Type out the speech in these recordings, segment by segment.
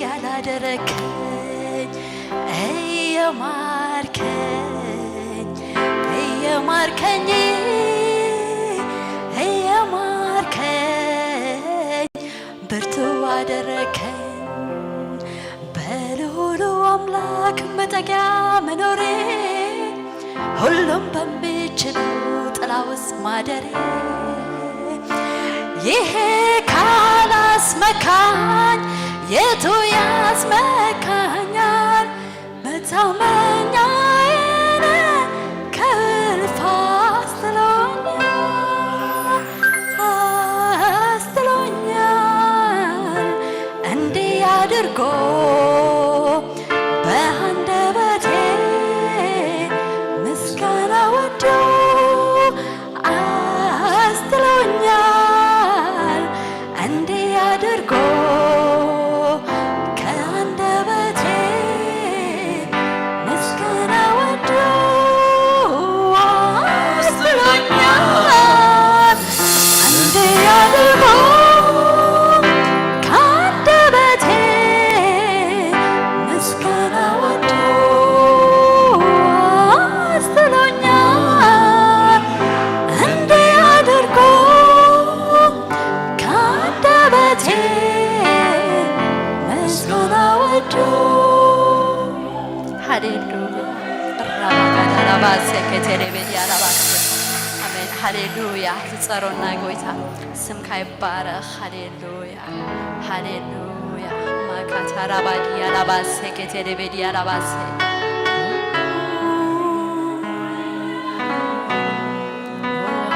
ያላደረከኝ እየማርከኝ እየማርከኝ እየማርከኝ ብርቱ አደረከኝ በልዑሉ አምላክ መጠጊያ መኖሬ ሁሉም በሚችለው ጥላ ውስጥ ማደሬ ይሄ ካላስመካኝ የቱ ያስመካኛል? መታመኛዬን ከእልፍ አስጥሎኛል አስጥሎኛል እንዲህ አድርጎ በአንደበቴ ምስጋና ወዶ አስጥሎኛል እንዲህ አድርጎ ከአንደበቴ ምስጋና ወዶ አስጥሎኛል እንዲህ አድርጎ ከአንደበቴ ምስጋና ወዶ አስጥሎኛል እንዲህ አድርጎ ከአንደበቴ ምስጋና ወዶ ሃሌሉያ ራባጋዳራባሴ ከተሌቤዲያራባሴ አሜን ሃሌሉያ ዝጸሮና ጎይታ ስምካ ይባረኽ ሃሌሉያ ሃሌሉያ ማካታራባዲያራባሴ ከተሌቤዲያራባሴ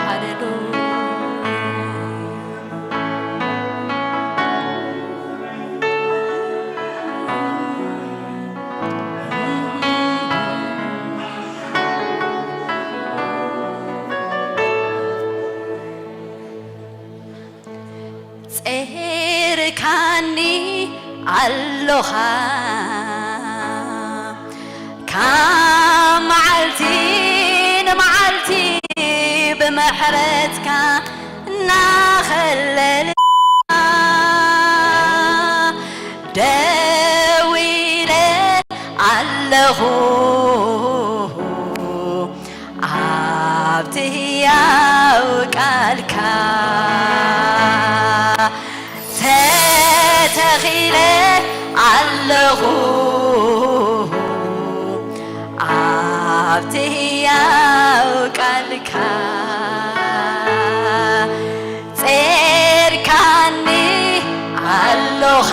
ሃሌሉያ ጼርካኒ ኣሎኻ ካብ መዓልቲ ንመዓልቲ ብምሕረትካ እናኸለልካ ደው ኢለ ኣለኹ ኣብቲ ህያው ቃልካ ተተኺለ ኣለኹ ኣብቲ ህያው ቃልካ ጼርካኒ ኣሎኻ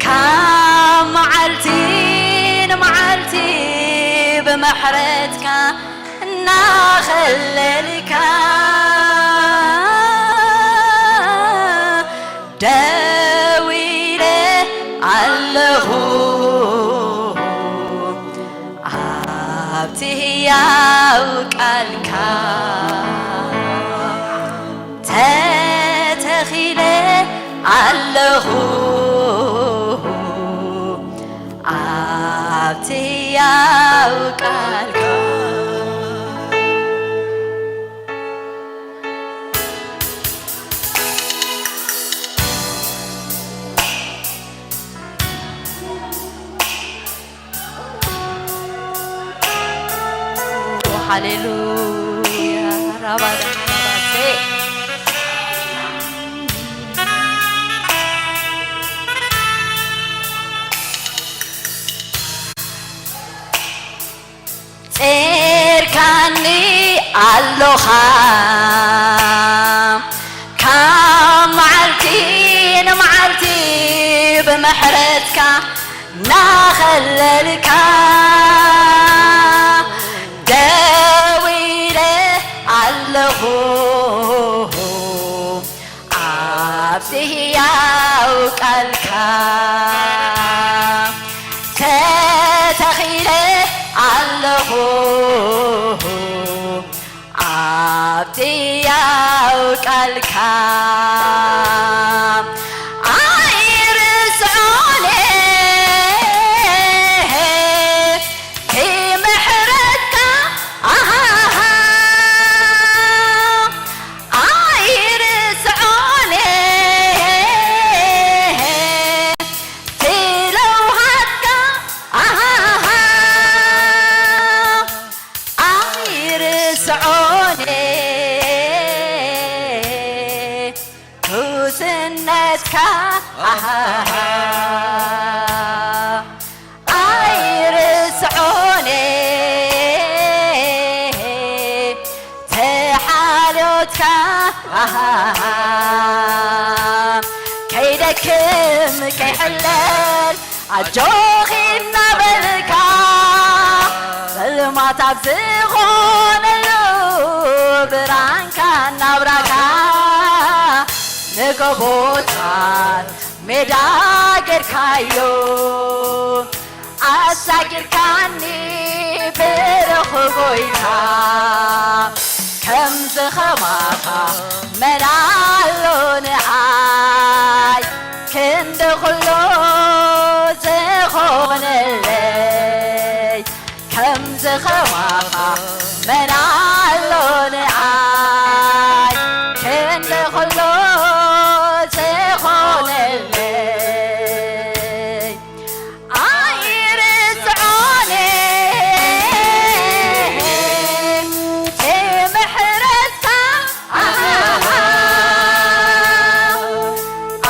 ካብ መዓልቲ ንመዓልቲ ብምሕረትካ እናኸለልካ ደው ኢለ ኣለኹ ኣብቲ ህያው ቃልካ ተተኺለ ኣለኹ ኣብቲ ህያው ቃልካ ሃሌሉያ ራባዳባሴ ጼርካኒ ኣሎኻ ካብ መዓልቲ ንመዓልቲ ብምሕረትካ ናኸለልካ ደው ኢለ ኣለኹ ኣብቲ ህያው ቃልካ ተተኺለ ኣለኹ ኣብቲ ህያው ቃልካ ኣይርስዖን ምሕረትካ ኣሃሃ ኣይርስዖን ነትካ ኣሃሃ ኣይርስዖን ተሓልዮትካ ኣሃሃ ከይደክም ከይሕለል ኣጆኺ እናበልካ ጸልማት ኣብ ዝኾነሉ ብርሃንካ እናብራካ ንጎቦታት ሜዳ ጌርካዮ ኣሳጊርካኒ ብሩኽ ጎይታ ከምዚ ኸማኻ መን ኣሎ ንዓይ ክንዲ ኹሉ ዝኾነለይ ከምዚ ኸማኻ መን ኣሎ ንዓይ ክንዲ ኹሉ ዝኾነለይ ኣይርስዖን ምሕረትካ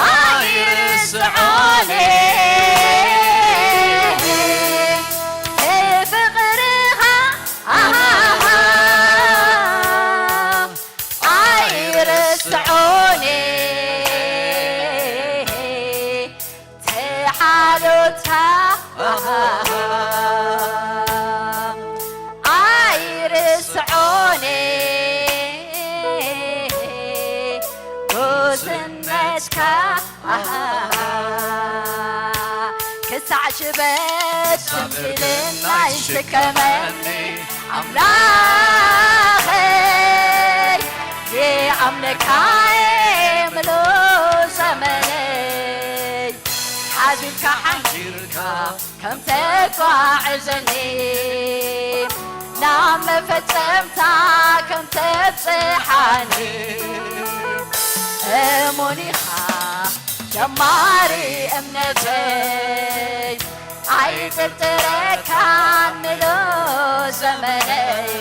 ኣይርስዖን ፍቕርኻ ኣይርስዖን ተሓሎትካ ኣይርስዖን ጉስነትካ ክሳዕ ሽበት ሽምግልና ይሽከመኒ ኣምላኸይ ይኣምነካ ምሉእ ዘመነይ ሓዚልካ ሓንጊርካ ከም ተጓዕዘኒ ናብ መፈጸምታ ከም ተብጽሓኒ እሙን ኢኻ ጀማሪ እምነተይ ኣይጥርጥረካን ምሉእ ዘመነይ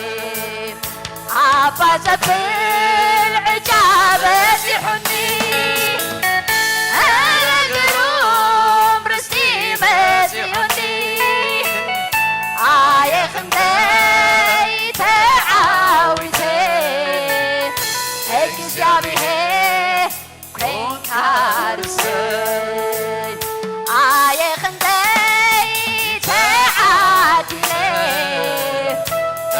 ኣባ ዘብል ዕጫ በዚሑኒ ኧረ ግሩም ርስቲ መጺኡኒ ኣየ ክንደይ ተዓዊተ እግዚኣብሔር ኮንካ ርስይ ኣየ ክንደይ ተዓዲለ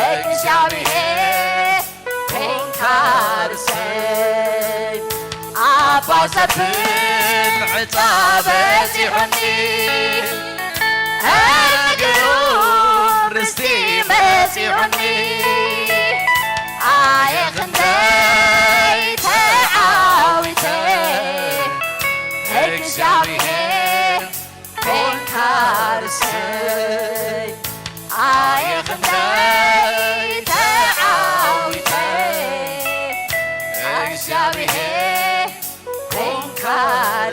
እግዚኣብሔር ኮንካ ርስይ ኣባ ዘብል ዕጣ በዚሑኒ ኧረ ግሩም ርስቲ መጺኡኒ ኣየ ክንደይ ተዓዊተ እግዚኣብሔር ኮንካ ርስይ ኣየ ክንደይ ተዓዊተ እግዚኣብሔር ኮንካ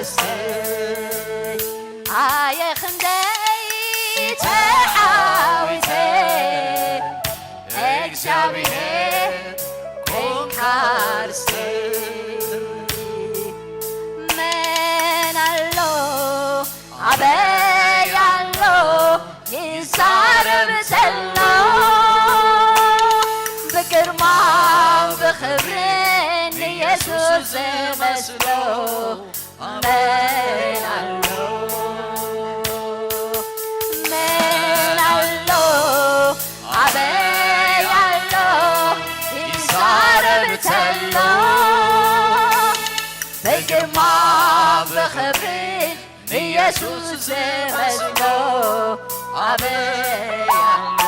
ርስይ ኣየ ክንደይ ተዓዊተ እግዚኣብሔር ኮንካ ርስይ መን ኣሎ ኣበይ ኣሎ ይዛረብ ዘሎ ብግርማ ብኽብሪ ንየሱስ ዝመስሎ መን ኣሎ መን ኣሎ ኣበይ ኣሎ ይዛረብ ተሎ ብግርማ ብኽብሪ ንየሱስ ዝመስሎ ኣበይ ኣሎ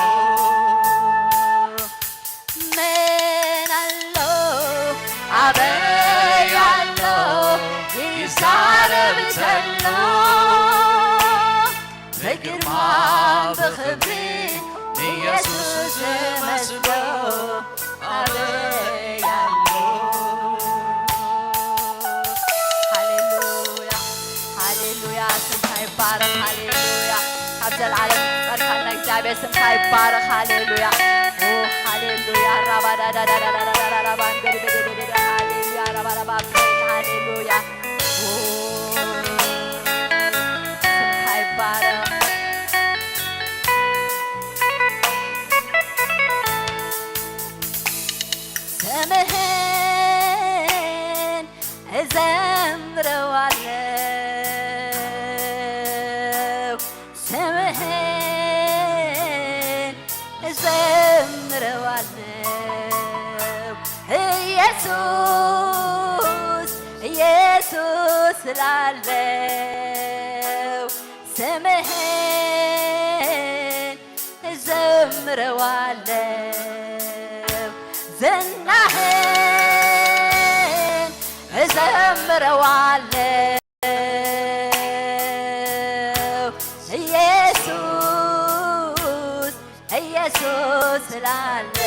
መን ኣሎ ኣበይ ኣሎ ይዛረብ ተሎ ብግርማ ብኽብሪ ንየሱስ ዝመስሎ ኣበይ ኣሎ ሃሌሉያ ሃሌሉያ ስምካ ይባረክ ሃሌሉያ ካብ ዘልዓለም ዝፀርካና እግዚኣብሔር ስምካ ይባረክ ሃሌሉያ ሃሌሉያ ራባዳዳዳዳዳዳዳዳባንገድበደደደደ ሃሌሉያ ራባራባ ሃሌሉያ ስላለው ስምህን እዘምረዋለው፣ ዝናህን እዘምረዋለው። ኢየሱስ ኢየሱስ ስላለው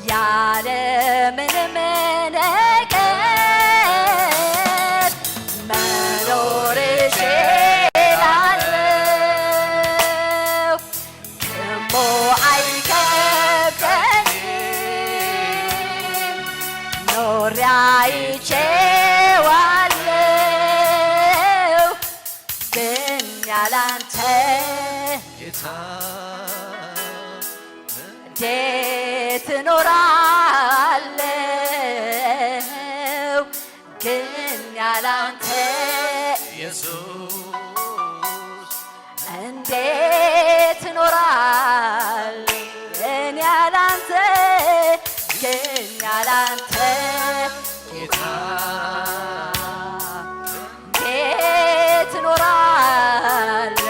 ያለ ምንም ነገር መኖር እችላለሁ። ክሞ አይከብደኝም፣ ኖሬ አይቼዋለሁ። ግን ያላንተ ጌታ እንዴት እኖራለሁ? ግን ያላንተ ኢየሱስ እንዴት እኖራለሁ? እኔ ያላንተ፣ ግን ያላንተ ጌታ እንዴት እኖራለሁ?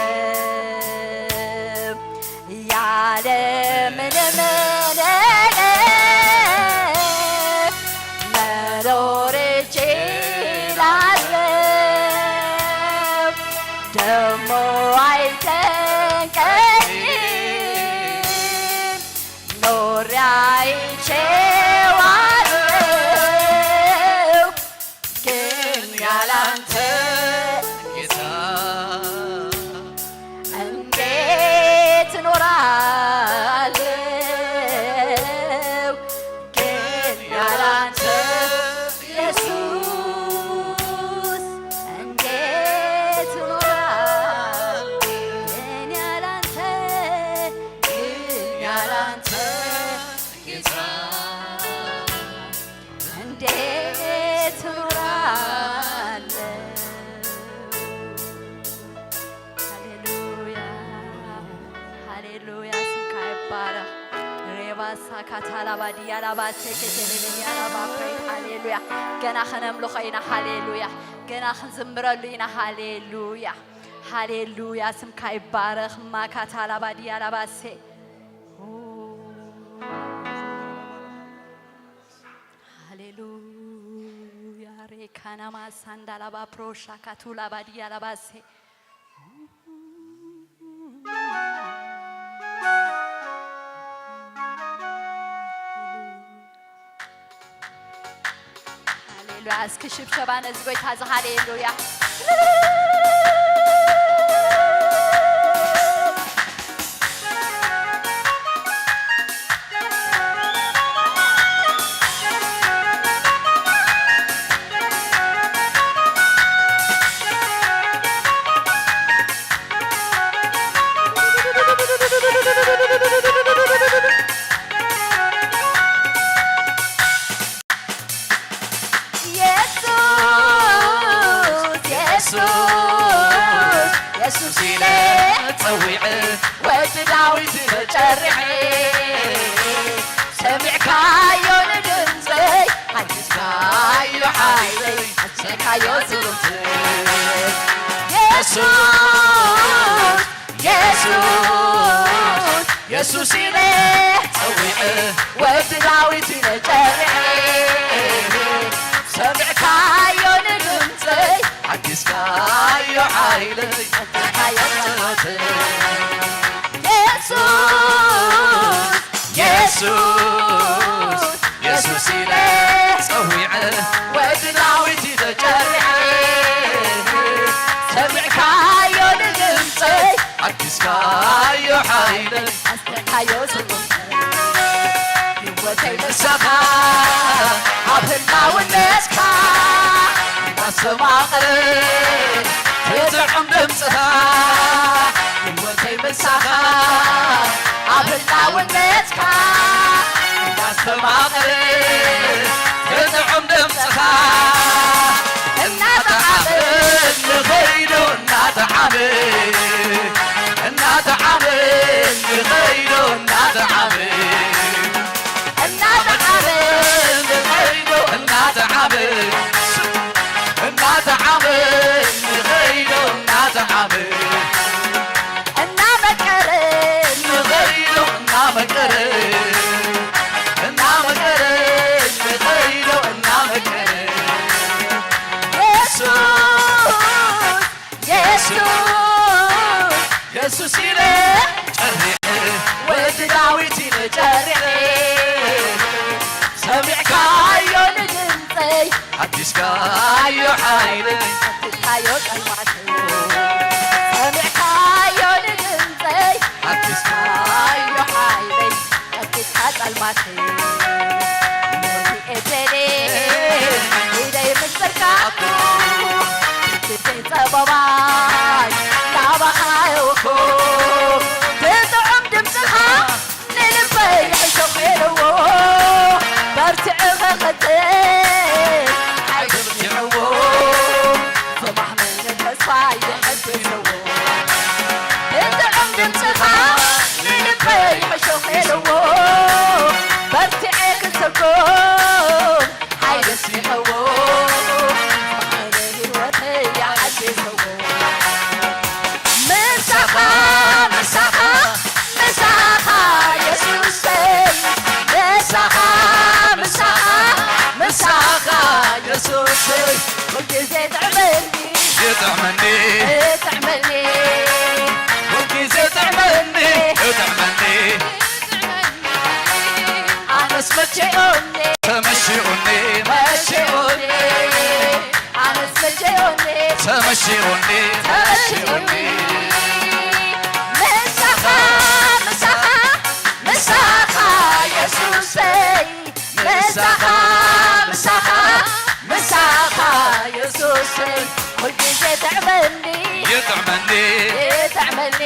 ያለ ምንም ነገር መኖር እችላለሁ። ደሞ አይጨንቀኝም፣ ኖሬ አይቼዋለሁ። ግን ያላንተ ጌታ እንዴት እኖራለሁ? ግን ያላንተ ኢየሱስ እንዴት እኖራለሁ? ግን ያላንተ፣ ግን ያላንተ ጌታ እንዴት እኖራለሁ? ሃሌሉያ፣ ሃሌሉያ፣ ስምካ ይባረኽ። ሬባሳ ካታላባ ዲያላባ ሴኬቴሌቤ ዲያላባ ፕሬ። ሃሌሉያ። ገና ከነምልኾ ኢና። ሃሌሉያ። ገና ክንዝምረሉ ኢና። ሃሌሉያ፣ ሃሌሉያ፣ ስምካ ይባረኽ። ማካታላባ ዲያላባ ሴ ሃሌሉያ። ሬካናማ ሳንዳላባ ፕሮሻ ካቱላባ ዲያላባሴ። ሃሌሉያ። እስኪ ሽብሸባ ነዚ ጎይታ እዚ። ሃሌሉያ። የሱስ፣ የሱስ፣ የሱስ ኢለ ጸዊዐ፣ ወዲ ዳዊት ኢለ ጨሪዐ፣ ሰሚዕካዮ ንድምፀይ፣ ሓጊዝካዮ ሓይለይ፣ ኣስሚዕካዮ ስምቲ። የሱስ፣ የሱስ፣ የሱስ ኢለ ጸዊዐ፣ ወዲ ዳዊት ኢለ ጨሪዐ፣ ሰሚዕካዮ ንድምፀይ፣ ሓጊዝካዮ ሓይለይ፣ ኣስሚዕካዮ ጸሎተይ። የሱስ፣ የሱስ፣ የሱስ ኢለ ጸዊዐ፣ ወዲ ዳዊት ኢለ ጨሪዐ፣ ሰሚዕካዮ ንድምፀይ፣ ሓጊዝካዮ ሓይለይ፣ ኣስሚዕካዮ ስምቲ። ህይወተይ ምሳኻ ኣብ ህላውነትካ እንዳስተማቐረ ትጥዑም ድምፅኻ። ህይወተይ ምሳኻ ኣብ ህላውነትካ እንዳስተማቐረ ትጥዑም ድምፅኻ። እናጠዓመ ንኸይዶ እናጠዓመ፣ እናጠዓመ ንኸይዶ እናጠዓመ፣ እናጠዓመ ንኸይዶ እናጠዓመ። እስካዮ ሓይለይ፣ ኣትታዮ ጸልማት፣ ሰሚዕካዮ ንድምጸይ። ኣትስካዮ ሓይለይ፣ ኣትስካ ጸልማት፣ ኤደኔ ኢደይ ምጽርካ፣ ግዜ ጸበባይ ናባኻ ይውኮ፣ ብጥዑም ድምጽኻ ንልበይ ሕሹኽ ኢልዎ፣ በርቲዑ ክቕጽል ሓይሊ ይህቦ፣ ዝማሕመነ ተስፋ ይሕድስዎ። ብጥዑም ድምጽኻ ንልበይ ሕሹኽ ኢልዎ፣ በርቲዐ ክሰብኮ ሓይሊ ይህቦ፣ ዝማሕመነ ህይወተይ ይሓድስዎ። ምሳኻ፣ ምሳኻ፣ ምሳኻ የሱሰይ፣ ምሳኻ፣ ምሳኻ፣ ምሳኻ የሱሰይ፣ ኩልግዜ ጥዕመኒ፣ ይጥዕመኒ፣ ይጥዕመኒ፣ ኩልግዜ ጥዕመኒ፣ ይጥዕመኒ። ኣነስ መቼ ኦኔ፣ ተመሺኡኒ፣ መቼ ኦኔ፣ ኣነስ መቼ ኦኔ፣ ተመሺኡኒ፣ ተመሺኡኒ። ምሳኻ፣ ምሳኻ፣ ምሳኻ የሱሰይ፣ ምሳኻ፣ ምሳኻ፣ ምሳኻ የሱሰይ፣ ኩልግዜ ጥዕመኒ፣ ይጥዕመኒ፣ ይጥዕመኒ፣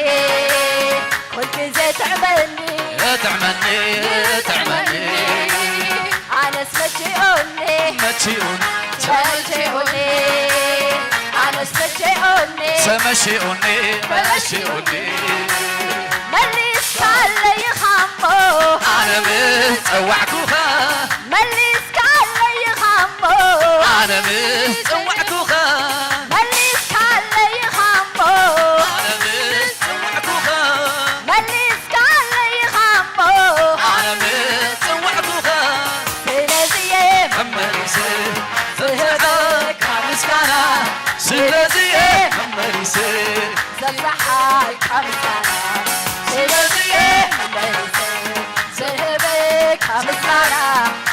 ኩልግዜ ጥዕመኒ፣ ይጥዕመኒ፣ ይጥዕመኒ። ኣነስ መቼ ኦኔ፣ መቼ ኦኔ፣ ተመቼ ኦኔ፣ ኣነስ መቼ ኦኔ፣ ተመቼ ኦኔ፣ ተመቼ ኦኔ። መሊስካለይ ኢኻ እሞ፣ ኣነ ምስ ጸዋዕኩኻ፣ መሊስካለይ ኢኻ እሞ፣ ኣነ ምስ ጸዋዕኩኻ፣ መሊስካለይ ኢኻ እሞ፣ ኣነ ምስ ጸዋዕኩኻ፣ መሊስካለይ ኢኻ እሞ፣ ኣነ ምስ ጸዋዕኩኻ፣ ስለዚ እየ መመሊሰ ዝህበካ ምስጋና፣ ስለዚ እየ መመሊሰ ዘብዝሓልካ ምስጋና፣ ስለዚ እየ መመሊሰ ዝህበካ ምስጋና፣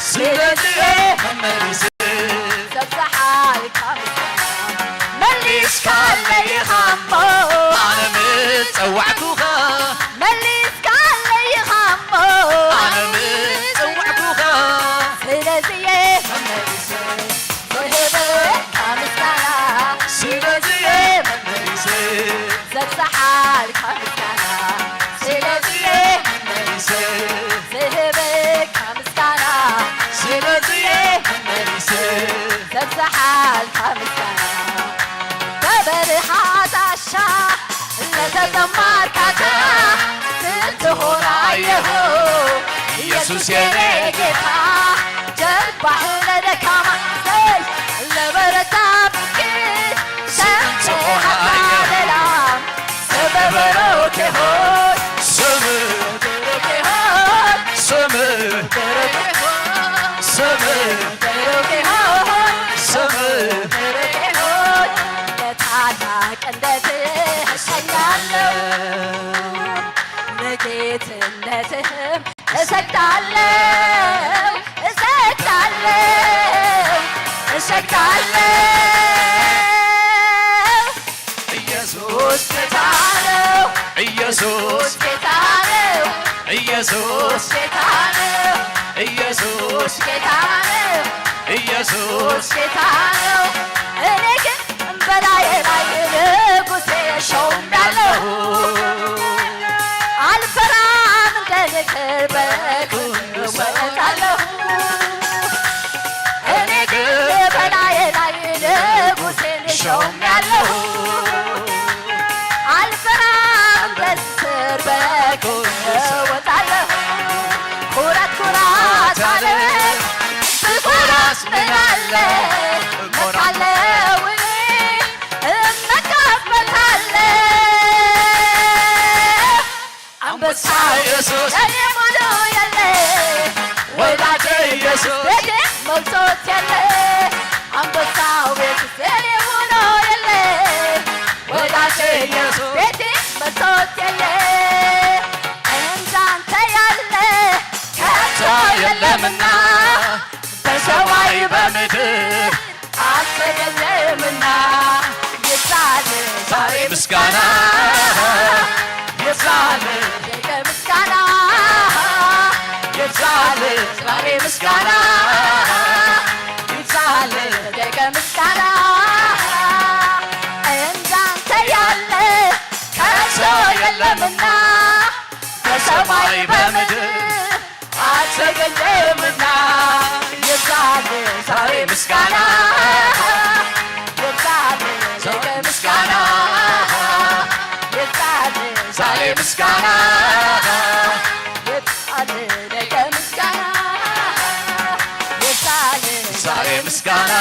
ስለዚ እየ መመሊሰ ዘብዝሓልካ ምስጋና። መሊስካለይ ኢኻ እሞ፣ ኣነ ምስ ጸዋዕኩኻ፣ መሊስካለይ ኢኻ እሞ፣ ኣነ ምስ ጸዋዕኩኻ፣ ስለዚ እየ መመሊሰ ዝህበካ ምስጋና፣ ስለዚ እየ መመሊሰ ዘብዝሓልካ ምስጋና፣ ስለዚ እየ መመሊሰ ዝህበካ ምስጋና፣ ስለዚ እየ መመሊሰ ዘብዝሓልካ ምስጋና። በበረሃ ጣሻ ለተጠማርካታ ስትሆን አየሁ ኢየሱስ የኔ ጌታ። ጀርባህ ለደካማ፣ ለበረታ፣ ስምን ትሆን አየሁ። ስምህ ብሩክ ይሁን። ስምህ ብሩክ ይሁን። ስምህ ብሩክ ይሁን። ስምህ ብሩክ ይሁን። ስምህ ብሩክ ይሁን። ለታላቅነትህ እቀኛለሁ፣ ለጌትነትህም እሰግዳለሁ፣ እሰግዳለሁ፣ እሰግዳለሁ። ኢየሱስ ጌታ ነው። ኢየሱስ ጌታ ነው። ኢየሱስ ጌታ ነው። ኢየሱስ ጌታ ነው። ኢየሱስ ጌታ ነው። እኔ ግን በላዬ ላይ ንጉሴ ሾሜያለሁ። አልፈራም፣ እንደ ንስር በክንዱ እወጣለሁ። እኔ ግን በላዬ ላይ ንጉሴን ሾሜያለሁ። አልፈራም፣ እንደ ንስር በክንዱ እወጣለሁ። ኩራት ኩራት አለ፣ ብኮራስ ምን አለ? እመካለሁ እኔ፣ እመካበታለሁ። አንበሳ ኢየሱስ ለኔ ሙሉ የለ፣ ወዳጄ ኢየሱስ ቤቴ ሞልቶት የለ። አንበሳው ኢየሱስ ለኔ ሙሉ የለ፣ ወዳጄ ኢየሱስ ቤቴ ሞልቶት የለ። እንዳንተ ያለ ከቶ የለምና በሰማይ በምድር ምስጋና ይብዛል፣ ደቀ ምስጋና ይብዛል፣ ዛሬ ምስጋና ይብዛል፣ ደቀ ምስጋና እንዳንተ ያለ ከቶ የለምና በሰማይ በምድር አልተገኘምና ይብዛል ዛሬ ምስጋና ይብዛል ዛሬ ምስጋና ይብዛል ዛሬ ምስጋና ይብዛል ነገ ምስጋና ይብዛል ዛሬ ምስጋና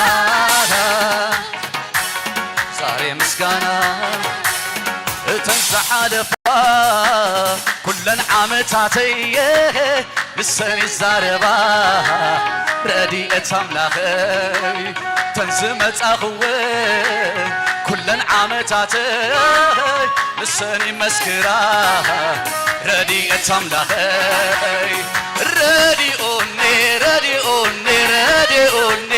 ዛሬ ምስጋና እተን ዝሓለፋ ኩለን ዓመታተየ ንሰን ይዛረባ ረድኤት ኣምላኸይ እተን ዝመጻኽወ ኩለን ዓመታተይ ንሰን ይመስክራ ረድኤት ኣምላኸይ ረዲኡኒ ረዲኡኒ ረዲኡኒ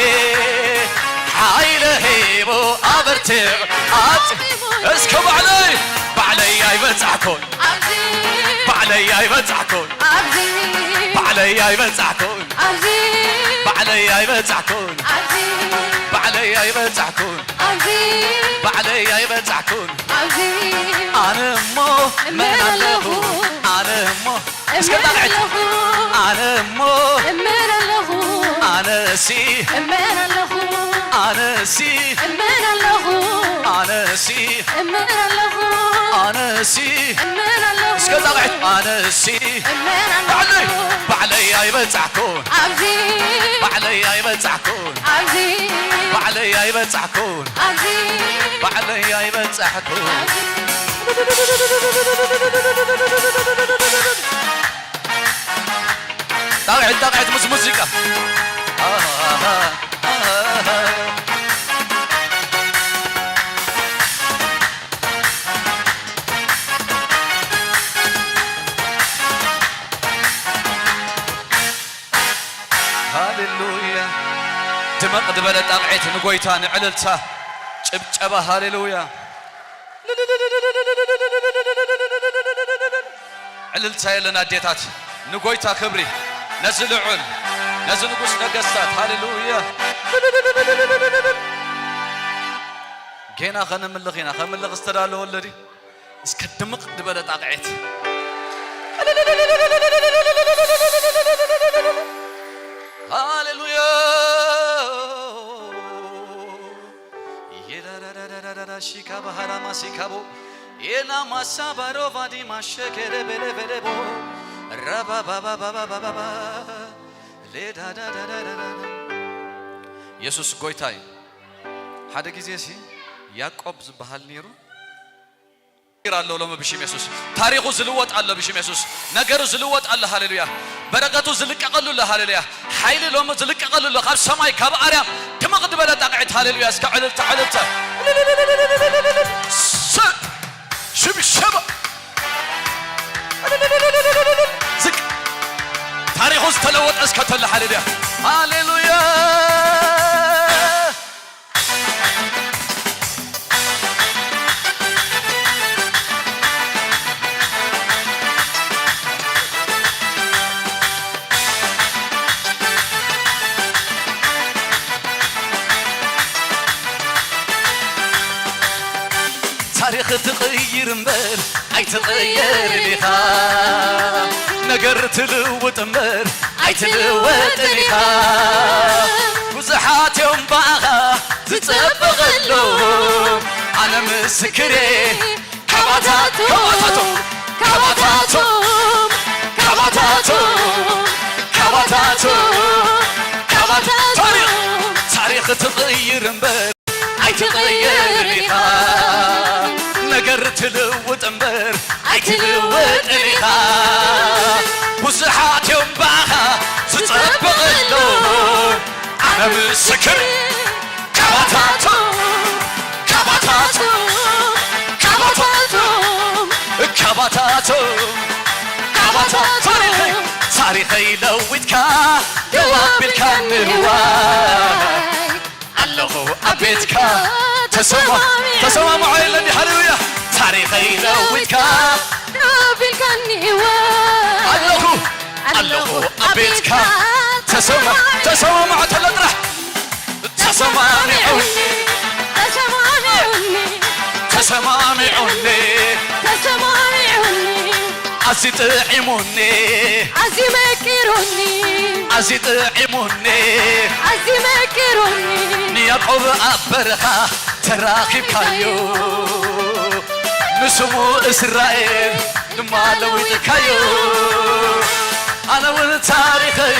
ሓይለ ሂቡ ኣበርቲዕ ኣት እስከ ባዕለይ ባዕለይ ኣይበጻሕኩን ኣብዚ ባዕለይ ኣይበጻሕኩን ኣብዚ ባዕለይ ኣይበጻሕኩን ኣብዚ ባዕለይ ኣይበጻሕኩን ኣብዚ ባዕለይ ኣይበጻሕኩን ኣብዚ ባዕለይ ኣይበጻሕኩን ኣብዚ ኣነ እሞ እመን መን ኣለኹ ኣለኹ ኣነ እሞ እስከ እመን ጣቕዕት ኣለኹ ኣነ እሞ እመን ኣለኹ ኣነሲ እመን ኣለኹ ኣነሲ እመን ኣለኹ ኣነሲ እመን ኣለኹ ኣነሲ እመን ኣለኹ እስከ ጣቕዕት ኣነሲ እመን ኣለኹ ባዕለይ ባዕለይ ኣይበጻሕኩን ኣብዚ ባዕለይ ኣይበጻሕኩን ኣብዚ ባዕለይ ኣይበጻሕኩን ኣብዚ ባዕለይ ኣይበጻሕኩን ጣቕዕት ጣቕዕት ምስ ሙዚቃ ሃሌሉያ ድመቕ ዝበለ ጣቕዒት ንጎይታ ንዕልልታ ጭብጨባ ሃሌሉያ ዕልልታ የለን ኣዴታት ንጎይታ ክብሪ ነዚ ልዑል ነዚ ንጉስ ነገስታት ሃሌሉያ ጌና ከነምልኽ ኢና ከምልኽ ዝተዳለወ ኣለዲ እስከ ድምቕ ዝበለ ጣቕዒት ሃሌሉያ የዳዳዳዳዳዳ ሺካ ባህራማ ሲካቦ የና ማሳ ባሮ ቫዲ ማሸከረ በለበለቦ ረባባባባባባባ ሌዳዳዳዳዳዳ የሱስ ጎይታ እዩ ሓደ ግዜ ሲ ያዕቆብ ዝበሃል ነይሩ ኣሎ ሎሚ ብሽም የሱስ ታሪኹ ዝልወጥ ኣሎ ብሽም የሱስ ነገሩ ዝልወጥ ኣሎ ሃሌሉያ በረከቱ ዝልቀቀሉ ኣሎ ሃሌሉያ ሓይሊ ሎሚ ዝልቀቀሉ ኣሎ ካብ ሰማይ ካብ ኣርያም ድምቕ ዝበለ ጣቕዒት ሃሌሉያ እስከ ዕልልታ ዕልልታ ሽብሸባ ዝቅ ታሪኹ ዝተለወጠ እስከ ተለ ሃሌሉያ ሃሌሉያ ታሪኽ ትቕይር እምበር ኣይትቕየርን ኢኻ ነገር ትልውጥ እምበር ኣይትልወጥን ኢኻ ብዙሓት እዮም ብኣኻ ዝጸበቐሉ ኣነ ምስክሬ ካባታቶም ካባታቶም ካባታቶም ካባታቶም ካባታቶም ካባታቶም ታሪኽ ትቕይር እምበር ኣይትቕየርን ኢኻ ነገር ትልውጥ እምበር ኣይትልወጥን ኢኻ ብዙሓት እዮም ብኣኻ ዝጸብቕሉ ኣነ ምስክር ካባታቶም ካባታቶም ካባታቶም ካባታቶም ካባታ ታሪኸይ ታሪኸይ ለዊጥካ ደው ኣቢልካ ንዋይ ኣለኹ ኣብ ቤትካ ተሰማ ተሰማምዖ የለኒ ሃሌሉያ ታሪኸይ ለዊጥካ ደው ኣቢልካኒ ህይወት ኣለኹ ኣለኹ ኣብ ቤትካ ተሰማ ተሰማማዕ ተሎ ጥራሕ ተሰማሚዑኒ ተሰማሚዑኒ ተሰማሚዑኒ ተሰማሚዑኒ ኣዝዩ ጥዒሙኒ ኣዝዩ መቂሩኒ ኣዝዩ ጥዒሙኒ ኣዝዩ መቂሩኒ ንያዕቆብ ኣብ በረኻ ተራኺብካዮ ንስሙ እስራኤል ድማ ለዊጥካዮ ኣነ እውን ታሪኸይ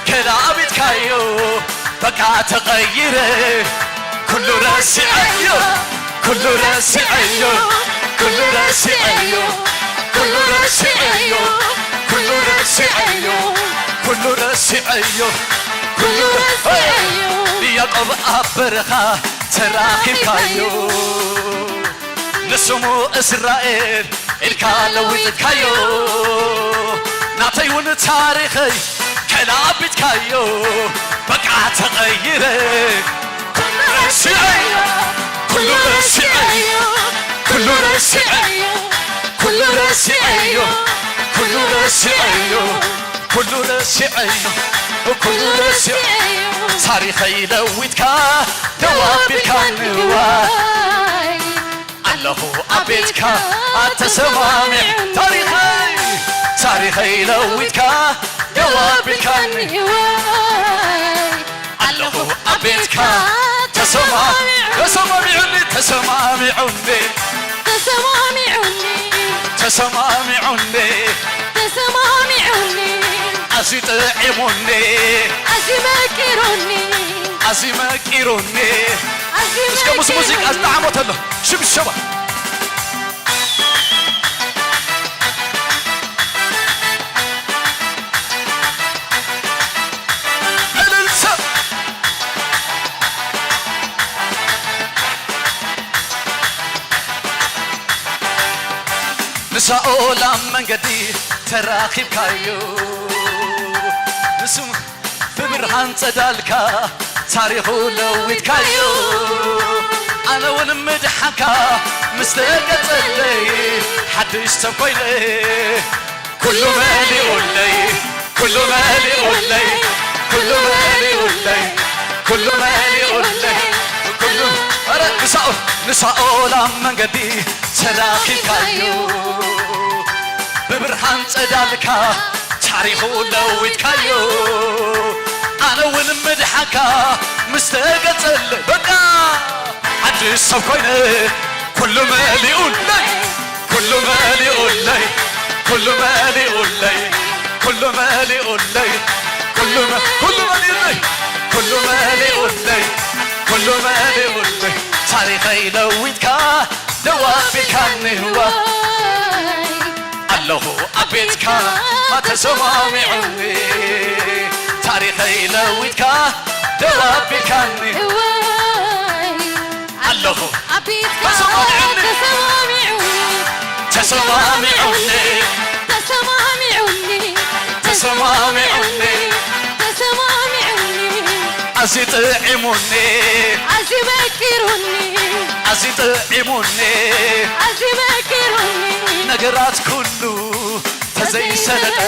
ከላቢጥካዮ በቃ ተቐይረ ኩሉ ረሲዐዮ ኩሉ ረሲዐዮ ኩሉ ረሲዐዮ ኩሉ ረሲዐዮ ኩሉ ረሲዐዮ ኩሉ ረሲዐዮ ኩሉ ንያዕቆብ ኣብ በረኻ ተራኺብካዮ ንስሙ እስራኤል ኢልካ ለዊጥካዮ ናተይ እውን ታሪኸይ ከላቢጥካዮ በቃ ተቐይረ ኩሉ ረሲዐዮ ኩሉ ረሲዐዮ ኩሉ ረሲዐዮ ኩሉ ረሲዐዮ ኩሉ ረሲዐዮ ኩሉ ረሲዐዮ ኩሉ ረሲዐዮ ታሪኸይ ለዊጥካ ደው ኣቢልካኒ ዋይ ኣለኹ ኣብ ቤትካ ተሰማሚዕ ታሪኸይ ታሪኸይ ለዊጥካ ደው ኣቢልካኒ ኣለኹ ኣብ ቤትካ ተሰማ ተሰማሚዑኒ ተሰማሚዑኒ ተሰማሚዑኒ ተሰማሚዑኒ ተሰማሚዑኒ ኣዝዩ ጥዒሙኒ ኣዝዩ መቂሩኒ ኣዝዩ መቂሩኒ ኣዝዩ እስከ ምስ ሙዚቃ መቂሩኒ ዝጠዓሞ ተሎ ሽብሸባ እልልታ ንሳኦል ኣብ መንገዲ ተራኺብካዮ ንስሙ ብብርሃን ጸዳልካ ታሪኹ ለዊጥካዮ ኣነ እውን ምድሓንካ ምስ ተገጸለይ ሓድሽ ሰብ ኮይነ ኩሉ መሊኡለይ ኩሉ መሊኡለይ ኩሉ መሊኡለይ ኩሉ መሊኡለይ ኩሉ ኧረ ንሳኦል ንሳኦል ኣብ መንገዲ ተራኺብካዮ ብብርሃን ጸዳልካ ታሪኹ ለዊጥካዮ ኣነ እውን ምድሓንካ ምስ ተገጸለ በቃ ሓድሽ ሰብ ኮይነ ኩሉ መሊኡለይ ኩሉ መሊኡለይ ኩሉ መሊኡለይ ኩሉ መሊኡለይ ኩሉ መ- ኩሉ መሊኡለይ ኩሉ መሊኡለይ ኩሉ መሊኡለይ ታሪኸይ ለዊጥካ ደው ኣቢልካኒ ህዋ ኣለኹ ኣብ ቤትካ ተሰማሚዑኒ ታሪኸይ ለዊጥካ ደው ኣቢልካኒ ኣለኹ ተሰማሚዑኒ ተሰማሚዑኒ ተሰማሚዑኒ ተሰማሚዑኒ ተሰማሚዑኒ ኣዝዩ ጥዒሙኒ ኣዝዩ መኪሩኒ ኣዝዩ ጥዒሙኒ ኣዝዩ መኪሩኒ ነገራት ኩሉ ተዘይሰለጠ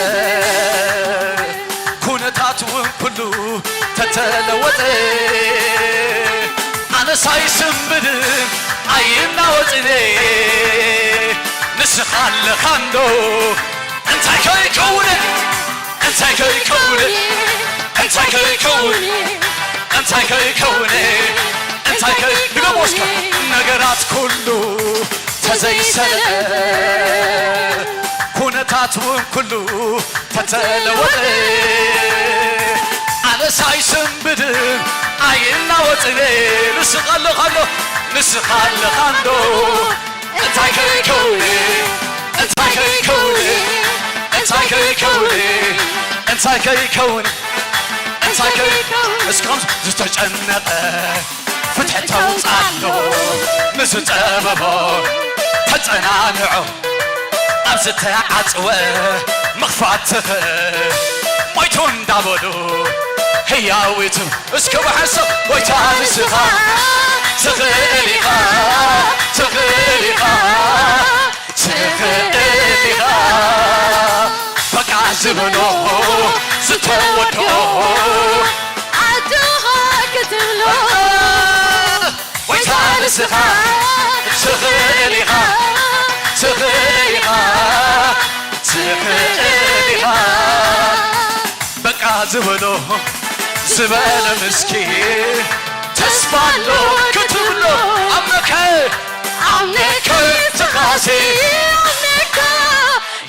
ኩነታት እውን ኩሉ ተተለወጠ ኣነስ ኣይስንብድን ኣይናወጥን ንስኻ ኣለኻንዶ እንታይ ከይከውነ እንታይ ከይከውነ እንታይ ከይከውነ እንታይ ከይከውነ እንታይ ከይ ድገሞ እስከ ነገራት ኩሉ ተዘይሰለጠ ኩነታት እውን ኩሉ ተተለወጠ ኣነስ ኣይስንብድን ኣይናወጥን ንስኻ ኣለኻንዶ ንስኻ ኣለኻንዶ እንታይ ከይከውን እንታይ ከይከውን እንታይ ከይከውን እንታይ ከይከውን እንታይ ከይ እስከም ዝተጨነቐ ፍትሒ ተውፃሎ ንዝፀበቦ ተፀናንዖ ኣብ ዝተዓፅወ ምኽፋት ትኽእል ሞይቱ እንዳበሉ ህያዊቱ እስከ ብሓንሳብ ጎይታ ንስኻ ትኽእል ኢኻ ትኽእል ኢኻ ዝበሎ ዝተወድኦ ኣጆኻ ክትብሎ። ጎይታ ንስኻ ትኽእል ኢኻ፣ ትኽእል ኢኻ፣ ትኽእል ኢኻ። በቃ ዝበሎ ዝበለ ምስኪ ተስፋ ኣሎ ክትብሎ። ኣምነከ ኣምነከ ትኻሲ ኣምነካ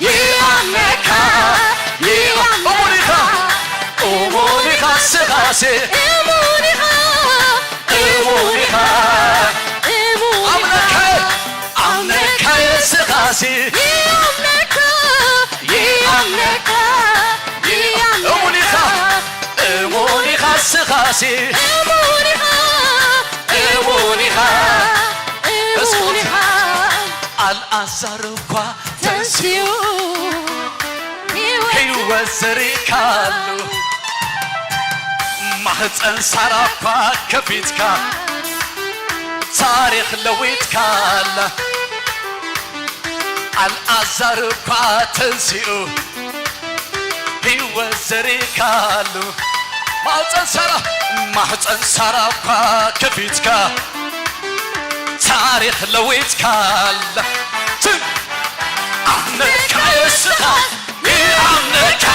ይኣምነካ ይኣምነካ እሙን ኢኻ፣ እሙን ኢኻ ስኻሲ እሙን ኢኻ እሙን ኢኻ እሙን ኢኻ ኣምነከ ኣምነከ ስኻሲ ይኣምነካ ይኣምነካ እሙን ኢኻ ይኣምነካ እሙን ኢኻ ስኻሲ እሙን ኢኻ እሙን ኢኻ እሙን ኢኻ ኣልኣዛር እኳ ተንሲኡ ህይወት ዘሪእካሉ ማህፀን ሳራ እኳ ከፊትካ ታሪኽ ለዊጥካላ ኣልኣዛር እኳ ተንሲኡ ህይወት ዘሪእካሉ ማህፀን ሳራ ማህፀን ሳራ እኳ ከፊትካ ታሪኽ ለዊጥካላ ኣምነካ የስኻ ይኣምነካ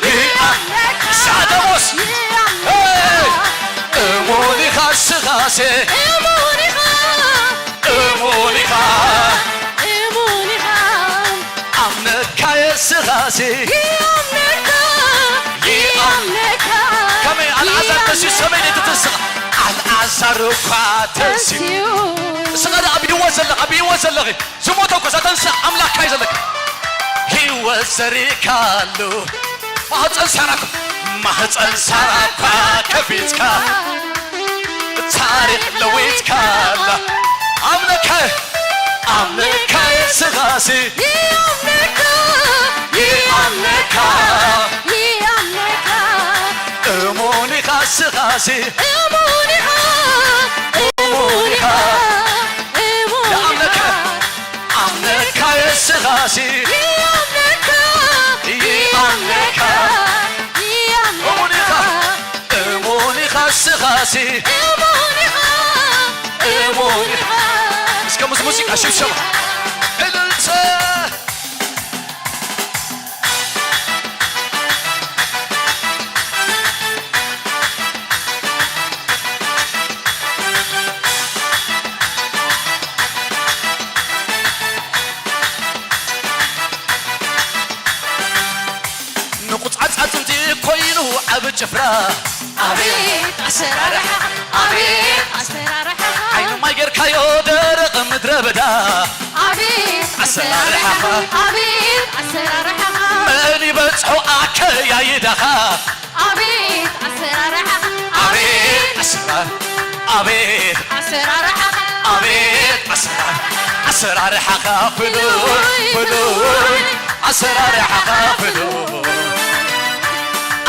ይኣምነካ ሳደሞስ እሙን ኢኻ ስኻሴ እሙን ኢኻ ኣምነካ የስኻሴ ይኣምነካ ይኣምነካ ከመይ ኣልዓዛር ተስዩ ሰበይ ትትስኻ ኣልዓዛር እኳ ተስዩ እስኻ ደኣ ኣብ ህይወት ዘለኻ ኣብ ህይወት ዘለኺ ዝሞተ እኮ ዘተንስእ ኣምላኽካ እዩ ዘለካ ህይወት ዘሪእካሉ ማህፀን ሳራ ማህፀን ሳራ እኳ ከፊትካ ታሪኽ ለዊጥካላ ኣምነካ ኣምነካ ስኻሲ ይኣምነካ ይኣምነካ ይኣምነካ እሙን ኢኻ ስኻሲ እሙን ኢኻ እሙን ኢኻ እሙን ኢኻ ኣምነካ ኣምነካ የስኻሲ ይኣምነካ ይኣምነካ ይኣምነካ እሙን ኢኻ እሙን ኢኻ ስኻሲ እሙን ኢኻ እሙን ኢኻ እስከ ምስ ሙዚቃ ሽብሸባ እልልታ ንቁፅዓፃፅንቲ ኮይኑ ዓብ ጭፍራ ኣቤት ኣሰራርሓ ኣቤት ኣሰራርሓ ዓይኑ ማይ ጌርካዮ ደረቕ ምድረ በዳ ኣቤት ኣሰራርሓኻ ኣቤት ኣሰራርሓኻ መን ይበፅሖ ኣከያይዳኻ ኣቤት ኣሰራርሓኻ ኣቤት ኣሰራር ኣቤት ኣሰራርሓኻ ኣቤት ኣሰራር ኣሰራርሓኻ ፍሉይ ፍሉይ ኣሰራርሓኻ ፍሉይ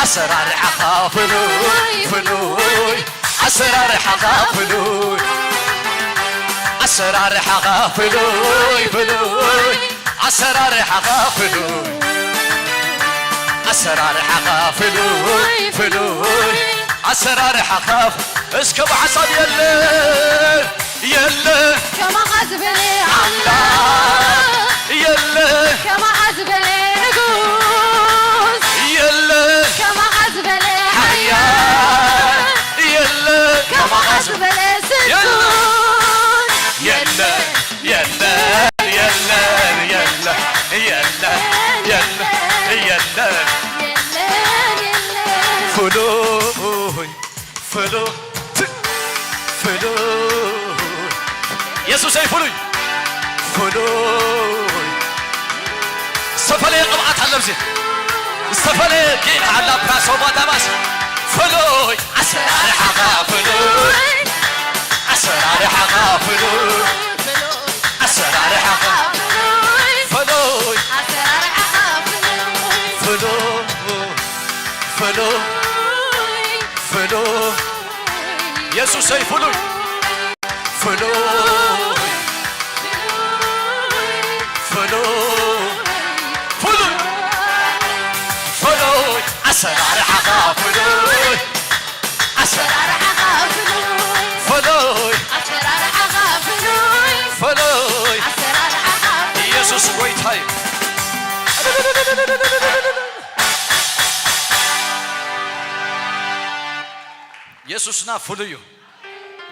ኣሰራርሓኻ ፍሉይ ፍሉይ ኣሰራርሓኻ ፍሉይ ኣሰራርሓኻ ፍሉይ ፍሉይ ኣሰራርሓኻ ፍሉይ ኣሰራርሓኻ ፍሉይ ፍሉይ ኣሰራርሓኻ እስከ ብሓሳብ የለ የለ ከማኻ ዝበለ ኣምላኽ የለ ከማኻ ዝበለ ንጉስ የለ ከማኻ ዝበለ ሓያል የለ ከማኻ ዝበለ ስልጡን የለ የለ የለ የለ የለ የለ የለ የለን የለን ፍሉይ ፍሉይ ፍሉይ የሱሰይ ፍሉይ ፍሉይ ዝተፈለየ ቅብኣት ኣለብዚ ዝተፈለየ ጌታ ኣላ ፕራሶ ባዳባስ ፍሉይ ኣሰራርሓኻ ፍሉይ ኣሰራርሓኻ ፍሉይ ኣሰራርሓኻ ፍሉይ ፍሉይ ፍሉይ ፍሉይ የሱሰይ ፍሉይ ፍሉይ ፍሉይ ፍሉይ የሱስና ፍሉይ እዩ።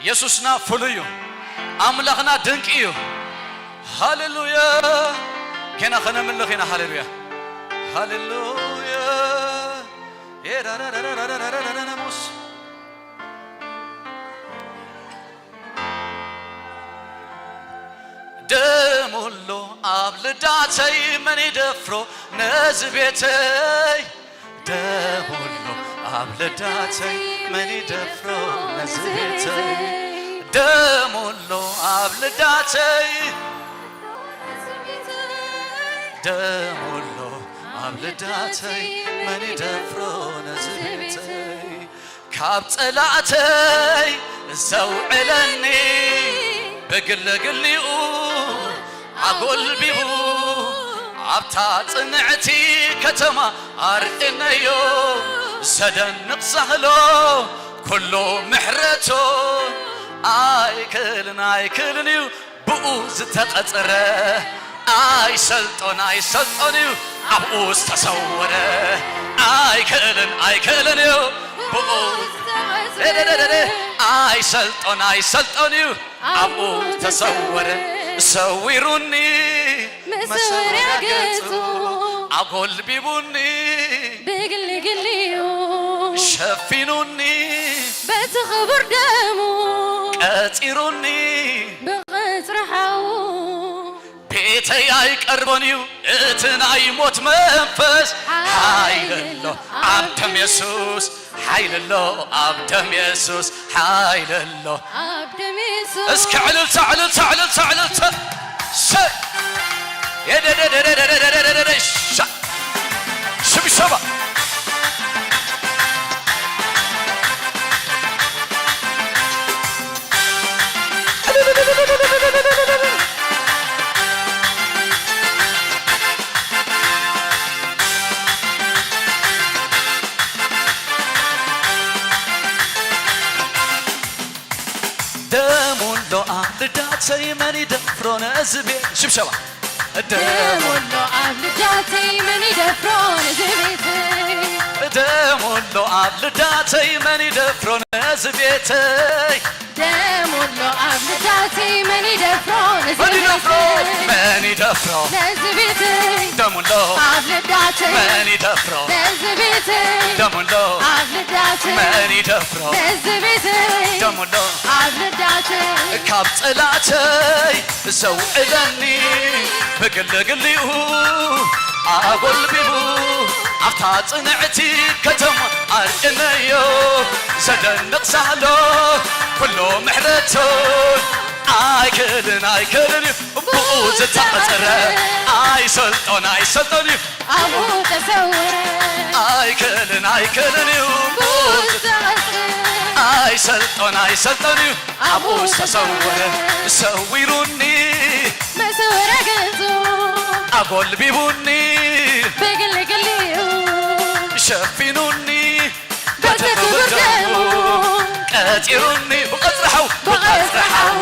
የሱስና ፍሉይ እዩ። ኣምላኽና ድንቂ እዩ። ሃሌሉያ። ጌና ኸነምልኽ ኢና። ሃሌሉያ፣ ሃሌሉያ። ኤራራራራራራራራራራሞስ። ደሙሎ ኣብ ልዳተይ መን ይደፍሮ ነዚ ቤተይ? ደሙሎ ኣብ ልዳተይ መን ይደፍሮ ነዚ ቤተይ? ደሙሎ ኣብ ልዳተይ፣ ደሙሎ ኣብ ልዳተይ መን ይደፍሮ ነዚ ቤተይ? ካብ ጸላእተይ ዘውዕለኒ ብግለ ግሊኡ ኣጎልቢቡ ኣብታ ጽንዕቲ ከተማ ኣርእነዮ ዘደንቕ ሳህሎ ኩሉ ምሕረቱ ኣይክልን ኣይክልን እዩ ብኡ ዝተቐጽረ ኣይሰልጦን ኣይሰልጦን እዩ ኣብኡ ዝተሰወረ ኣይክልን ኣይክልን እዩ ብኡ ደደደደደ ኣይሰልጦን ኣይሰልጦን እዩ ኣብኡ ተሰወረ ሰዊሩኒ መሰውርያ ገጹ ኣጎልቢቡኒ ብግልግልዩ ሸፊኑኒ በቲ ክቡር ደሙ ቀጺሩኒ ብቐጽሪ ሓዉ ቤተይ ኣይቀርቦን እዩ እቲ ናይ ሞት መንፈስ ሓይሊ ኣሎ ኣብ ደም የሱስ ሓይሊ ኣሎ ኣብ ደም የሱስ ሓይሊ ኣሎ ኣብ ደም የሱስ እስኪ ዕልልታ ዕልልታ ዕልልታ ዕልልታ ሰይ የደደደደደደደደደደ ሻ ሽብሸባ ደሙሎ ኣብ ልዳተይ መን ይደፍሮ ነዚ ቤት ሽብሸባ ደሙሎ ኣብ ልዳተይ መን ይደፍሮ ነዚ ቤተይ ደሙሎ ኣብ ልዳተይ መን ይደፍሮ ነዚ ቤተይ ደሙሎ ኣብ ልዳተይ መን ይደፍሮ ነዚ መን ይደፍሮ ቤተይ መን ይደፍሮ ነዚ ቤተይ ደሙሎ ኣብ ልዳተይ መን ይደፍሮ ነዚ ቤተይ ደሙሎ ኣብ ልዳተይ መን ይደፍሮ ነዚ ቤተይ ደሙሎ ኣብ ልዳተይ ካብ ጸላተይ ዘውዕለኒ ብግልግሊኡ ኣጎልቢቡ ኣብታ ጽንዕቲ ከተማ ኣርእነዮ ዘደንቕ ሳህሎ ኩሉ ምሕረቱ ኣይክልን ኣይክልን እዩ ብኡ ዝተቐጽረ ኣይሰልጦን ኣይሰልጦን እዩ ኣብኡ ተሰውረ ኣይክልን ኣይክልን እዩ ብኡ ዝተቐጽረ ኣይሰልጦን ኣይሰልጦን እዩ ኣብኡ ዝተሰወረ ሰዊሩኒ መሰወረ ገጹ ኣጎልቢቡኒ ብግልግልኡ ሸፊኑኒ በቲ ክቡር ደሙ ቀጺሩኒ ብቐጽሪ ሓው ብቐጽሪ ሓው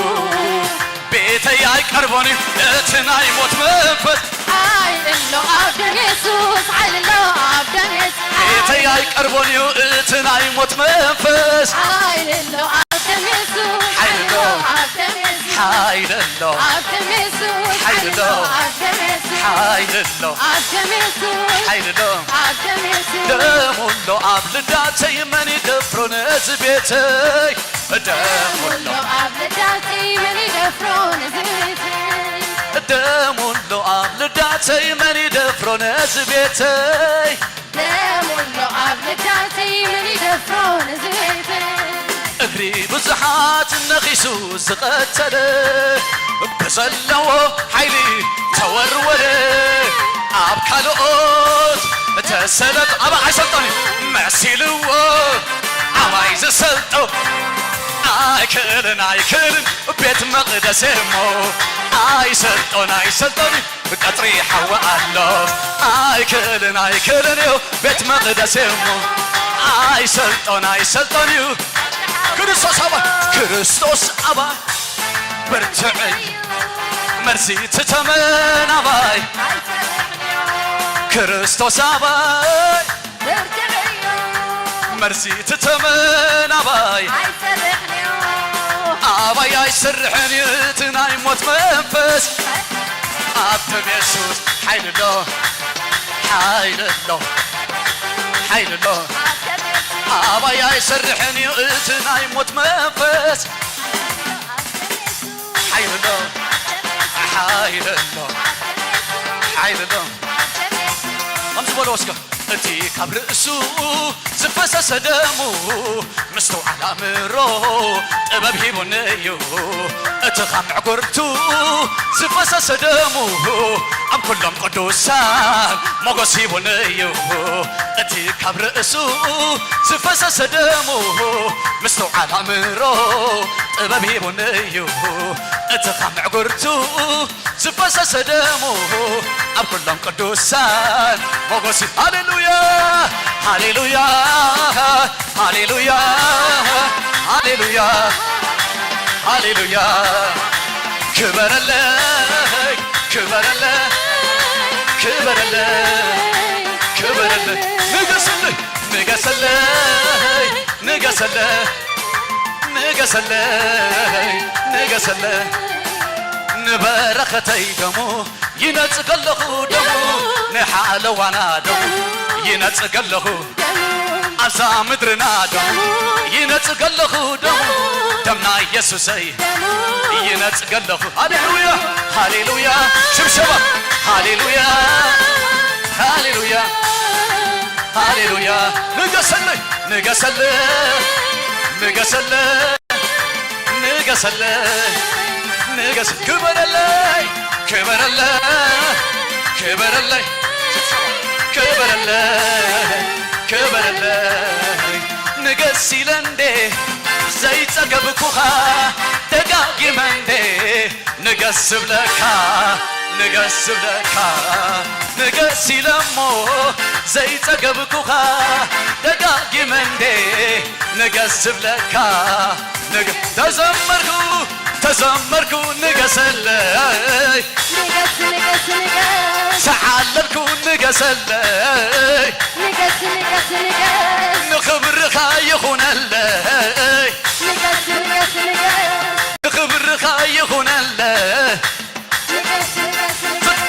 ቤተይ ኣይቀርቦን እዩ እቲ ናይ ሞት መንፈስ ሓይሊ ኣሎ ኣብ ደም የሱስ ሓይሊ ኣሎ ኣብ ደም የሱስ ቤተይ ኣይቀርቦን እዩ እቲ ናይ ሞት መንፈስ ሓይሊ ኣሎ ኣብ ደም የሱስ ሓይሊ ኣሎ ኣብ ደም የሱስ ሓይሊ ኣሎ ኣብ ደም የሱስ ሓይሊ ኣሎ ኣብ ደም የሱስ ሓይሊ ኣሎ ኣብ ደም የሱስ ሓይሊ ኣሎ ኣብ ደም የሱስ ደሙ ኣሎ ኣብ ልዳተይ መን ይደፍሮ ነዚ ቤተይ ደሙ ኣሎ ደሙሎ ኣብ ልዳተይ መን ይደፍሮ ነዚ ቤተይ ደሙ ኣሎ ኣብ ልዳተይ መን ይደፍሮ ነዚ ቤተይ ደሙሎ ኣብ ልዳተይ መን ይደፍሮ ነዚ ቤተይ እግሪ ብዙሓት ነኺሱ ዝቐተለ ብዘለዎ ሓይሊ ተወርወረ ኣብ ካልኦት ተሰለጥ ኣባ ኣይሰልጦን እዩ መሲልዎ ኣባይ ዝሰልጦ ኣይክእልን ኣይክእልን ቤት መቕደስ እሞ ኣይሰልጦን ኣይሰልጦን እዩ ቀጽሪ ሓዊ ኣሎ ኣይክእልን ኣይክእልን እዩ ቤት መቕደስ እሞ ኣይሰልጦን ኣይሰልጦን እዩ ክርስቶስ ኣባ ክርስቶስ ኣባ ብርትዕይ መርዚ ትተመናባይ ክርስቶስ ኣባይ መርዚ ትተመን ኣባይ ኣይሰርሕን እዩ ኣባይ ኣይሰርሕን እዩ እቲ ናይ ሞት መንፈስ ኣብ ደም የሱስ ሓይሊ ኣሎ ሓይሊ ኣሎ ሓይሊ ኣሎ ኣባይ ኣይሰርሕን እዩ እቲ ናይ ሞት መንፈስ ሓይሊ ኣሎ ሓይሊ ኣሎ ሓይሊ ኣሎ ከምዚ በሎ እስከ እቲ ካብ ርእሱ ዝፈሰሰ ደሙ ምስትውዓል ኣእምሮ ጥበብ ሂቡኒ እዩ እቲ ካብ ምዕጉርቱ ዝፈሰሰ ደሙ ኣብ ኩሎም ቅዱሳን ሞገስ ሂቡኒ እዩ እቲ ካብ ርእሱ ዝፈሰሰ ደሙ ምስትውዓል ኣእምሮ ጥበብ ሂቡኒ እዩ እቲ ካብ ምዕጉርቱ ዝፈሰሰ ደሙ ኣብ ኩሎም ቅዱሳን ሞገስ ሃሌሉያ ሃሌሉያ ሃሌሉያ ሃሌሉያ ሃሌሉያ ክበረለይ ክበረለይ ክበረለይ ክበረለይ ንገሰለይ ንገሰለይ ንገሰለይ ንገሰለይ ንገሰለይ ንበረኸተይ ደሙ ይነጽገለኹ ደሙ ንሓለዋና ደሙ ይነጽገለኹ ኣብዛ ምድርና ደሙ ይነጽገለኹ ደሙ ደምና ኢየሱሰይ ይነጽገለኹ ሃሌሉያ ሃሌሉያ ሽብሸባ ሃሌሉያ ሃሌሉያ ሃሌሉያ ንገሰለይ ንገሰለይ ንገሰለይ ንገሰለይ ንገስ ክበረለይ ክበረለይ ክበረለይ ክበረለይ ክበረለይ ንገስ ኢለ እንዴ ዘይጸገብኩኻ ደጋጊመ እንዴ ንገስ ዝብለካ ንገስ ዝብለካ ንገስ ኢለሞ ዘይጸገብኩኻ ደጋጊመ እንዴ ንገስ ዝብለካ ንገ ተዘመርኩ ተዘመርኩ ንገሰለይ ንገስ ንገስ ንገስ ሰዓለልኩ ንገሰለይ ንገስ ንገስ ንገስ ንኽብርኻ ይኹነለይ ንገስ ንገስ ንገስ ንኽብርኻ ይኹነለይ ንገስ ንገስ ንገስ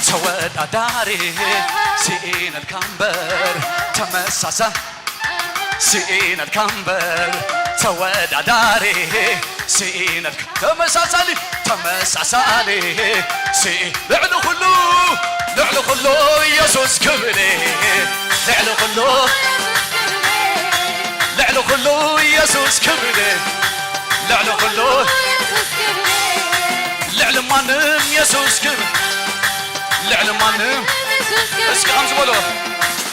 ተወዳዳሪ ስኢነልካ እምበር ተመሳሳ ስኢነልካ እምበር ተወዳዳሪ ስኢነልካ ተመሳሳሊ ተመሳሳሊ ስኢ ልዕሊ ኩሉ ልዕሊ ኩሉ ኢየሱስ ክብሪ ልዕሊ ኩሉ ልዕሊ ኩሉ ኢየሱስ ክብሪ ልዕሊ ኩሉ ልዕሊ ማንም ኢየሱስ ክብሪ ልዕሊ ማንም እስኪ ከምዚ በሎ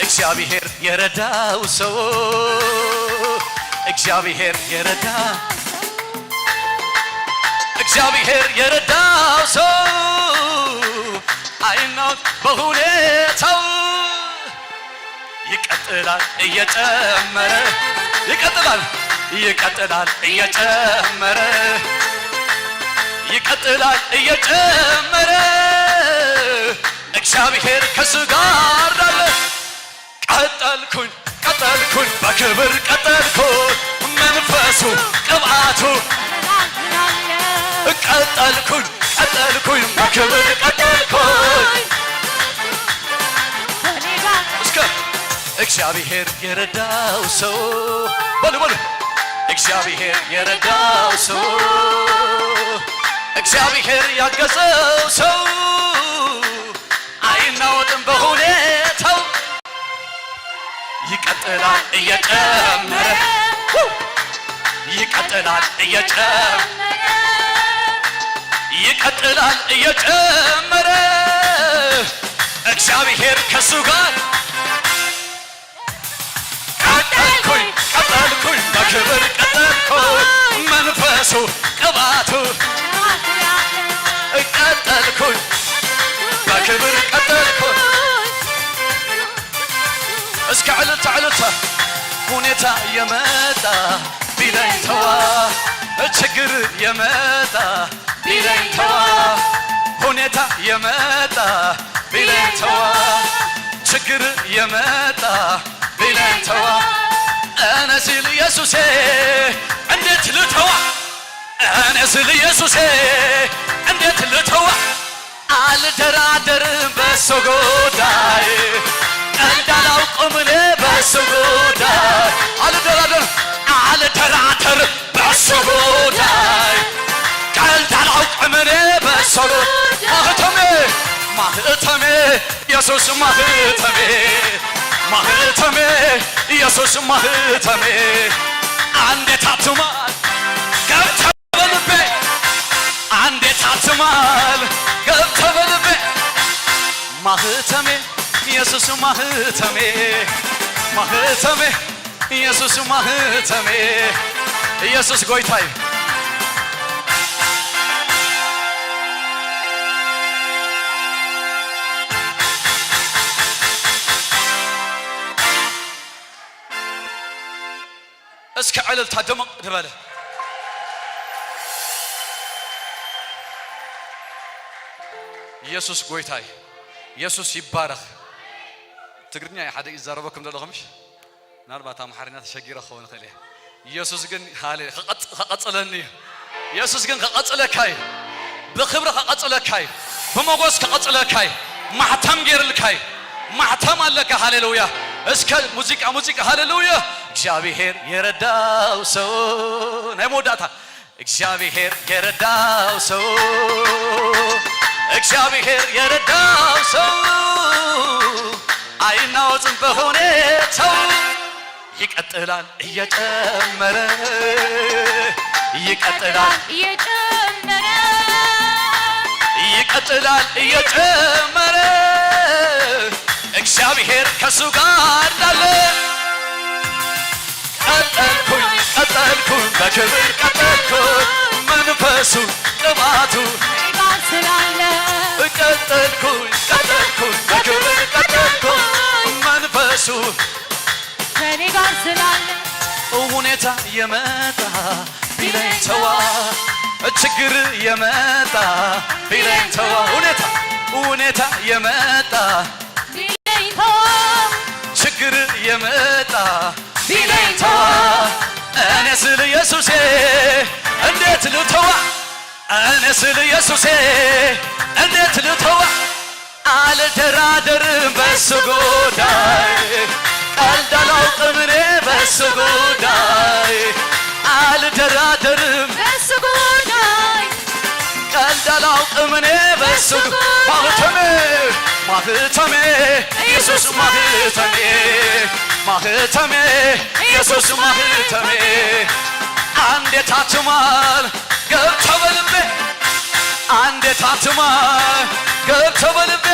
እግዚኣብሔር የረዳው ሰው እግዚኣብሔር የረዳ እግዚኣብሔር የረዳው ሰው አይናውጥ በሁኔታው ይቀጥላል እየጨመረ ይቀጥላል ይቀጥላል እየጨመረ ይቀጥላል እየጨመረ እግዚአብሔር ከሱ ጋር አለ። ቀጠልኩኝ ቀጠልኩኝ በክብር ቀጠልኩኝ መንፈሱ ቅብአቱ ቀጠልኩኝ ቀጠልኩኝ በክብር ቀጠልኩኝ እስከ እግዚአብሔር የረዳው ሰው በሉ በሉ እግዚአብሔር የረዳው ሰው እግዚአብሔር ያገዘው ሰው አይናወጥም በሁኔታው ይቀጥላል እየጨመረ ይቀጥላል እየጨመረ ይቀጥላል እየጨመረ እግዚአብሔር ከሱ ጋር ቀጠልኩኝ ቀጠልኩኝ በክብር ቀጠልኩኝ መንፈሱ ቅባቱ ቀጠልኩኝ በክብር ቀጠልኩኝ እስከ ዕልልታ ዕልልታ ሁኔታ የመጣ ቢለኝ ተዋ ችግር የመጣ ቢለኝ ተዋ ሁኔታ የመጣ ቢለኝ ተዋ ችግር የመጣ ቢለኝ ተዋ፣ እኔ ስል ኢየሱሴ እንዴት ልተዋ? እኔ ስል ኢየሱሴ እንዴት ልተዋ? አልደራደርም በሱ ጉዳይ፣ ቀልድ አላውቅም እኔ በሱ ጉዳይ። አልደራደርም፣ አልደራደርም በሱ ጉዳይ፣ ቀልድ አላውቅም እኔ በሱ ጉዳይ። ማህተሜ፣ ማህተሜ፣ ኢየሱስ ማህተሜ፣ ማህተሜ፣ ኢየሱስ ማህተሜ። አንዴ ታትማ ገብታ በልቤ፣ አንዴ ታትማል ገብተ በልቤ። ማህተሜ ኢየሱስ ማህተሜ፣ ማህተሜ ኢየሱስ ማህተሜ። ኢየሱስ ጎይታይ። እስከ ዕልልታ ደመቕ ዝበለ። ኢየሱስ ጎይታይ፣ ኢየሱስ ይባረኽ። ትግርኛ እዩ ሓደ ይዛረበኩም ዘለኹ፣ ምሽ? ምናልባት ኣምሓርኛ ተሸጊረ ክኸውን ይኽእል እየ። ኢየሱስ ግን ሃሌ-፣ ከቐጽ-፣ ከቐጽለኒ እዩ። ኢየሱስ ግን ከቐጽለካ እዩ። ብኽብሪ ከቐጽለካ እዩ። ብሞገስ ከቐጽለካ እዩ። ማሕተም ገይርልካ እዩ። ማሕተም ኣለካ። ሃሌሉያ። እስከ ሙዚቃ፣ ሙዚቃ፣ ሃሌሉያ። እግዚአብሔር የረዳው ሰው፣ ናይ መወዳእታ። እግዚአብሔር የረዳው ሰው፣ እግዚአብሔር የረዳው ሰው አይናወጥም በሁኔታው፣ ይቀጥላል እየጨመረ፣ ይቀጥላል እየጨመረ፣ ይቀጥላል እየጨመረ። እግዚአብሔር ከሱ ጋር እንዳለ ቀጠልኩኝ፣ ቀጠልኩኝ፣ በክብር ቀጠልኩኝ። መንፈሱ ቅባቱ ከኔ ጋር ስላለ፣ ቀጠልኩኝ፣ ቀጠልኩኝ፣ በክብር ቀጠልኩኝ። መንፈሱ ከኔ ጋር ስላለ፣ ሁኔታ የመጣ ቢለኝ ተዋ፣ ችግር የመጣ ቢለኝ ተዋ፣ ሁኔታ፣ ሁኔታ የመጣ ቢለኝ ተዋ፣ ችግር የመጣ ቢለኝ ተዋ፣ እኔ ስል ኢየሱሴ እንዴት ልተዋ? እኔ ስል ኢየሱሴ እንዴት ልተዋ? አልደራደርም በሱ ጉዳይ፣ ቀልድ አላውቅም እኔ በሱ ጉዳይ፣ አልደራደርም በሱ ጉዳይ፣ ቀልድ አላውቅም እኔ በሱ ጉ-፣ ማህተሜ፣ ማህተሜ፣ ኢየሱስ ማህተሜ፣ ማህተሜ፣ ኢየሱስ ማህተሜ። አንዴ ታትሟል ገብቶ በልቤ፣ አንዴ ታትሟል ገብቶ በልቤ።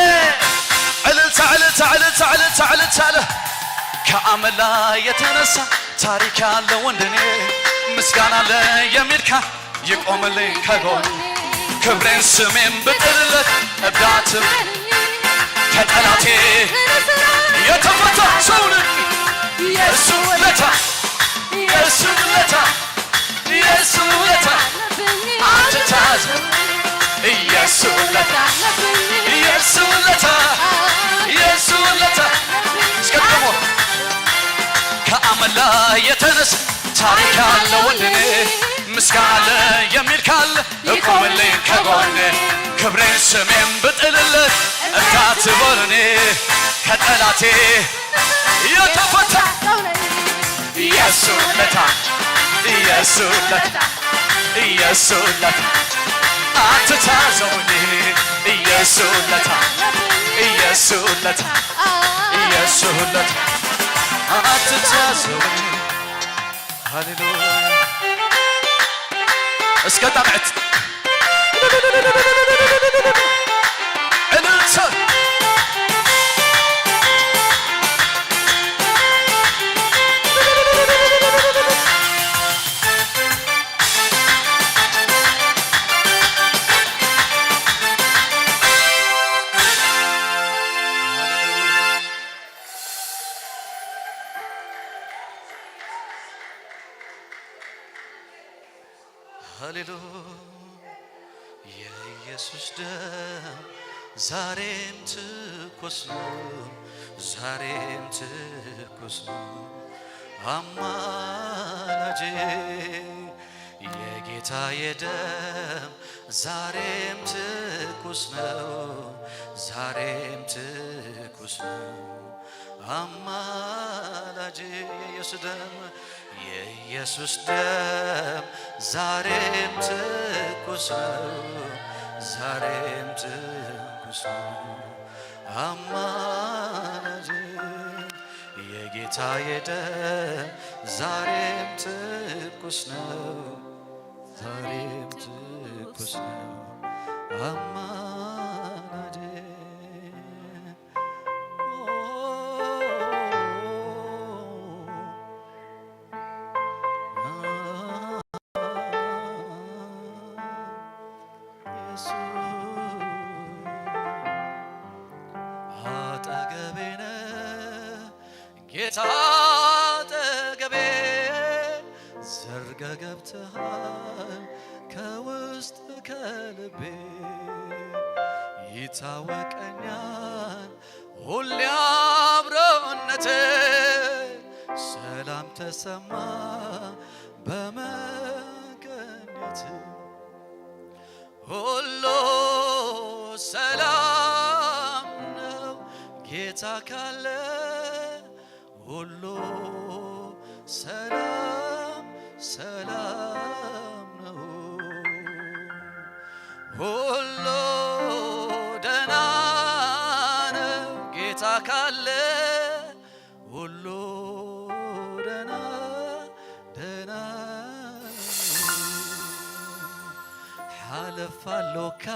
እልልታ፣ እልልታ፣ እልልታ፣ እልልታ፣ እልልታ አለ። ከአመል ላይ የተነሳ ታሪክ ያለው ወንድኔ፣ ምስጋና አለ የሚል ካ-፣ ይቆምልኝ ከጎን። ክብሬን ስሜን ብጥልለት እብዳትም ከጠላቴ የተፈታ ሰው ነኝ። የእሱ ውለታ፣ የእሱ ውለታ፣ የእሱ ውለታ አትታዘብ። የእሱ ውለታ፣ የእሱ ውለታ፣ የእሱ ውለታ። እስከ ደግሞ ከአመል ላይ የተነሳ ታሪክ ያለው ወንድኔ፣ ምስጋና የሚል ካለ ይቆምልኝ ከጎኔ። ክብሬን ስሜን ብጥልለት እንዳትቦርኔ፣ ከጠላቴ የተፈታ የእሱ ውለታ፣ የእሱ ውለታ፣ የእሱ ውለታ አትታዘቡኝ። የእሱ ውለታ፣ የእሱ ውለታ፣ የእሱ ውለታ አትታዘቡኝ። ሃሌሉያ። እስከ ጣቕዕት እልልታ። ሃሌሉያ። የኢየሱስ ደም ዛሬም ትኩስ ነው፣ ዛሬም ትኩስ ነው አማላጄ። የጌታዬ ደም ዛሬም ትኩስ ነው፣ ዛሬም ትኩስ ነው አማላጄ። የኢየሱስ ደም፣ የኢየሱስ ደም ዛሬም ትኩስ ነው፣ ዛሬም ትኩስ ነው አማላጄ። የጌታዬ ደም ዛሬም ትኩስ ነው፣ ዛሬም ትኩስ ነው አማላጄ። አጠገቤ ነህ ጌታ አጠገቤ፣ ዘልቀህ ገብተሃል ከውስጥ ከልቤ። ይታወቀኛል ሁሌ አብሮነትህ፣ ሰላም ተሰማ በመገኘትህ። ሁሉ ሰላም ነው ጌታ ካለ፣ ሁሉ ሰላም ሰላም ነው። ሁሉ ደህና ነው ጌታ ካለ፣ ሁሉ ደህና ደህና። ሓለፋ ኣሎካ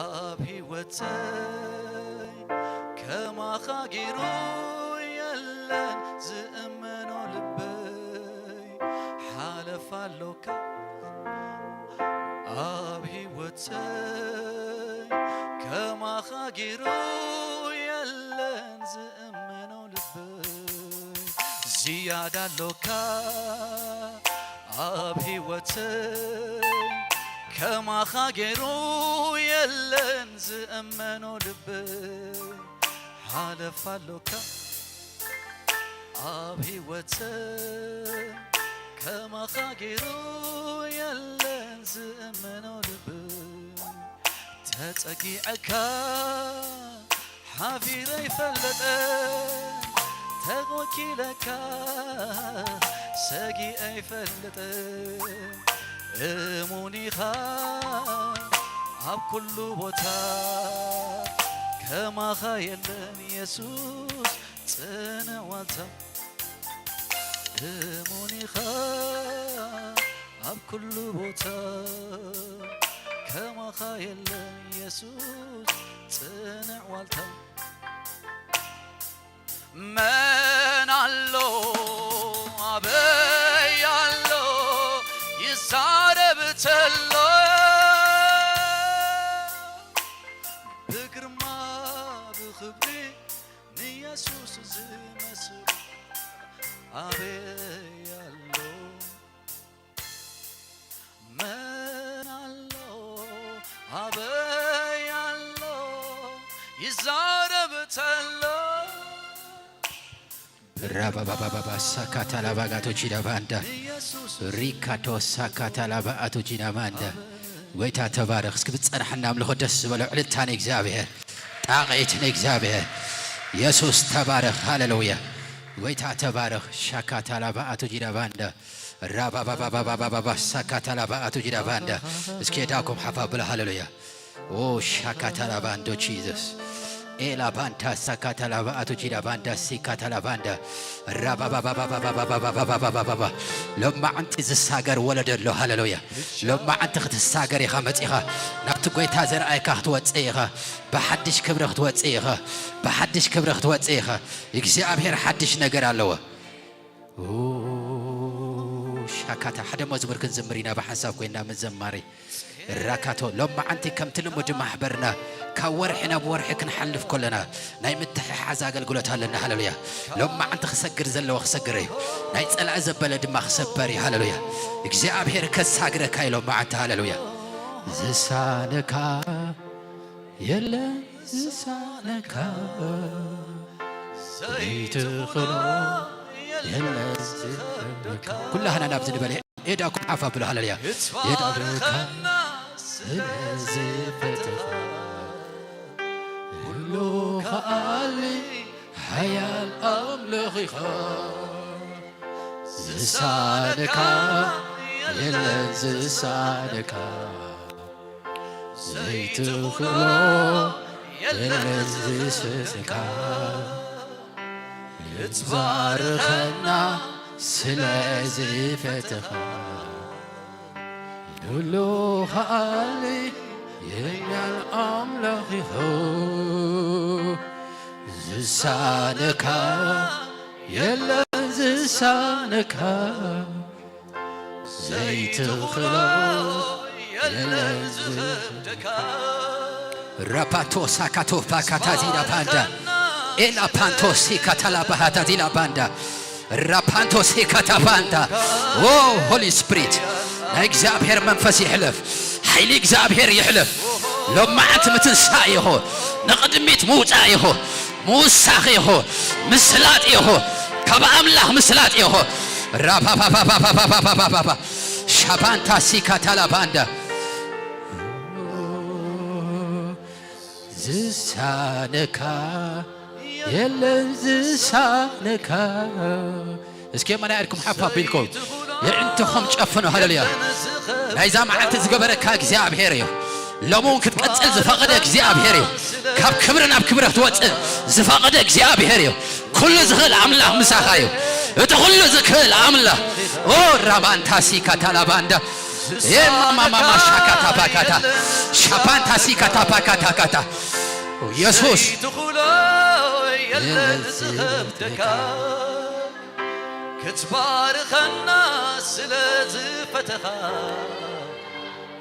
ኣብ ህይወተይ፣ ከማኻ ገይሩ የለን ዝእመኖ ልበይ። ሓለፋ ኣሎካ ኣብ ህይወተይ፣ ከማኻ ገይሩ የለን ዝእመኖ ልበይ። ዝያዳ ኣሎካ ኣብ ህይወተይ፣ ከማኻ ገይሩ የለን ዝእመኖ ልበይ። ሓለፋ ኣሎካ ኣብ ህይወተይ፣ ከማኻ ገይሩ የለን ዝእመኖ ልበይ። ተጸጊዐካ ሓፊረ ኣይፈልጥን፣ ተወኪለካ ሰጊኤ ኣይፈልጥን። እሙን ኢኻ ኣብ ኩሉ ቦታ፣ ከማኻ የለን የሱስ ጽንዕ ዋልታ። እሙን ኢኻ ኣብ ኩሉ ቦታ፣ ከማኻ የለን የሱስ ጽንዕ ዋልታ። መን ኣሎ ኣበይ ኣሎ ይዛረብ ተሎ፣ ብግርማ ብኽብሪ ንየሱስ ዝመስል ኣበይ ኣሎ? መን ኣሎ ኣበይ ኣሎ ይዛረብ ተሎ። ራባባባባ ሳካታላባጋቶ ቺዳባንዳ ሪካቶ ሳካታላባ ኣቶ ቺዳማንዳ። ጎይታ ተባረኽ። እስኪ ብጸናሕና ኣምልኾ ደስ ዝበሎ ዕልልታ ንእግዚኣብሔር፣ ጣቕዒት ንእግዚኣብሔር። የሱስ ተባረኽ። ሃሌሉያ። ጎይታ ተባረኽ። ሻካታላባ ኣቶ ቺዳባንዳ ራባባባባባባባ ሳካታላባ ኣቶ ጂዳባንዳ። እስኪ ዳኩም ሓፍ ኣብላ። ሃሌሉያ። ኦ ሻካታላባ እንዶ ጂዘስ። ኤላ ባንታ ሳካታላባ ኣቶ ጂዳባንዳ ሲካታላባንዳ። ራባባባባባባባባባባባባባ። ሎማዓንቲ ዝሳገር ወለዶ ኣሎ። ሃሌሉያ። ሎማዓንቲ ክትሳገር ኢኻ መጺኻ። ናብቲ ጎይታ ዘርኣየካ ክትወጽእ ኢኻ። ብሓድሽ ክብሪ ክትወጽእ ኢኻ። ብሓድሽ ክብሪ ክትወጽእ ኢኻ። እግዚኣብሔር ሓድሽ ነገር ኣለዎ። ኡ፣ ሻካታ። ሓደ መዝሙር ክንዝምር ኢና ብሓንሳብ ኮይንና፣ ምስ ዘማሪ ራካቶ። ሎማዓንቲ ከምቲ ልሙድ ማሕበርና ካብ ወርሒ ናብ ወርሒ ክንሓልፍ ከለና ናይ ምትሕሓዝ ኣገልግሎት ኣለና። ሃሌሉያ። ሎማዓንቲ ክሰግር ዘለዎ ክሰግር እዩ። ናይ ጸላኢ ዘበለ ድማ ክሰበር እዩ። ሃሌሉያ። እግዚኣብሔር ከሳግረካ እዩ ሎማዓንቲ። ሃሌሉያ። ዝሳነካ የለን ዝሳነካ፣ ዘይትኽእሎ የለን ዝኸብደካ። ኩላህና ናብዚ ንበል። ኤዳኩም ሓፍ ኣብሎ። ሃለሉያ። ክትባርኸና ስለ ዝፈተኻ፣ ኩሉ ከኣሊ ሓያል ኣምላኽ ኢኻ። ዝሳነካ የለን ዝሳነካ፣ ዘይትኽእሎ የለን ዝስእነካ። ክትባርኸና ስለ ዝፈተኻ፣ ኩሉ ከኣሊ የኛን ኣምላኽ ኢኻ። ዝሳነካ የለን ዝሳነካ፣ ዘይትኽእሎ የለን ዝኸብደካ። ራፓቶ ሳካቶ ፓካታ ዚላ ባንዳ፣ ኤላ ፓንቶ ሲካታላ ባሃታ ዚላ ባንዳ፣ ራፓንቶ ሲካታ ባንዳ። ኦ ሆሊ ስፕሪት፣ ናይ እግዚኣብሔር መንፈስ ይሕለፍ፣ ሓይሊ እግዚኣብሔር ይሕለፍ። ሎማዓንቲ ምትንሳእ ኢኹ፣ ንቕድሚት ምውፃእ ኢኹ፣ ምውሳኽ ኢኹ፣ ምስላጥ ኢኹ፣ ካብ ኣምላኽ ምስላጥ ኢኹ። ራፓፓፓፓፓፓፓፓፓፓ ሻፓንታ ሲካታላ ባንዳ። ዝሳነካ የለን ዝሳነካ። እስኪ የማናይ ኢድኩም ሓፍ ኣቢልኩም የዕንትኹም ጨፍኑ። ሃለሉያ። ናይዛ መዓልቲ ዝገበረካ እግዚኣብሔር እዩ። ሎሚ እውን ክትቀጽል ዝፈቐደ እግዚኣብሔር እዩ። ካብ ክብሪ ናብ ክብሪ ክትወጽእ ዝፈቐደ እግዚኣብሔር እዩ። ኩሉ ዝኽእል ኣምላኽ ምሳኻ እዩ። እቲ ኩሉ ዝኽእል ኣምላኽ። ኦ ራባንታሲ ካታላባንዳ ኤማማማማ ሻካታ ፓካታ ሻፓንታሲ ካታ ፓካታ ካታ ኢየሱስ። ዘይትኽእሎ የለን ዝኸብደካ፣ ክትባርኸና ስለ ዝፈተኻ፣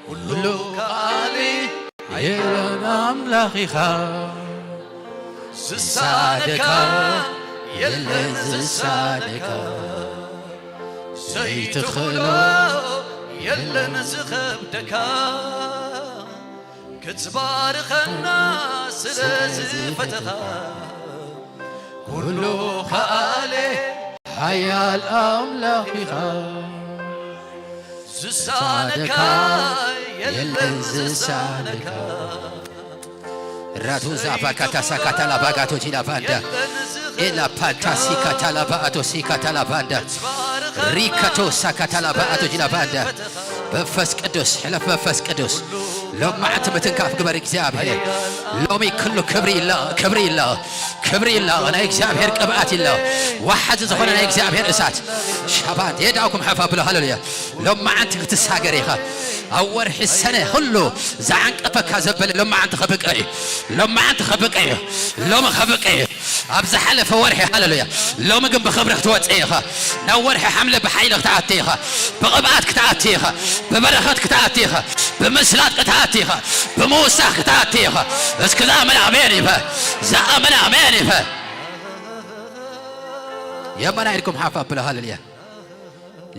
ኩሉ ከኣሊ የለን ኣምላኽ ኢኻ። ዝሳነካ የለን ዝሳነካ፣ ዘይትኽእሎ የለን ዝኸብደካ፣ ክትባርኸና ስለ ዝፈተኻ፣ ኩሉ ከኣሊ ሓያል ኣምላኽ ኢኻ። ዝሳነካ የለን ዝሳነካ። ራቱ ዛባካታ ሳካታ ላባጋቶ ጂላባንዳ ኤላ ፓንታ ሲካታ ላባኣቶ ሲካታ ላባንዳ ሪካቶ ሳካታ ላባኣቶ ጂላባንዳ። መንፈስ ቅዱስ ሕለፍ፣ መንፈስ ቅዱስ ሎማዓንቲ ምትንካፍ ግበር። እግዚኣብሔር ሎሚ ኩሉ ክብሪ ይላቕ፣ ክብሪ ይላቕ፣ ክብሪ ይላቕ። ናይ እግዚኣብሔር ቅብኣት ይላቕ። ወሓዚ ዝኾነ ናይ እግዚኣብሔር እሳት ሻባት የዳውኩም ሓፍ ኣብሎ። ሃሌሉያ። ሎማዓንቲ ክትሳገር ኢኻ። ኣብ ወርሒ ሰነ ኩሉ ዝዓንቀፈካ ዘበለ ሎማዓንቲ ከብቅዕ እዩ። ሎማዓንቲ ከብቅዕ እዩ። ሎሚ ከብቅዕ እዩ። ኣብ ዝሓለፈ ወርሒ፣ ሃሌሉያ፣ ሎሚ ግን ብኽብሪ ክትወፅእ ኢኻ። ናብ ወርሒ ሓምለ ብሓይሊ ክትኣቲ ኢኻ። ብቕብኣት ክትኣቲ ኢኻ። ብበረኸት ክትኣቲ ኢኻ። ብምስላጥ ክትኣቲ ኢኻ። ብምውሳኽ ክትኣቲ ኢኻ። እስኪ ዝኣምን ኣሜን ይበል። ዝኣምን ኣሜን ይበል። የማናይ ኢድኩም ሓፍ ኣብሎ። ሃሌሉያ።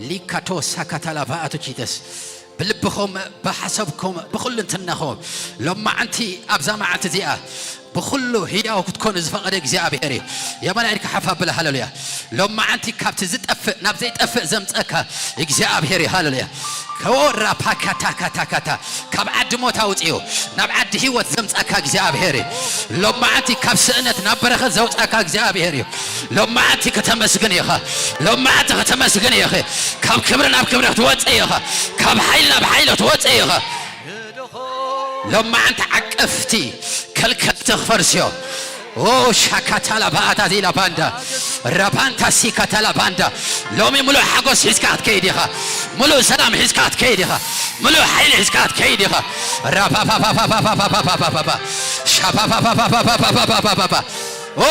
ሊካቶ ሳካታላ ባኣቶ ቺተስ። ብልብኹም፣ ብሓሳብኩም፣ ብኹልንትናኹም ሎማዓንቲ ኣብዛ መዓልቲ እዚኣ ብኹሉ ህያው ክትኮኑ ዝፈቐደ እግዚኣብሔር እዩ። የማናይ ኢድካ ሓፍ ኣብላ። ሃሌሉያ። ሎማዓንቲ ካብቲ ዝጠፍእ ናብ ዘይጠፍእ ዘምፀካ እግዚኣብሔር እዩ። ሃሌሉያ። ከወራ ፓካታካታካታ ካብ ዓዲ ሞት ኣውፅኡ ናብ ዓዲ ህይወት ዘምፀካ እግዚኣብሔር እዩ። ሎማዓንቲ ካብ ስእነት ናብ በረኸት ዘውፃካ እግዚኣብሔር እዩ። ሎማዓንቲ ከተመስግን ኢኻ። ሎማዓንቲ ከተመስግን ኢኺ። ካብ ክብሪ ናብ ክብሪ ክትወፅእ ኢኻ። ካብ ሓይሊ ናብ ሓይሊ ክትወፅእ ኢኻ። ሎማዓንቲ ዓቀፍቲ ከልከልቲ ክፈርሱ እዮም። ኦ ሻካታላ ባኣታ ዚላ ባንዳ ራባንታ ሲካታላ ባንዳ። ሎሚ ሙሉእ ሓጎስ ሒዝካ ክትከይድ ኢኻ። ሙሉእ ሰላም ሒዝካ ክትከይድ ኢኻ። ሙሉእ ሓይሊ ሒዝካ ክትከይድ ኢኻ። ራባባባባባባባባባባባ ሻባባባባባባባባባ ኦ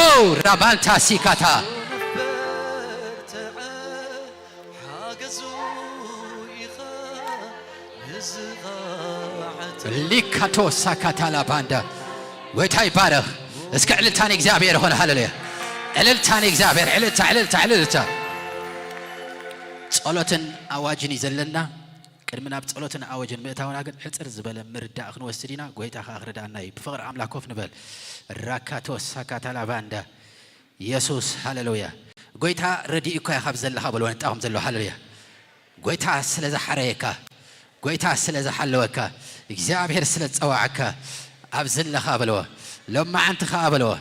ራባንታ ሲካታ ሓገዙ ኢኻ ንዝኸዓተ ሊካቶ ሳካታላ ባንዳ። ጎይታ ይባረኽ። እስከ ዕልልታ ንእግዚኣብሔር ይኹን። ሃሌሉያ። ዕልልታ ንእግዚኣብሔር፣ ዕልልታ፣ ዕልልታ፣ ዕልልታ። ጸሎትን ኣዋጅን እዩ ዘለና። ቅድሚ ናብ ጸሎትን ኣወጅን ምእታውና ግን ሕጽር ዝበለ ምርዳእ ክንወስድ ኢና። ጎይታ ከኣ ክርድኣና እዩ። ብፍቕሪ ኣምላኽ ኮፍ ንበል። ራካቶ ሳካታላባንዳ። የሱስ፣ ሃሌሉያ። ጎይታ ረዲኡካ እዩ ካብ ዘለኻ በልዎ፣ ንጣኹም ዘለዉ፣ ሃሌሉያ። ጎይታ ስለ ዝሓረየካ፣ ጎይታ ስለ ዝሓለወካ፣ እግዚኣብሔር ስለ ዝጸዋዓካ፣ ኣብ ዘለኻ በልዎ። ሎማዓንቲ ኸኣ በልዎ፣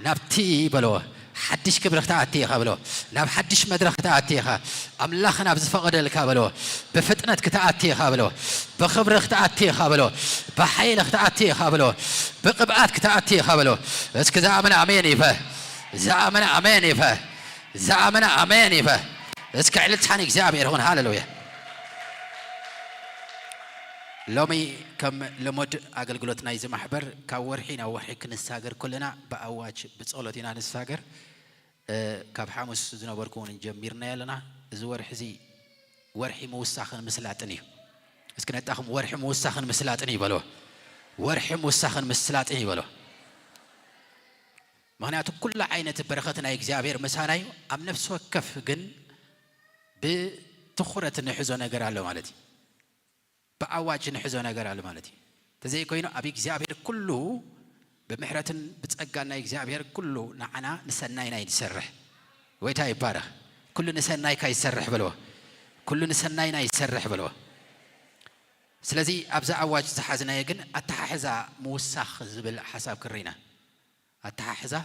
ናብቲ በልዎ፣ ሓድሽ ክብሪ ክትኣቲ ኢኻ በልዎ። ናብ ሓድሽ መድረኽ ክትኣቲ ኢኻ። ኣምላኽ ናብ ዝፈቐደልካ በልዎ። ብፍጥነት ክትኣቲ ኢኻ በልዎ። ብኽብሪ ክትኣቲ ኢኻ በልዎ። ብሓይሊ ክትኣቲ ኢኻ በልዎ። ብቕብኣት ክትኣቲ ኢኻ በልዎ። እስኪ ዝኣመነ ኣሜን ይበል። ዝኣመነ ኣሜን ይበል። ዝኣመነ ኣሜን ይበል። እስኪ ዕልልታ ንእግዚኣብሔር ይኹን። ሃሌሉያ። ሎሚ ከም ልሙድ ኣገልግሎት ናይዚ ማሕበር ካብ ወርሒ ናብ ወርሒ ክንሳገር ከለና ብኣዋጅ ብጸሎት ኢና ንሳገር። እ፣ ካብ ሓሙስ ዝነበርኩ እውን ጀሚርናዮ ኣለና። እዚ ወርሒ እዚ ወርሒ ምውሳኽን ምስላጥን እዩ። እስኪ ነጣኹም ወርሒ ምውሳኽን ምስላጥን እዩ በልዎ። ወርሒ ምውሳኽን ምስላጥን እዩ በልዎ። ምኽንያቱ ኩሉ ዓይነት በረኸት ናይ እግዚኣብሔር ምሳና እዩ። ኣብ ነፍሲ ወከፍ ግን ብትኹረት ንሕዞ ነገር ኣሎ ማለት እዩ። ብኣዋጅ ንሕዞ ነገር ኣሎ ማለት እዩ። እንተዘይኮይኑ ኣብ እግዚኣብሔር ኩሉ ብምሕረትን ብጸጋን ናይ እግዚኣብሔር ኩሉ ንዓና ንሰናይና እዩ ዝሰርሕ። ጎይታ ይባረኽ። ኩሉ ንሰናይካ ይሰርሕ በልዎ። ኩሉ ንሰናይና ይሰርሕ በልዎ። ስለዚ ኣብዚ ኣዋጅ ዝሓዝናዮ ግን ኣተሓሕዛ ምውሳኽ ዝብል ሓሳብ ክርኢና። ኣተሓሕዛ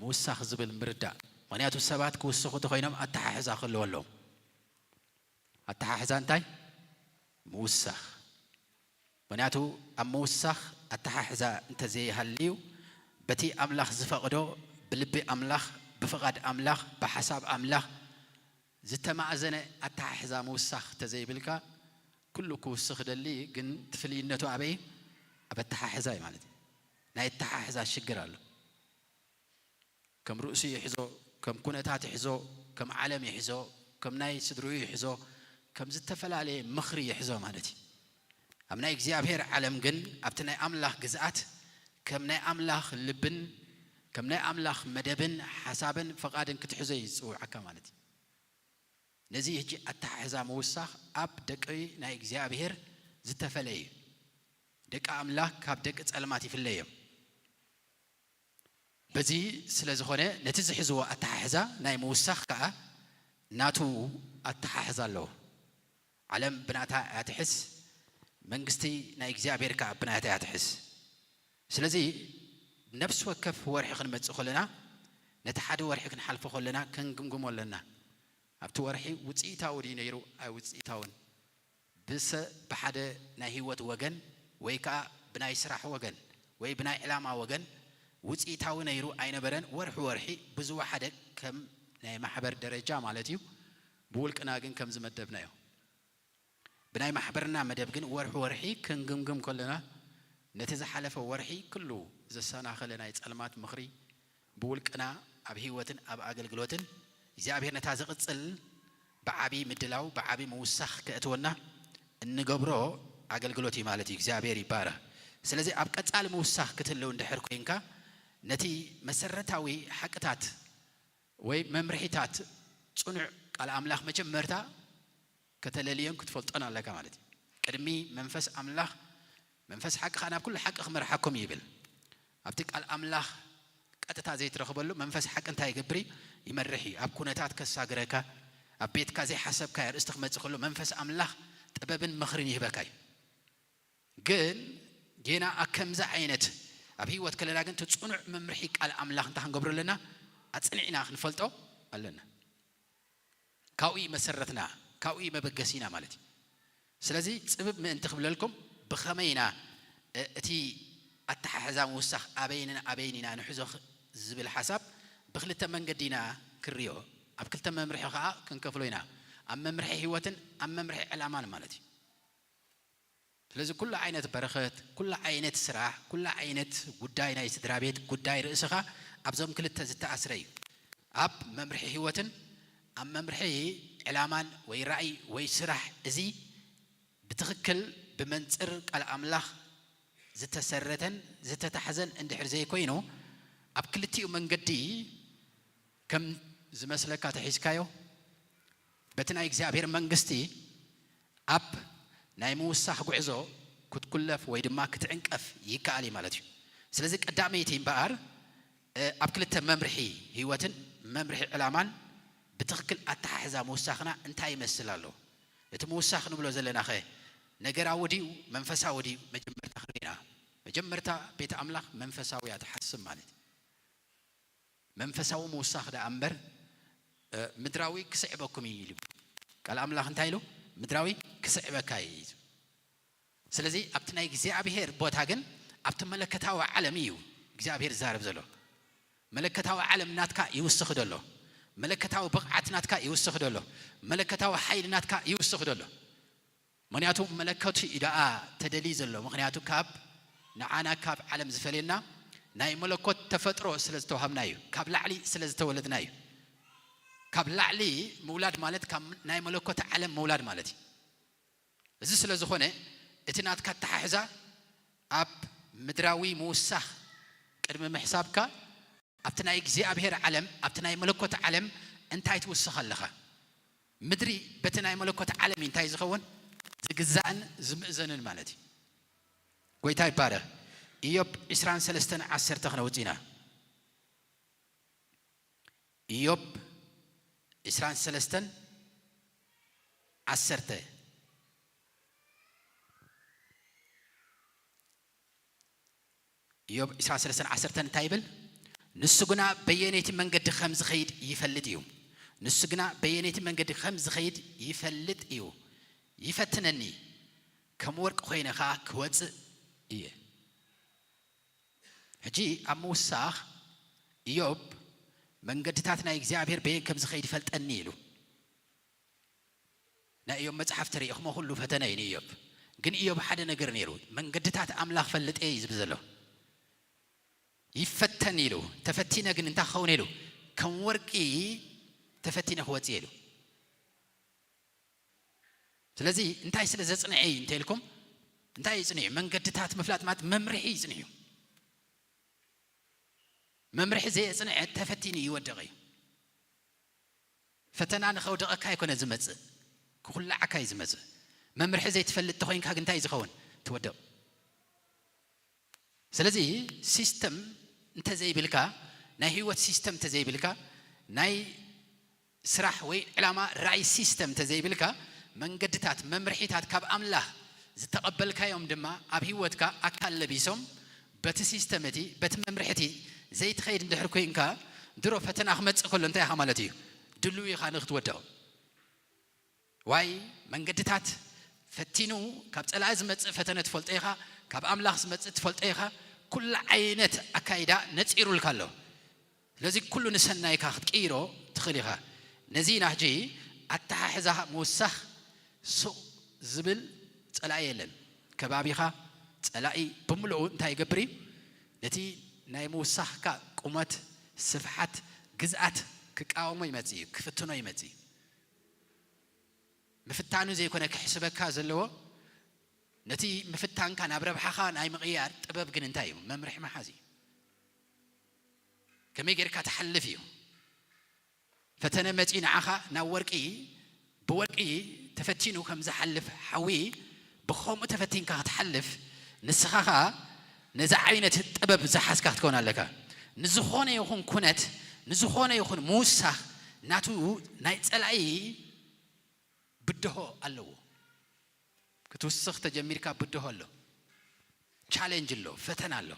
ምውሳኽ ዝብል ምርዳእ። ምኽንያቱ ሰባት ክውስኹ ተኾይኖም ኣተሓሕዛ ክህልዎ ኣለዎም። ኣተሓሕዛ እንታይ? ምውሳኽ። ምኽንያቱ ኣብ ምውሳኽ ኣተሓሕዛ እንተዘይሃልዩ፣ በቲ ኣምላኽ ዝፈቕዶ፣ ብልቢ ኣምላኽ፣ ብፍቓድ ኣምላኽ፣ ብሓሳብ ኣምላኽ ዝተማእዘነ ኣተሓሕዛ ምውሳኽ ተዘይብልካ፣ ኩሉ ክውስኽ ደሊ፣ ግን እቲ ፍልይነቱ ኣበይ? ኣብ ኣተሓሕዛ እዩ ማለት እዩ። ናይ ኣተሓሕዛ ሽግር ኣሎ። ከም ርእሱ ይሕዞ፣ ከም ኩነታት ይሕዞ፣ ከም ዓለም ይሕዞ፣ ከም ናይ ስድርኡ ይሕዞ፣ ከም ዝተፈላለየ ምኽሪ ይሕዞ ማለት እዩ። ኣብ ናይ እግዚኣብሔር ዓለም ግን፣ ኣብቲ ናይ ኣምላኽ ግዝኣት፣ ከም ናይ ኣምላኽ ልብን፣ ከም ናይ ኣምላኽ መደብን ሓሳብን ፍቓድን ክትሕዞ እዩ ዝጽውዓካ ማለት እዩ። ነዚ ሕጂ ኣተሓሕዛ ምውሳኽ ኣብ ደቂ ናይ እግዚኣብሔር ዝተፈለየ እዩ። ደቂ ኣምላኽ ካብ ደቂ ጸልማት ይፍለዮም። በዚ ስለ ዝኾነ፣ ነቲ ዝሕዝዎ ኣተሓሕዛ ናይ ምውሳኽ ከኣ ናቱ ኣተሓሕዛ ኣለዎ። ዓለም ብናታ እያ ትሕዝ፣ መንግስቲ ናይ እግዚኣብሔር ከኣ ብናታ እያ ትሕዝ። ስለዚ ነፍሲ ወከፍ ወርሒ ክንመጽእ ከለና፣ ነቲ ሓደ ወርሒ ክንሓልፎ ከለና ክንግምግሞ ኣለና። ኣብቲ ወርሒ ውጽኢታዊ ድዩ ነይሩ ኣይውጽኢታውን? ብሰ-፣ ብሓደ ናይ ህይወት ወገን ወይ ከኣ ብናይ ስራሕ ወገን ወይ ብናይ ዕላማ ወገን ውጽኢታዊ ነይሩ ኣይነበረን። ወርሒ ወርሒ ብዝወሓደ ከም ናይ ማሕበር ደረጃ ማለት እዩ። ብውልቅና ግን ከም ዝመደብናዮ። ብናይ ማሕበርና መደብ ግን ወርሒ ወርሒ ክንግምግም ከለና ነቲ ዝሓለፈ ወርሒ ኩሉ ዘሰናኸለ ናይ ጸልማት ምኽሪ ብውልቅና ኣብ ህይወትን ኣብ ኣገልግሎትን እግዚኣብሔር ነታ ዝቕጽል ብዓቢ ምድላው ብዓቢ ምውሳኽ ከእትወና እንገብሮ ኣገልግሎት እዩ ማለት እዩ። እግዚኣብሔር ይባረኽ። ስለዚ ኣብ ቀጻሊ ምውሳኽ ክትህልው እንድሕር ኮይንካ ነቲ መሰረታዊ ሓቅታት ወይ መምርሒታት ጽኑዕ ቃል ኣምላኽ መጀመርታ ከተለልዮን ክትፈልጦን ኣለካ ማለት እዩ። ቅድሚ መንፈስ ኣምላኽ፣ መንፈስ ሓቂ ኸኣ ናብ ኩሉ ሓቂ ክመርሓኩም እዩ ይብል። ኣብቲ ቃል ኣምላኽ ቀጥታ ዘይትረኽበሉ መንፈስ ሓቂ እንታይ ይገብር እዩ? ይመርሕ እዩ። ኣብ ኩነታት ከሳግረካ፣ ኣብ ቤትካ ዘይሓሰብካዮ ኣርእስቲ ክመጽእ ከሎ መንፈስ ኣምላኽ ጥበብን ምኽርን ይህበካ እዩ። ግን ጌና ኣብ ከምዚ ዓይነት ኣብ ህይወት ከለና ግን እቲ ጽኑዕ መምርሒ ቃል ኣምላኽ እንታይ ክንገብሮ ኣለና? ኣጽኒዕና ክንፈልጦ ኣለና። ካብኡ እዩ መሰረትና፣ ካብኡ እዩ መበገሲና ማለት እዩ። ስለዚ ጽብብ ምእንቲ ክብለልኩም ብኸመይ ኢና፣ እ፣ እቲ ኣተሓሕዛ ምውሳኽ ኣበይንን ኣበይን ኢና ንሕዞ ኽ-፣ ዝብል ሓሳብ ብክልተ መንገዲ ኢና ክንሪኦ። ኣብ ክልተ መምርሒ ኸኣ ክንከፍሎ ኢና። ኣብ መምርሒ ህይወትን ኣብ መምርሒ ዕላማን ማለት እዩ። ስለዚ ኩሉ ዓይነት በረኸት፣ ኩሉ ዓይነት ስራሕ፣ ኩሉ ዓይነት ጉዳይ ናይ ስድራ ቤት፣ ጉዳይ ርእስኻ ኣብዞም ክልተ ዝተኣስረ እዩ። ኣብ መምርሒ ህይወትን ኣብ መምርሒ ዕላማን ወይ ራእይ ወይ ስራሕ፣ እዚ ብትኽክል ብመንጽር ቃል ኣምላኽ ዝተሰረተን ዝተታሕዘን እንድሕር ዘይኮይኑ፣ ኣብ ክልቲኡ መንገዲ ከም ዝመስለካ ተሒዝካዮ፣ በቲ ናይ እግዚኣብሔር መንግስቲ ኣብ ናይ ምውሳኽ ጉዕዞ ክትኩለፍ ወይ ድማ ክትዕንቀፍ ይከኣል እዩ ማለት እዩ። ስለዚ ቀዳመይቲ እምበኣር፣ እ፣ ኣብ ክልተ መምርሒ ህይወትን መምርሒ ዕላማን ብትኽክል ኣተሓሕዛ ምውሳኽና እንታይ ይመስል ኣሎ? እቲ ምውሳኽ ንብሎ ዘለናኸ ነገራዊ ድዩ መንፈሳዊ ድዩ? መጀመርታ ክንሪና፣ መጀመርታ ቤት ኣምላኽ መንፈሳዊ እያ ትሓስብ ማለት እዩ። መንፈሳዊ ምውሳኽ ደኣ እምበር፣ እ፣ ምድራዊ ክስዕበኩም እዩ ኢሉ። ቃል ኣምላኽ እንታይ ኢሉ? ምድራዊ ክስዕበካ እዩ። ስለዚ ኣብቲ ናይ እግዚኣብሔር ቦታ ግን ኣብቲ መለከታዊ ዓለም እዩ እግዚኣብሔር ዝዛረብ ዘሎ። መለከታዊ ዓለም ናትካ ይውስኽ ደሎ። መለከታዊ ብቕዓት ናትካ ይውስኽ ደሎ። መለከታዊ ሓይሊ ናትካ ይውስኽ ደሎ። ምኽንያቱ መለኮት እዩ ደኣ ተደልዩ ዘሎ። ምኽንያቱ ካብ ንዓና ካብ ዓለም ዝፈልየና ናይ መለኮት ተፈጥሮ ስለ ዝተዋሃብና እዩ። ካብ ላዕሊ ስለ ዝተወለድና እዩ። ካብ ላዕሊ ምውላድ ማለት ካብ ናይ መለኮት ዓለም ምውላድ ማለት እዩ። እዚ ስለ ዝኾነ እቲ ናትካ ኣተሓሕዛ ኣብ ምድራዊ ምውሳኽ ቅድሚ ምሕሳብካ ኣብቲ ናይ እግዚኣብሔር ዓለም፣ ኣብቲ ናይ መለኮት ዓለም እንታይ ትውስኽ ኣለኻ? ምድሪ በቲ ናይ መለኮት ዓለም እዩ እንታይ ዝኸውን? ዝግዛእን ዝምእዘንን ማለት እዩ። ጎይታ ይባረኽ። ኢዮብ ዕስራን ሰለስተን ዓሰርተ ክነውጽእ ኢና። ኢዮብ ዕስራን ሰለስተን ዓሰርተ። ኢዮብ ዕስራን ሰለስተን ዓሰርተ እንታይ ይብል? ንሱ ግና በየነይቲ መንገዲ ከም ዝኸይድ ይፈልጥ እዩ። ንሱ ግና በየነይቲ መንገዲ ከም ዝኸይድ ይፈልጥ እዩ። ይፈትነኒ፣ ከም ወርቂ ኮይነ ኸኣ ክወጽእ እየ። ሕጂ ኣብ ምውሳኽ ኢዮብ መንገድታት ናይ እግዚኣብሔር በየን ከም ዝኸይድ ይፈልጠኒ ኢሉ። ናይ ኢዮብ መጽሓፍ ተሪእኹሞ ኩሉ ፈተነ እዩ ንኢዮብ። ግን ኢዮብ ሓደ ነገር ነይሩ፣ መንገድታት ኣምላኽ ፈልጥ እየ እዩ ዝብል ዘሎ። ይፈተን ኢሉ፣ ተፈቲነ ግን እንታይ ክኸውን ኢሉ? ከም ወርቂ ተፈቲነ ክወጽእ ኢሉ። ስለዚ እንታይ ስለ ዘጽንዐ እዩ እንተኢልኩም፣ እንታይ ይጽንዕ እዩ? መንገድታት ምፍላጥ ማለት መምርሒ ይጽንዕ እዩ። መምርሒ ዘየጽንዐ ተፈቲኑ ይወድቕ እዩ። ፈተና ንኸውድቐካ ኣይኮነ ዝመጽእ፣ ክኹላዓካ እዩ ዝመጽእ። መምርሒ ዘይትፈልጥ ተኾይንካ ግን እንታይ እዩ ዝኸውን? ትወድቕ። ስለዚ ሲስተም እንተዘይብልካ፣ ናይ ህይወት ሲስተም እንተዘይብልካ፣ ናይ ስራሕ ወይ ዕላማ ራእይ ሲስተም እንተዘይብልካ፣ መንገድታት፣ መምርሒታት ካብ ኣምላኽ ዝተቐበልካዮም ድማ ኣብ ህይወትካ ኣካል ለቢሶም በቲ ሲስተም እቲ፣ በቲ መምርሒ እቲ ዘይትኸይድ እንድሕር ኮይንካ፣ ድሮ ፈተና ክመጽእ ከሎ እንታይ ኢኻ ማለት እዩ? ድሉው ኢኻ ንክትወድቕ። ዋይ መንገድታት ፈቲኑ ካብ ጸላኢ ዝመጽእ ፈተነ ትፈልጦ ኢኻ፣ ካብ ኣምላኽ ዝመጽእ ትፈልጦ ኢኻ። ኩሉ ዓይነት ኣካይዳ ነጺሩልካ ኣሎ። ስለዚ ኩሉ ንሰናይካ ክትቅይሮ ትኽእል ኢኻ። ነዚ ኢና ሕጂ ኣተሓሕዛ ምውሳኽ ሱቕ ዝብል ጸላኢ የለን። ከባቢኻ ጸላኢ ብምልኡ እንታይ ይገብር እዩ? ነቲ ናይ ምውሳኽካ ቁመት፣ ስፍሓት፣ ግዝኣት ክቃወሞ ይመጽእ እዩ፣ ክፍትኖ ይመጽእ እዩ። ምፍታኑ ዘይኮነ ክሕስበካ ዘለዎ፣ ነቲ ምፍታንካ ናብ ረብሓኻ ናይ ምቕያር ጥበብ ግን እንታይ እዩ? መምርሒ ምሓዝ እዩ። ከመይ ጌርካ ትሓልፍ እዩ። ፈተነ መጺኡ ንዓኻ ናብ ወርቂ፣ ብወርቂ ተፈቲኑ ከም ዝሓልፍ ሓዊ፣ ብኸምኡ ተፈቲንካ ክትሓልፍ፣ ንስኻ ኸኣ ነዚ ዓይነት ጥበብ ዝሓዝካ ክትከውን ኣለካ። ንዝኾነ ይኹን ኩነት፣ ንዝኾነ ይኹን ምውሳኽ ናቱ ናይ ጸላኢ ብድሆ ኣለዎ። ክትውስኽ ተጀሚርካ ብድሆ ኣሎ፣ ቻሌንጅ ኣሎ፣ ፈተና ኣሎ።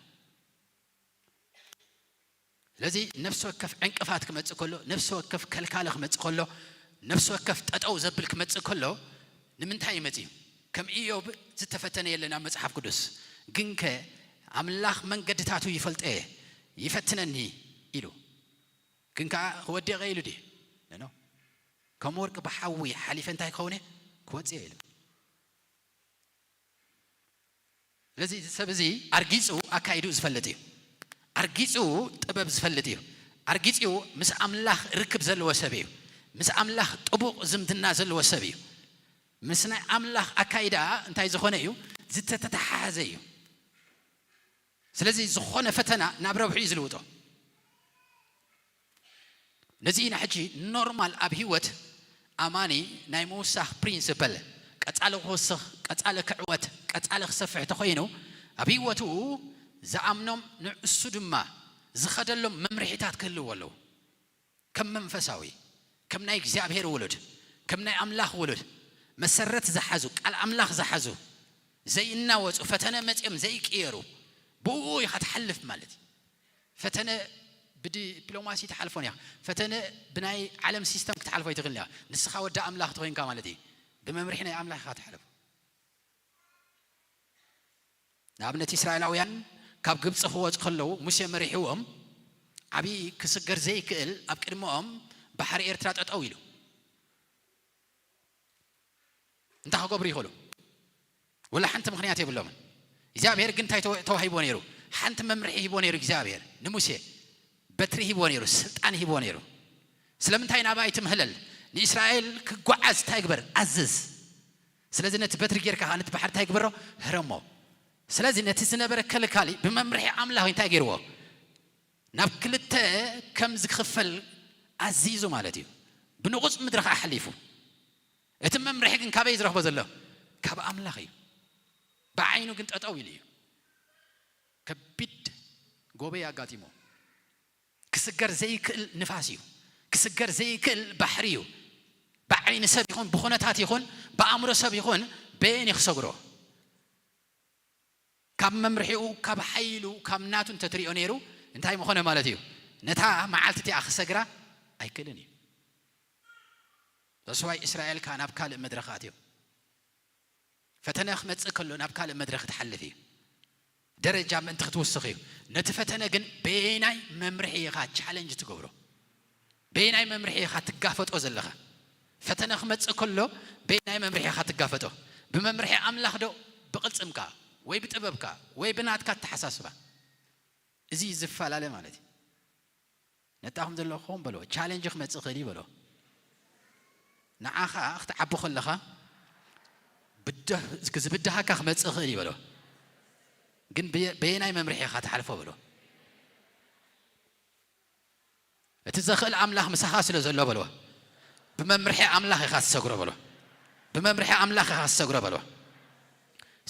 ስለዚ ነፍሲ ወከፍ ዕንቅፋት ክመጽእ ከሎ፣ ነፍሲ ወከፍ ከልካለ ክመጽእ ከሎ፣ ነፍሲ ወከፍ ጠጠው ዘብል ክመጽእ ከሎ፣ ንምንታይ እዩ መጺኡ? ከም ኢዮብ ዝተፈተነ የለን ኣብ መጽሓፍ ቅዱስ። ግንከ ኣምላኽ መንገድታቱ ይፈልጠ እየ፣ ይፈትነኒ ኢሉ። ግን ከኣ ክወድቕ እየ ኢሉ ድዩ? ኖ፣ ኖ። ከም ወርቂ ብሓዊ ሓሊፈ እንታይ ክኸውን እየ? ክወጽእ እየ ኢሉ። ስለዚ እዚ ሰብ እዚ ኣርጊጹ ኣካይድኡ ዝፈልጥ እዩ። ኣርጊጹ ጥበብ ዝፈልጥ እዩ። ኣርጊጹ ምስ ኣምላኽ ርክብ ዘለዎ ሰብ እዩ። ምስ ኣምላኽ ጥቡቕ ዝምድና ዘለዎ ሰብ እዩ። ምስ ናይ ኣምላኽ ኣካይዳ እንታይ ዝኾነ እዩ? ዝተተሓሓዘ እዩ። ስለዚ ዝኾነ ፈተና ናብ ረብሑ እዩ ዝልውጦ። ነዚ ኢና ሕጂ ኖርማል ኣብ ህይወት ኣማኒ ናይ ምውሳኽ ፕሪንስፐል፣ ቀጻሊ ክውስኽ፣ ቀጻሊ ክዕወት፣ ቀጻሊ ክሰፍሕ ተኾይኑ፣ ኣብ ህይወቱ ዝኣምኖም ንእሱ ድማ ዝኸደሎም መምርሒታት ክህልዎ ኣለዎ። ከም መንፈሳዊ፣ ከም ናይ እግዚኣብሔር ውሉድ፣ ከም ናይ ኣምላኽ ውሉድ፣ መሰረት ዝሓዙ፣ ቃል ኣምላኽ ዝሓዙ፣ ዘይናወጹ፣ ፈተነ መጺኦም ዘይቅየሩ፣ ብእኡ ኢኻ ትሓልፍ ማለት እዩ። ፈተነ ብዲፕሎማሲ ትሓልፎን እያ። ፈተነ ብናይ ዓለም ሲስተም ክትሓልፎ ኣይትኽእልን እያ። ንስኻ ወዲ ኣምላኽ ተኾይንካ ማለት እዩ። ብመምርሒ ናይ ኣምላኽ ኢኻ ትሓልፎ። ንኣብነት፣ እስራኤላውያን ካብ ግብፂ ክወፁ ከለዉ፣ ሙሴ መሪሕዎም፣ ዓብዪ ክስገር ዘይክእል ኣብ ቅድመኦም ባሕሪ ኤርትራ ጠጠው ኢሉ። እንታይ ክገብሩ ይኽእሉ? ወላ ሓንቲ ምኽንያት የብሎምን። እግዚኣብሔር ግን እንታይ ተዋ-፣ ተዋሂቦ ነይሩ? ሓንቲ መምርሒ ሂቦ ነይሩ እግዚኣብሔር ንሙሴ። በትሪ ሂቦ ነይሩ፣ ስልጣን ሂቦ ነይሩ። ስለምንታይ ናብኣ ኣይትምህለል? ንእስራኤል ክጓዓዝ እንታይ ግበር? ኣዝዝ። ስለዚ ነቲ በትሪ ጌርካ ከኣ ነቲ ባሕሪ እንታይ ግበሮ? ህረሞ። ስለዚ ነቲ ዝነበረ ከልካሊ ብመምርሒ ኣምላኽ እንታይ ገይርዎ? ናብ ክልተ ከም ዝኽፈል ኣዚዙ ማለት እዩ። ብንቑጽ ምድሪ ከኣ ሓሊፉ። እቲ መምርሒ ግን ካበይ ዝረኽቦ ዘሎ? ካብ ኣምላኽ እዩ። ብዓይኑ ግን ጠጠው ኢሉ እዩ። ከቢድ ጎበይ ኣጋጢሞ። ክስገር ዘይክእል ንፋስ እዩ። ክስገር ዘይክእል ባሕሪ እዩ። ብዓይኒ ሰብ ይኹን፣ ብኹነታት ይኹን፣ ብኣእምሮ ሰብ ይኹን፣ በየን እዩ ክሰግሮ? ካብ መምርሒኡ፣ ካብ ሓይሉ፣ ካብ ናቱ እንተትሪኦ ነይሩ፣ እንታይ ምኾነ ማለት እዩ? ነታ መዓልቲ እቲኣ ክሰግራ ኣይክእልን እዩ። ተስዋይ እስራኤል ከኣ ናብ ካልእ መድረኽ ኣትዮም። ፈተነ ክመጽእ ከሎ ናብ ካልእ መድረኽ ትሓልፍ እዩ። ደረጃ ምእንቲ ክትውስኽ እዩ። ነቲ ፈተነ ግን በየናይ መምርሒ ኢኻ ቻለንጅ ትገብሮ? በየናይ መምርሒ ኢኻ ትጋፈጦ ዘለኻ? ፈተነ ክመጽእ ከሎ በየናይ መምርሒ ኢኻ ትጋፈጦ? ብመምርሒ ኣምላኽ ዶ፣ ብቕልጽምካ ወይ ብጥበብካ ወይ ብናትካ ኣተሓሳስባ? እዚ እዩ ዝፈላለ ማለት እዩ። ነጣኹም ዘለኹም በሎ፣ ቻለንጅ ክመጽእ ይኽእል እዩ በሎ። ንዓኻ ክትዓቢ ከለኻ ብድህ-፣ ዝብድሃካ ክመጽእ ይኽእል እዩ በሎ። ግን በየ-፣ በየናይ መምርሒ ኢኻ ትሓልፎ በሎ። እቲ ዘኽእል ኣምላኽ ምሳኻ ስለ ዘሎ በሎ። ብመምርሒ ኣምላኽ ኢኻ ትሰግሮ በሎ። ብመምርሒ ኣምላኽ ኢኻ ትሰግሮ በሎ።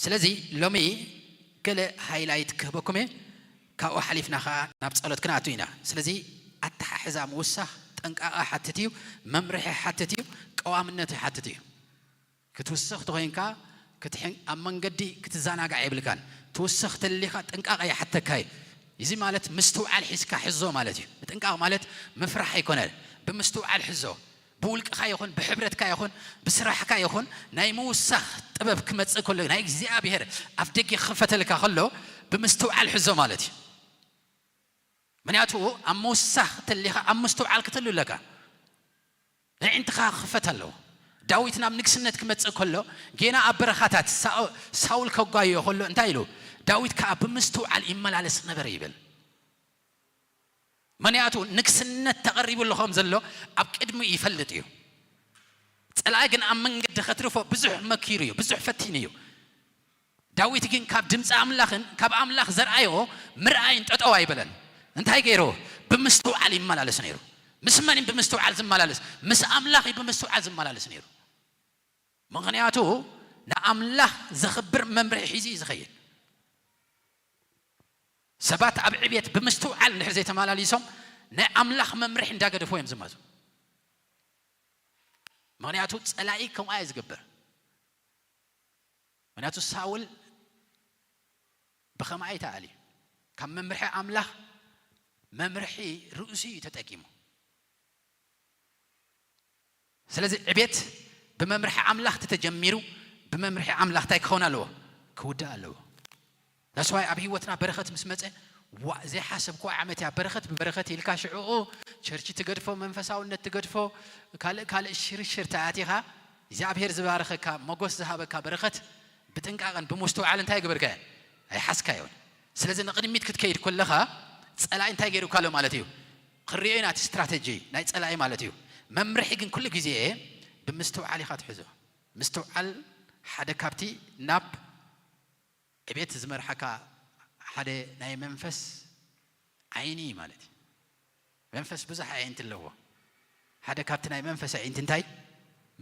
ስለዚ ሎሚ ገለ ሃይላይት ክህበኩም እየ፣ ካብኡ ሓሊፍና ኸዓ ናብ ጸሎት ክንኣቱ ኢና። ስለዚ ኣተሓሕዛ ምውሳኽ ጥንቃቐ ይሓትት እዩ፣ መምርሒ ይሓትት እዩ፣ ቀዋምነት ይሓትት እዩ። ክትውስኽ ተኾይንካ ክትሕን-፣ ኣብ መንገዲ ክትዘናጋዕ የብልካን። ትውስኽ ተሊኻ ጥንቃቐ ይሓተካ እዩ። እዚ ማለት ምስትውዓል ሒዝካ ሕዞ ማለት እዩ። ምጥንቃቕ ማለት ምፍራሕ ኣይኮነን። ብምስትውዓል ሕዞ። ብውልቅኻ ይኹን፣ ብሕብረትካ ይኹን፣ ብስራሕካ ይኹን፣ ናይ ምውሳኽ ጥበብ ክመጽእ ከሎ፣ ናይ እግዚኣብሔር ኣፍ ደገ ክኽፈተልካ ከሎ፣ ብምስትውዓል ሕዞ ማለት እዩ። ምኽንያቱ ኣብ ምውሳኽ ተሊኻ ኣብ ምስትውዓል ክትህሉ ኣለካ። ኣዒንትኻ ክኽፈት ኣለዎ። ዳዊት ናብ ንግስነት ክመጽእ ከሎ፣ ጌና ኣብ በረኻታት ሳኦ-፣ ሳውል ከጓይዮ ከሎ እንታይ ኢሉ? ዳዊት ከኣ ብምስትውዓል ይመላለስ ነበረ ይብል። ምኽንያቱ ንግስነት ተቐሪቡ ኣሎ ከም ዘሎ ኣብ ቅድሚኡ ይፈልጥ እዩ። ጸላኢ ግን ኣብ መንገዲ ከትርፎ ብዙሕ መኪሩ እዩ፣ ብዙሕ ፈቲኑ እዩ። ዳዊት ግን ካብ ድምፂ ኣምላኽን ካብ ኣምላኽ ዘርኣዮ ምርኣይን ጠጠው ኣይበለን። እንታይ ገይሩ? ብምስትውዓል ይመላለስ ነይሩ። ምስ መን እዩ ብምስትውዓል ዝመላለስ? ምስ ኣምላኽ እዩ ብምስትውዓል ዝመላለስ ነይሩ። ምኽንያቱ ንኣምላኽ ዘኽብር መምርሒ ሒዙ እዩ ዝኸይድ። ሰባት ኣብ ዕብየት ብምስትውዓል እንድሕር ዘይተመላሊሶም፣ ናይ ኣምላኽ መምርሒ እንዳገደፉ እዮም ዝመፁ። ምኽንያቱ ጸላኢ ከምኡ እዩ ዝገብር። ምኽንያቱ ሳውል ብኸምኣ እዩ ተኣልዩ። ካብ መምርሒ ኣምላኽ መምርሒ ርእሱ እዩ ተጠቂሙ። ስለዚ ዕቤት ብመምርሒ ኣምላኽ ተተጀሚሩ፣ ብመምርሒ ኣምላኽ እንታይ ክኸውን ኣለዎ? ክውዳእ ኣለዎ። That's why ኣብ ህይወትና በረኸት ምስ መጸ፣ "ዋእ፣ ዘይሓሰብክዎ ዓመት እያ፣ በረኸት ብበረኸት" ኢልካ ሽዕኡ ቸርች ትገድፎ፣ መንፈሳውነት ትገድፎ፣ ካልእ ካልእ ሽርሽር ተኣቲኻ፣ እግዚኣብሔር ዝባረኸካ፣ ሞገስ ዝሃበካ በረኸት ብጥንቃቐን ብምስትውዓል እንታይ ገበርካዮ? ኣይሓዝካዮን። ስለዚ ንቕድሚት ክትከይድ ከለኻ ጸላኢ እንታይ ገይሩካ ኣሎ ማለት እዩ? ክርእዮ ኢና እቲ ስትራተጂ ናይ ጸላኢ ማለት እዩ። መምርሒ ግን ኩሉ ግዜ ብምስትውዓል ኢኻ ትሕዞ። ምስትውዓል ሓደ ካብቲ ናብ ዕቤት ዝመርሓካ ሓደ ናይ መንፈስ ዓይኒ እዩ ማለት እዩ። መንፈስ ብዙሕ ኣዒንቲ ኣለዎ። ሓደ ካብቲ ናይ መንፈስ ኣዒንቲ እንታይ?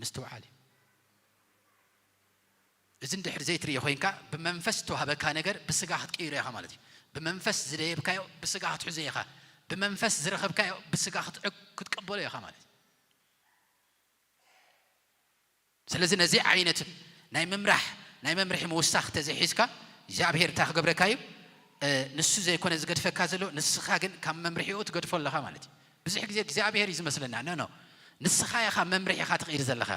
ምስትውዓል እዩ። እዚ እንድሕር ዘይትርእዮ ኮይንካ፣ ብመንፈስ ዝተዋህበካ ነገር ብስጋ ክትቅይሮ ኢኻ ማለት እዩ። ብመንፈስ ዝደየብካዮ ብስጋ ክትሕዞ ኢኻ። ብመንፈስ ዝረኸብካዮ ብስጋ ክትዕግ-፣ ክትቀበሎ ኢኻ ማለት እዩ። ስለዚ ነዚ ዓይነት ናይ ምምራሕ፣ ናይ መምርሒ ምውሳኽ ተዘይሒዝካ፣ እግዚኣብሔር እንታይ ክገብረካ እዩ? እ፣ ንሱ ዘይኮነ ዝገድፈካ ዘሎ፣ ንስኻ ግን ካብ መምርሒኡ ትገድፎ ኣለኻ ማለት እዩ። ብዙሕ ግዜ እግዚኣብሔር እዩ ዝመስለና። ኖ፣ ኖ። ንስኻ ኢኻ መምርሒ ኢኻ ትቕይር ዘለኻ።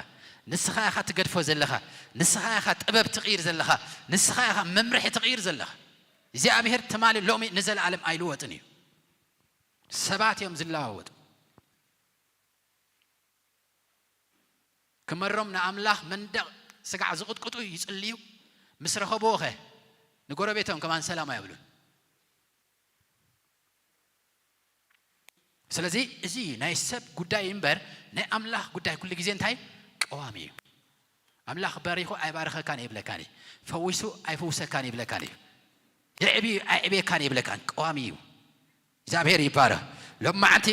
ንስኻ ኢኻ ትገድፎ ዘለኻ። ንስኻ ኢኻ ጥበብ ትቕይር ዘለኻ። ንስኻ ኢኻ መምርሒ ትቕይር ዘለኻ። እግዚኣብሔር ትማሊ፣ ሎሚ፣ ንዘለኣለም ኣይልወጥን እዩ። ሰባት እዮም ዝለዋወጡ። ክመሮም ንኣምላኽ መንደቕ ስጋዕ ዝቕጥቅጡ ይጽልዩ። ምስ ረኸብዎ ኸ ንጎረቤቶም ከማን ሰላም ኣይብሉን። ስለዚ እዚ ናይ ሰብ ጉዳይ እምበር ናይ ኣምላኽ ጉዳይ ኩሉ ግዜ እንታይ? ቀዋሚ እዩ። ኣምላኽ ባሪኹ ኣይባርኸካን እየ ይብለካን እዩ። ፈዊሱ ኣይፍውሰካን ይብለካን እዩ። የዕቢ ኣየዕብየካን ይብለካን። ቀዋሚ እዩ። እግዚኣብሔር ይባረኽ። ሎማዓንቲ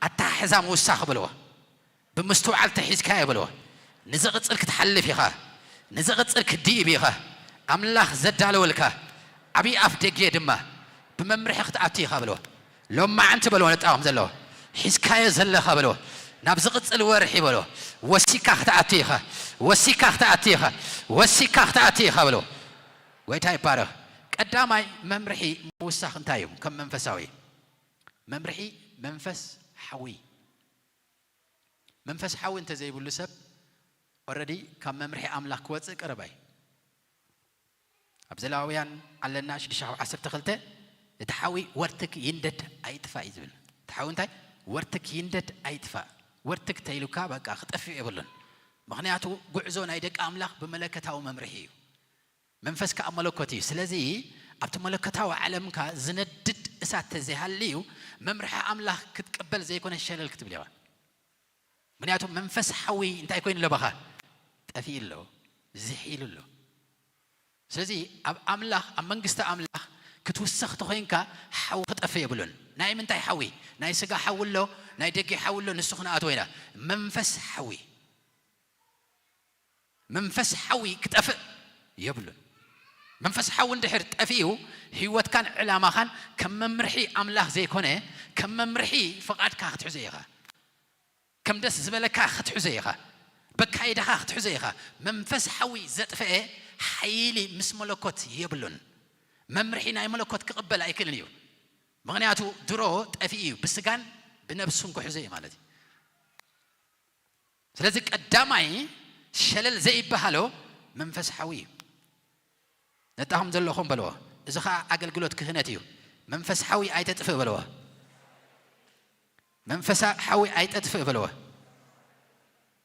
ኣተሓሕዛ ምውሳኽ በልዎ። ብምስትውዓል ተሒዝካዮ በልዎ። ንዝቕጽል ክትሓልፍ ኢኻ። ንዝቕጽል ክትድይብ ኢኻ። ኣምላኽ ዘዳለወልካ ዓብዪ ኣፍ ደጌ ድማ ብመምርሒ ክትኣቱ ኢኻ በልዎ። ሎማዓንቲ በልዎ ነጣኹም ዘለዎ። ሒዝካዮ ዘለኻ በልዎ። ናብ ዝቕጽል ወርሒ በልዎ። ወሲካ ክትኣቱ ኢኻ። ወሲካ ክትኣቱ ኢኻ። ወሲካ ክትኣቱ ኢኻ በልዎ። ጎይታ ይባረኽ። ቀዳማይ መምርሒ ምውሳኽ እንታይ እዩ? ከም መንፈሳዊ መምርሒ መንፈስ ሓዊ። መንፈስ ሓዊ እንተዘይብሉ ሰብ ኦረዲ ካብ መምርሒ ኣምላኽ ክወጽእ ቀረባይ። ኣብ ዘሌዋውያን ኣለና ሽዱሽተ ዓሰርተ ክልተ እቲ ሓዊ ወርትክ ይንደድ ኣይጥፋእ እዩ ዝብል። እቲ ሓዊ እንታይ? ወርትክ ይንደድ ኣይጥፋእ። ወርትክ ተይሉካ በቃ ክጠፍእ የብሉን። ምኽንያቱ ጉዕዞ ናይ ደቂ ኣምላኽ ብመለከታዊ መምርሒ እዩ። መንፈስ ከኣ መለኮት እዩ። ስለዚ ኣብቲ መለኮታዊ ዓለምካ ዝነድድ እሳት ተዘይሃልዩ መምርሒ ኣምላኽ ክትቅበል ዘይኮነ ሸለል ክትብል ኢኻ። ምኽንያቱ መንፈስ ሓዊ እንታይ ኮይኑ ኣሎ ባኻ? ጠፊኡ ኣሎ፣ ዝሒሉ ኣሎ። ስለዚ ኣብ ኣምላኽ፣ ኣብ መንግስቲ ኣምላኽ ክትውሰኽ ተኾይንካ ሓዊ ክጠፍእ የብሉን። ናይ ምንታይ ሓዊ? ናይ ስጋ ሓዊ ኣሎ፣ ናይ ደጌ ሓዊ ኣሎ፣ ንሱ ክንኣትዎ ኢና። መንፈስ ሓዊ። መንፈስ ሓዊ ክጠፍእ የብሉን። መንፈስ ሓዊ እንድሕር ጠፊኡ ህይወትካን ዕላማኻን ከም መምርሒ ኣምላኽ ዘይኮነ ከም መምርሒ ፍቓድካ ክትሕዞ ኢኻ። ከም ደስ ዝበለካ ክትሕዞ ኢኻ። በካይዳኻ ክትሕዞ ኢኻ። መንፈስ ሓዊ ዘጥፈኤ ሓይሊ ምስ መለኮት የብሉን። መምርሒ ናይ መለኮት ክቕበል ኣይክእልን እዩ። ምኽንያቱ ድሮ ጠፊኡ እዩ። ብስጋን ብነብሱን ክሕዞ እዩ ማለት እዩ። ስለዚ ቀዳማይ ሸለል ዘይበሃሎ መንፈስ ሓዊ እዩ። ነጣኹም ዘለኹም በልዎ። እዚ ኸዓ ኣገልግሎት ክህነት እዩ። መንፈስ ሓዊ ኣይተጥፍእ በልዎ። መንፈሳ ሓዊ ኣይጠጥፍእ በልዎ።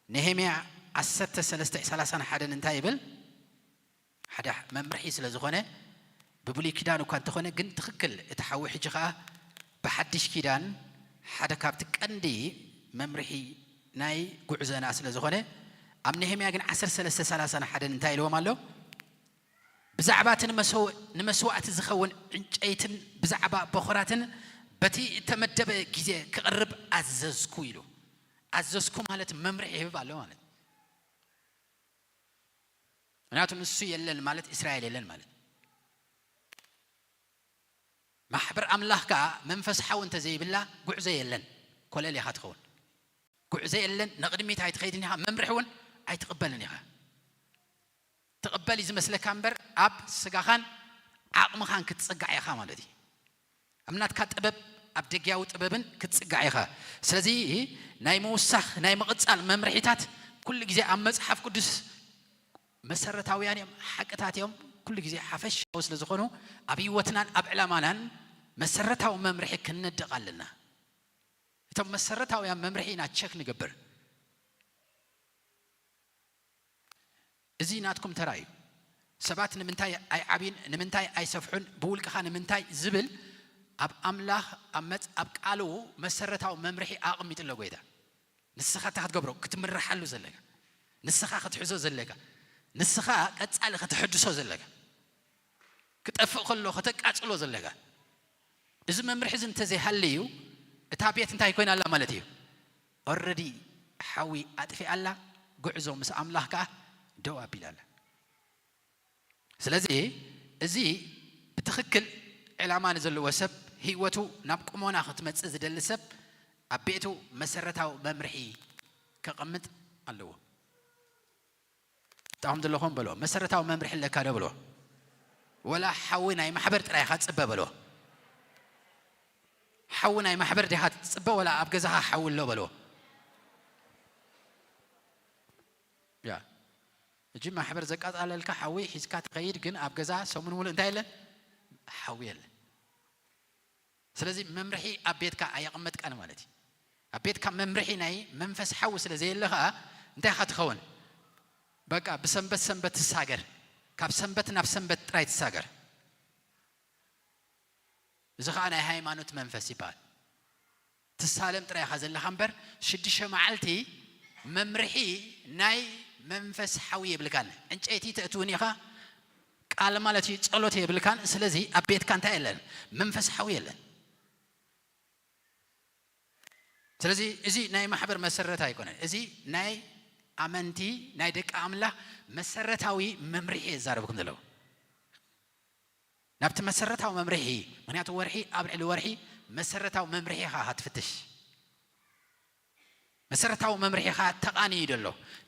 ነሄምያ ዓሰርተ ሰለስተ ሰላሳን ሓደን እንታይ ይብል? ሓደ መምርሒ ስለ ዝኾነ ብብሉይ ኪዳን እኳ እንተኾነ ግን ትኽክል እቲ ሓዊ ሕጂ ኸዓ ብሓድሽ ኪዳን ሓደ ካብቲ ቀንዲ መምርሒ ናይ ጉዕዞና ስለ ዝኾነ ኣብ ነሄምያ ግን ዓሰርተ ሰለስተ ሰላሳን ሓደን እንታይ ኢልዎም ኣሎ? ብዛዕባ እቲ ንመሰው-፣ ንመስዋእቲ ዝኸውን ዕንጨይትን ብዛዕባ በኹራትን በቲ እተመደበ ግዜ ክቕርብ ኣዘዝኩ ኢሉ። ኣዘዝኩ ማለት መምርሒ ይህብ ኣሎ ማለት። ምክንያቱ ንሱ የለን ማለት እስራኤል የለን ማለት። ማሕበር ኣምላኽ ከኣ መንፈስ ሓው እንተዘይብላ ጉዕዞ የለን። ኮለል ኢኻ ትኸውን። ጉዕዞ የለን፣ ንቕድሚት ኣይትኸይድን ኢኻ፣ መምርሒ እውን ኣይትቕበልን ኢኻ። ትቕበል እዩ ዝመስለካ እምበር ኣብ ስጋኻን ዓቕምኻን ክትጽጋዕ ኢኻ ማለት እዩ። ኣብ ናትካ ጥበብ፣ ኣብ ደግያዊ ጥበብን ክትጽጋዕ ኢኻ። ስለዚ ናይ ምውሳኽ፣ ናይ ምቕጻል መምርሒታት ኩሉ ግዜ ኣብ መጽሓፍ ቅዱስ መሰረታውያን እዮም፣ ሓቅታት እዮም። ኩሉ ግዜ ሓፈሻዊ ስለ ዝኾኑ ኣብ ህይወትናን ኣብ ዕላማናን መሰረታዊ መምርሒ ክንነድቕ ኣለና። እቶም መሰረታውያን መምርሒ ኢና ቸክ ንገብር። እዚ ናትኩም ተራ እዩ። ሰባት ንምንታይ ኣይዓብዩን፣ ንምንታይ ኣይሰፍሑን፣ ብውልቅኻ ንምንታይ ዝብል ኣብ ኣምላኽ፣ ኣብ መጽ-፣ ኣብ ቃሉ መሰረታዊ መምርሒ ኣቐሚጡ ኣሎ ጎይታ። ንስኻ እታ ክትገብሮ፣ ክትምርሓሉ ዘለካ፣ ንስኻ ክትሕዞ ዘለካ፣ ንስኻ ቀጻሊ ከተሐድሶ ዘለካ፣ ክጠፍእ ከሎ ከተቃጽሎ ዘለካ። እዚ መምርሒ እዚ እንተዘይሃልዩ እታ ቤት እንታይ ኮይና ኣላ ማለት እዩ? ኦረዲ ሓዊ ኣጥፊኣ ኣላ፣ ጉዕዞ ምስ ኣምላኽ ከኣ ደው ኣቢላ ኣላ። ስለዚ እዚ ብትኽክል ዕላማ ንዘለዎ ሰብ፣ ህይወቱ ናብ ቁሞና ክትመጽእ ዝደሊ ሰብ ኣብ ቤቱ መሰረታዊ መምርሒ ከቐምጥ ኣለዎ። ጣዕም ዘለኹም በሎ፣ መሰረታዊ መምርሒ ኣለካ ዶ በሎ። ወላ ሓዊ ናይ ማሕበር ጥራይ ኢኻ ትጽበ በሎ። ሓዊ ናይ ማሕበር ዲኻ ትጽበ ወላ ኣብ ገዛኻ ሓዊ ኣሎ በሎ። ያ እጂ ማሕበር ዘቃጻለልካ ሓዊ ሒዝካ ትኸይድ፣ ግን ኣብ ገዛ ሰሙን ሙሉእ እንታይ የለን? ሓዊ የለን። ስለዚ መምርሒ ኣብ ቤትካ ኣየቐመጥካን ማለት እዩ። ኣብ ቤትካ መምርሒ ናይ መንፈስ ሓዊ ስለ ዘየለ ኸኣ እንታይ ኢኻ ትኸውን? በቃ ብሰንበት ሰንበት ትሳገር፣ ካብ ሰንበት ናብ ሰንበት ጥራይ ትሳገር። እዚ ኸኣ ናይ ሃይማኖት መንፈስ ይበሃል። ትሳለም ጥራይ ኢኻ ዘለኻ እምበር ሽዱሽተ መዓልቲ መምርሒ ናይ መንፈስ ሓዊ የብልካን። ዕንጨይቲ ተእትውን ኢኻ፣ ቃል ማለት እዩ ጸሎት የብልካን። ስለዚ ኣብ ቤትካ እንታይ የለን? መንፈስ ሓዊ የለን። ስለዚ እዚ ናይ ማሕበር መሰረት ኣይኮነን። እዚ ናይ ኣመንቲ ናይ ደቂ ኣምላኽ መሰረታዊ መምርሒ እየ ዝዛረበኩም ዘለኹ። ናብቲ መሰረታዊ መምርሒ፣ ምኽንያቱ ወርሒ ኣብ ልዕሊ ወርሒ መሰረታዊ መምርሒ ኢኻ ትፍትሽ። መሰረታዊ መምርሒ ኢኻ ተቓንዩ ደሎ፣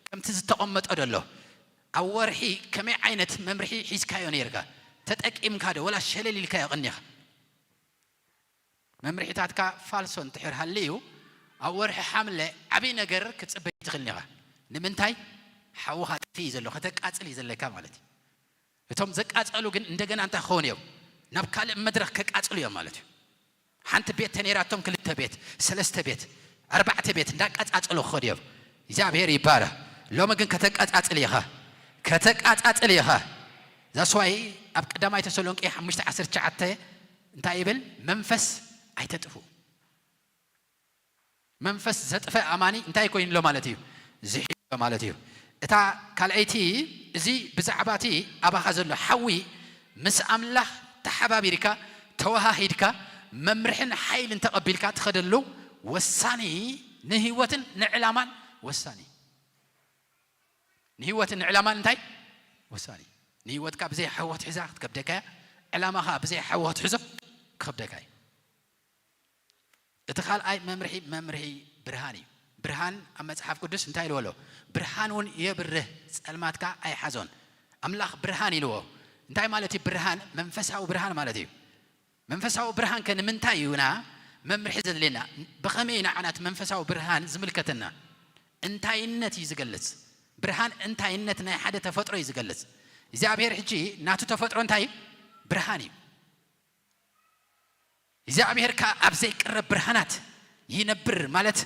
ከምቲ ዝተቐመጠ ደሎ። ኣብ ወርሒ ከመይ ዓይነት መምርሒ ሒዝካዮ ነይርካ? ተጠቂምካ ዶ ወላ ሸለል ኢልካዮ ቀኒኻ? መምርሒታትካ ፋልሶ እንድሕር ሃልዩ፣ ኣብ ወርሒ ሓምለ ዓብዪ ነገር ክትጽበይ ትኽእል ኢኻ። ንምንታይ? ሓውኻ ጠፊኡ እዩ ዘሎ፣ ከተቃጽል እዩ ዘለካ ማለት እዩ። እቶም ዘቃጸሉ ግን እንደገና እንታይ ክኾኑ እዮም? ናብ ካልእ መድረኽ ከቃጽሉ እዮም ማለት እዩ። ሓንቲ ቤት ተነይራቶም ክልተ ቤት፣ ሰለስተ ቤት፣ ኣርባዕተ ቤት እንዳቃጻጸሉ ክኸዱ እዮም። እግዚኣብሔር ይባረኽ። ሎሚ ግን ከተቃጻጽል ኢኻ፣ ከተቃጻጽል ኢኻ። ዛስዋይ ኣብ ቀዳማይ ተሰሎንቄ ሓሙሽተ ዓሰርተ ትሽዓተ እንታይ ይብል? መንፈስ ኣይተጥፉ። መንፈስ ዘጥፈ ኣማኒ እንታይ ኮይኑ ኣሎ ማለት እዩ? ዝሒሎ ማለት እዩ። እታ ካልኣይቲ፣ እዚ ብዛዕባ እቲ ኣባኻ ዘሎ ሓዊ ምስ ኣምላኽ ተሓባቢርካ፣ ተወሃሂድካ፣ መምርሕን ሓይልን ተቐቢልካ ትኸደሉ ወሳኒ፣ ንህይወትን ንዕላማን ወሳኒ። ንህይወትን ንዕላማን እንታይ? ወሳኒ። ንህይወትካ ብዘይ ሓዊ ክትሕዛ ክትከብደካ እያ። ዕላማኻ ብዘይ ሓዊ ክትሕዞ ክኸብደካ እዩ። እቲ ካልኣይ መምርሒ፣ መምርሒ ብርሃን እዩ። ብርሃን ኣብ መጽሓፍ ቅዱስ እንታይ ኢልዎ ኣሎ? "ብርሃን እውን የብርህ፣ ጸልማትካ ኣይሓዞን።" ኣምላኽ ብርሃን ኢልዎ። እንታይ ማለት እዩ ብርሃን? መንፈሳዊ ብርሃን ማለት እዩ። መንፈሳዊ ብርሃን ከ ንምንታይ እዩና መምርሒ ዘድልየና? ብኸመይ እዩ ንዓና እቲ መንፈሳዊ ብርሃን ዝምልከተና? እንታይነት እዩ ዝገልጽ። ብርሃን እንታይነት ናይ ሓደ ተፈጥሮ እዩ ዝገልጽ። እግዚኣብሔር ሕጂ ናቱ ተፈጥሮ እንታይ እዩ? ብርሃን እዩ። እግዚኣብሔር ከኣ ኣብ ዘይቅረብ ብርሃናት ይነብር ማለት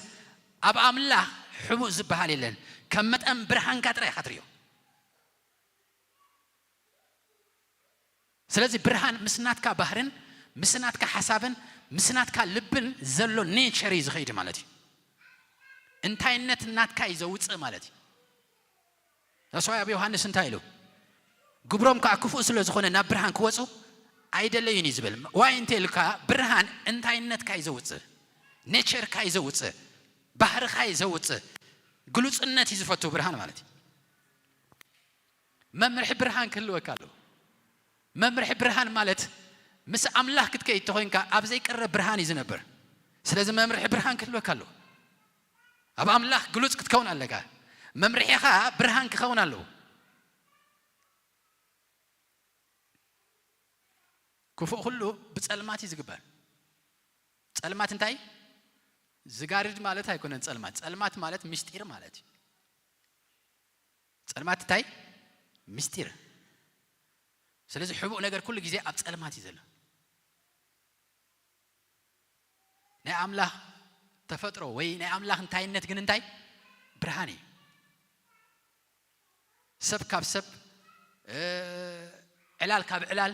ኣብ ኣምላኽ ሕቡእ ዝበሃል የለን። ከም መጠን ብርሃንካ ጥራይ ኢኻ ትርእዮ። ስለዚ ብርሃን ምስ ናትካ ባህርን ምስ ናትካ ሓሳብን ምስ ናትካ ልብን ዘሎ ኔቸር እዩ ዝኸይድ ማለት እዩ። እንታይነት ናትካ እዩ ዘውፅእ ማለት እዩ። ተስዋይ ኣብ ዮሃንስ እንታይ ኢሉ? ግብሮም ከዓ ክፉእ ስለ ዝኾነ ናብ ብርሃን ክወፁ ኣይደለዩን እዩ ዝብል። ዋይ እንተ ኢልካ ብርሃን እንታይነትካ እዩ ዘውፅእ፣ ኔቸርካ እዩ ዘውፅእ፣ ባህርኻ እዩ ዘውፅእ፣ ግሉፅነት እዩ ዝፈቱ ብርሃን ማለት እዩ። መምርሒ ብርሃን ክህልወካ ኣለዎ። መምርሒ ብርሃን ማለት ምስ ኣምላኽ ክትከይድ ተኾይንካ ኣብ ዘይቀረብ ብርሃን እዩ ዝነብር። ስለዚ መምርሒ ብርሃን ክህልወካ ኣለዎ። ኣብ ኣምላኽ ግሉጽ ክትከውን ኣለካ። መምርሒኻ ብርሃን ክኸውን ኣለዎ። ክፉእ ኩሉ ብጸልማት እዩ ዝግበር። ጸልማት እንታይ? ዝጋርድ ማለት ኣይኮነን ጸልማት። ጸልማት ማለት ምስጢር ማለት እዩ። ጸልማት እንታይ? ምስጢር። ስለዚ ሕቡእ ነገር ኩሉ ግዜ ኣብ ጸልማት እዩ ዘሎ። ናይ ኣምላኽ ተፈጥሮ ወይ ናይ ኣምላኽ እንታይነት ግን እንታይ? ብርሃን እዩ። ሰብ ካብ ሰብ፣ እ፣ ዕላል ካብ ዕላል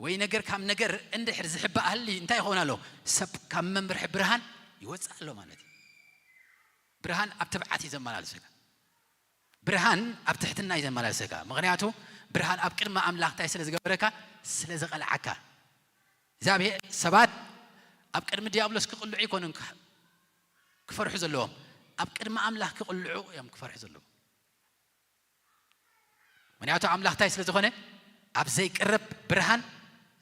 ወይ ነገር ካብ ነገር እንድሕር ዝሕባእ ሃሊ እንታይ ይኸውን ኣሎ? ሰብ ካብ መምርሒ ብርሃን ይወጽእ ኣሎ ማለት እዩ። ብርሃን ኣብ ትብዓት እዩ ዘመላልሰካ። ብርሃን ኣብ ትሕትና እዩ ዘመላልሰካ። ምኽንያቱ ብርሃን ኣብ ቅድሚ ኣምላኽ እንታይ ስለ ዝገበረካ? ስለ ዝቐልዓካ። እግዚኣብሔር፣ ሰባት ኣብ ቅድሚ ዲያብሎስ ክቕልዑ ኣይኮኑን ክሕ-፣ ክፈርሑ ዘለዎም። ኣብ ቅድሚ ኣምላኽ ክቕልዑ እዮም ክፈርሑ ዘለዎም። ምኽንያቱ ኣምላኽ እንታይ ስለ ዝኾነ? ኣብ ዘይቅረብ ብርሃን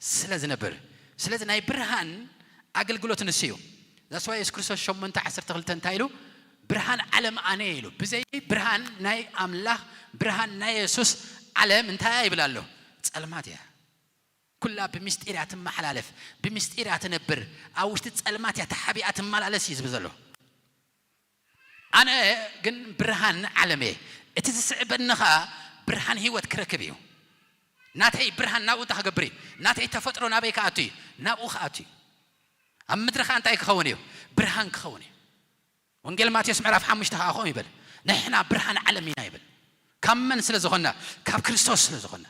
ስለ ዝነብር። ስለዚ ናይ ብርሃን ኣገልግሎት ንሱ እዩ። ዛስዋ የሱስ ክርስቶስ ሸሞንተ ዓሰርተ ክልተ እንታይ ኢሉ? "ብርሃን ዓለም ኣነ" ኢሉ። ብዘይ ብርሃን ናይ ኣምላኽ፣ ብርሃን ናይ የሱስ፣ ዓለም እንታይ ይብል ኣሎ? ጸልማት እያ። ኩላ ብምስጢር እያ ትመሓላለፍ፣ ብምስጢር እያ ትነብር፣ ኣብ ውሽጢ ጸልማት እያ ተሓቢኣ ትመላለስ እዩ ዝብል ዘሎ። ኣነ ግን ብርሃን ዓለም እየ። እቲ ዝስዕበኒ ኸኣ ብርሃን ህይወት ክረክብ እዩ። ናተይ ብርሃን ናብኡ እንታይ ክገብር እዩ? ናተይ ተፈጥሮ ናበይ ክኣቱ እዩ? ናብኡ ክኣቱ እዩ። ኣብ ምድሪ ኸኣ እንታይ ክኸውን እዩ? ብርሃን ክኸውን እዩ። ወንጌል ማቴዎስ ምዕራፍ ሓሙሽተ ኸኣ ከምኡ ይብል፣ "ንሕና ብርሃን ዓለም ኢና" ይብል። ካብ መን ስለ ዝኾንና? ካብ ክርስቶስ ስለ ዝኾንና።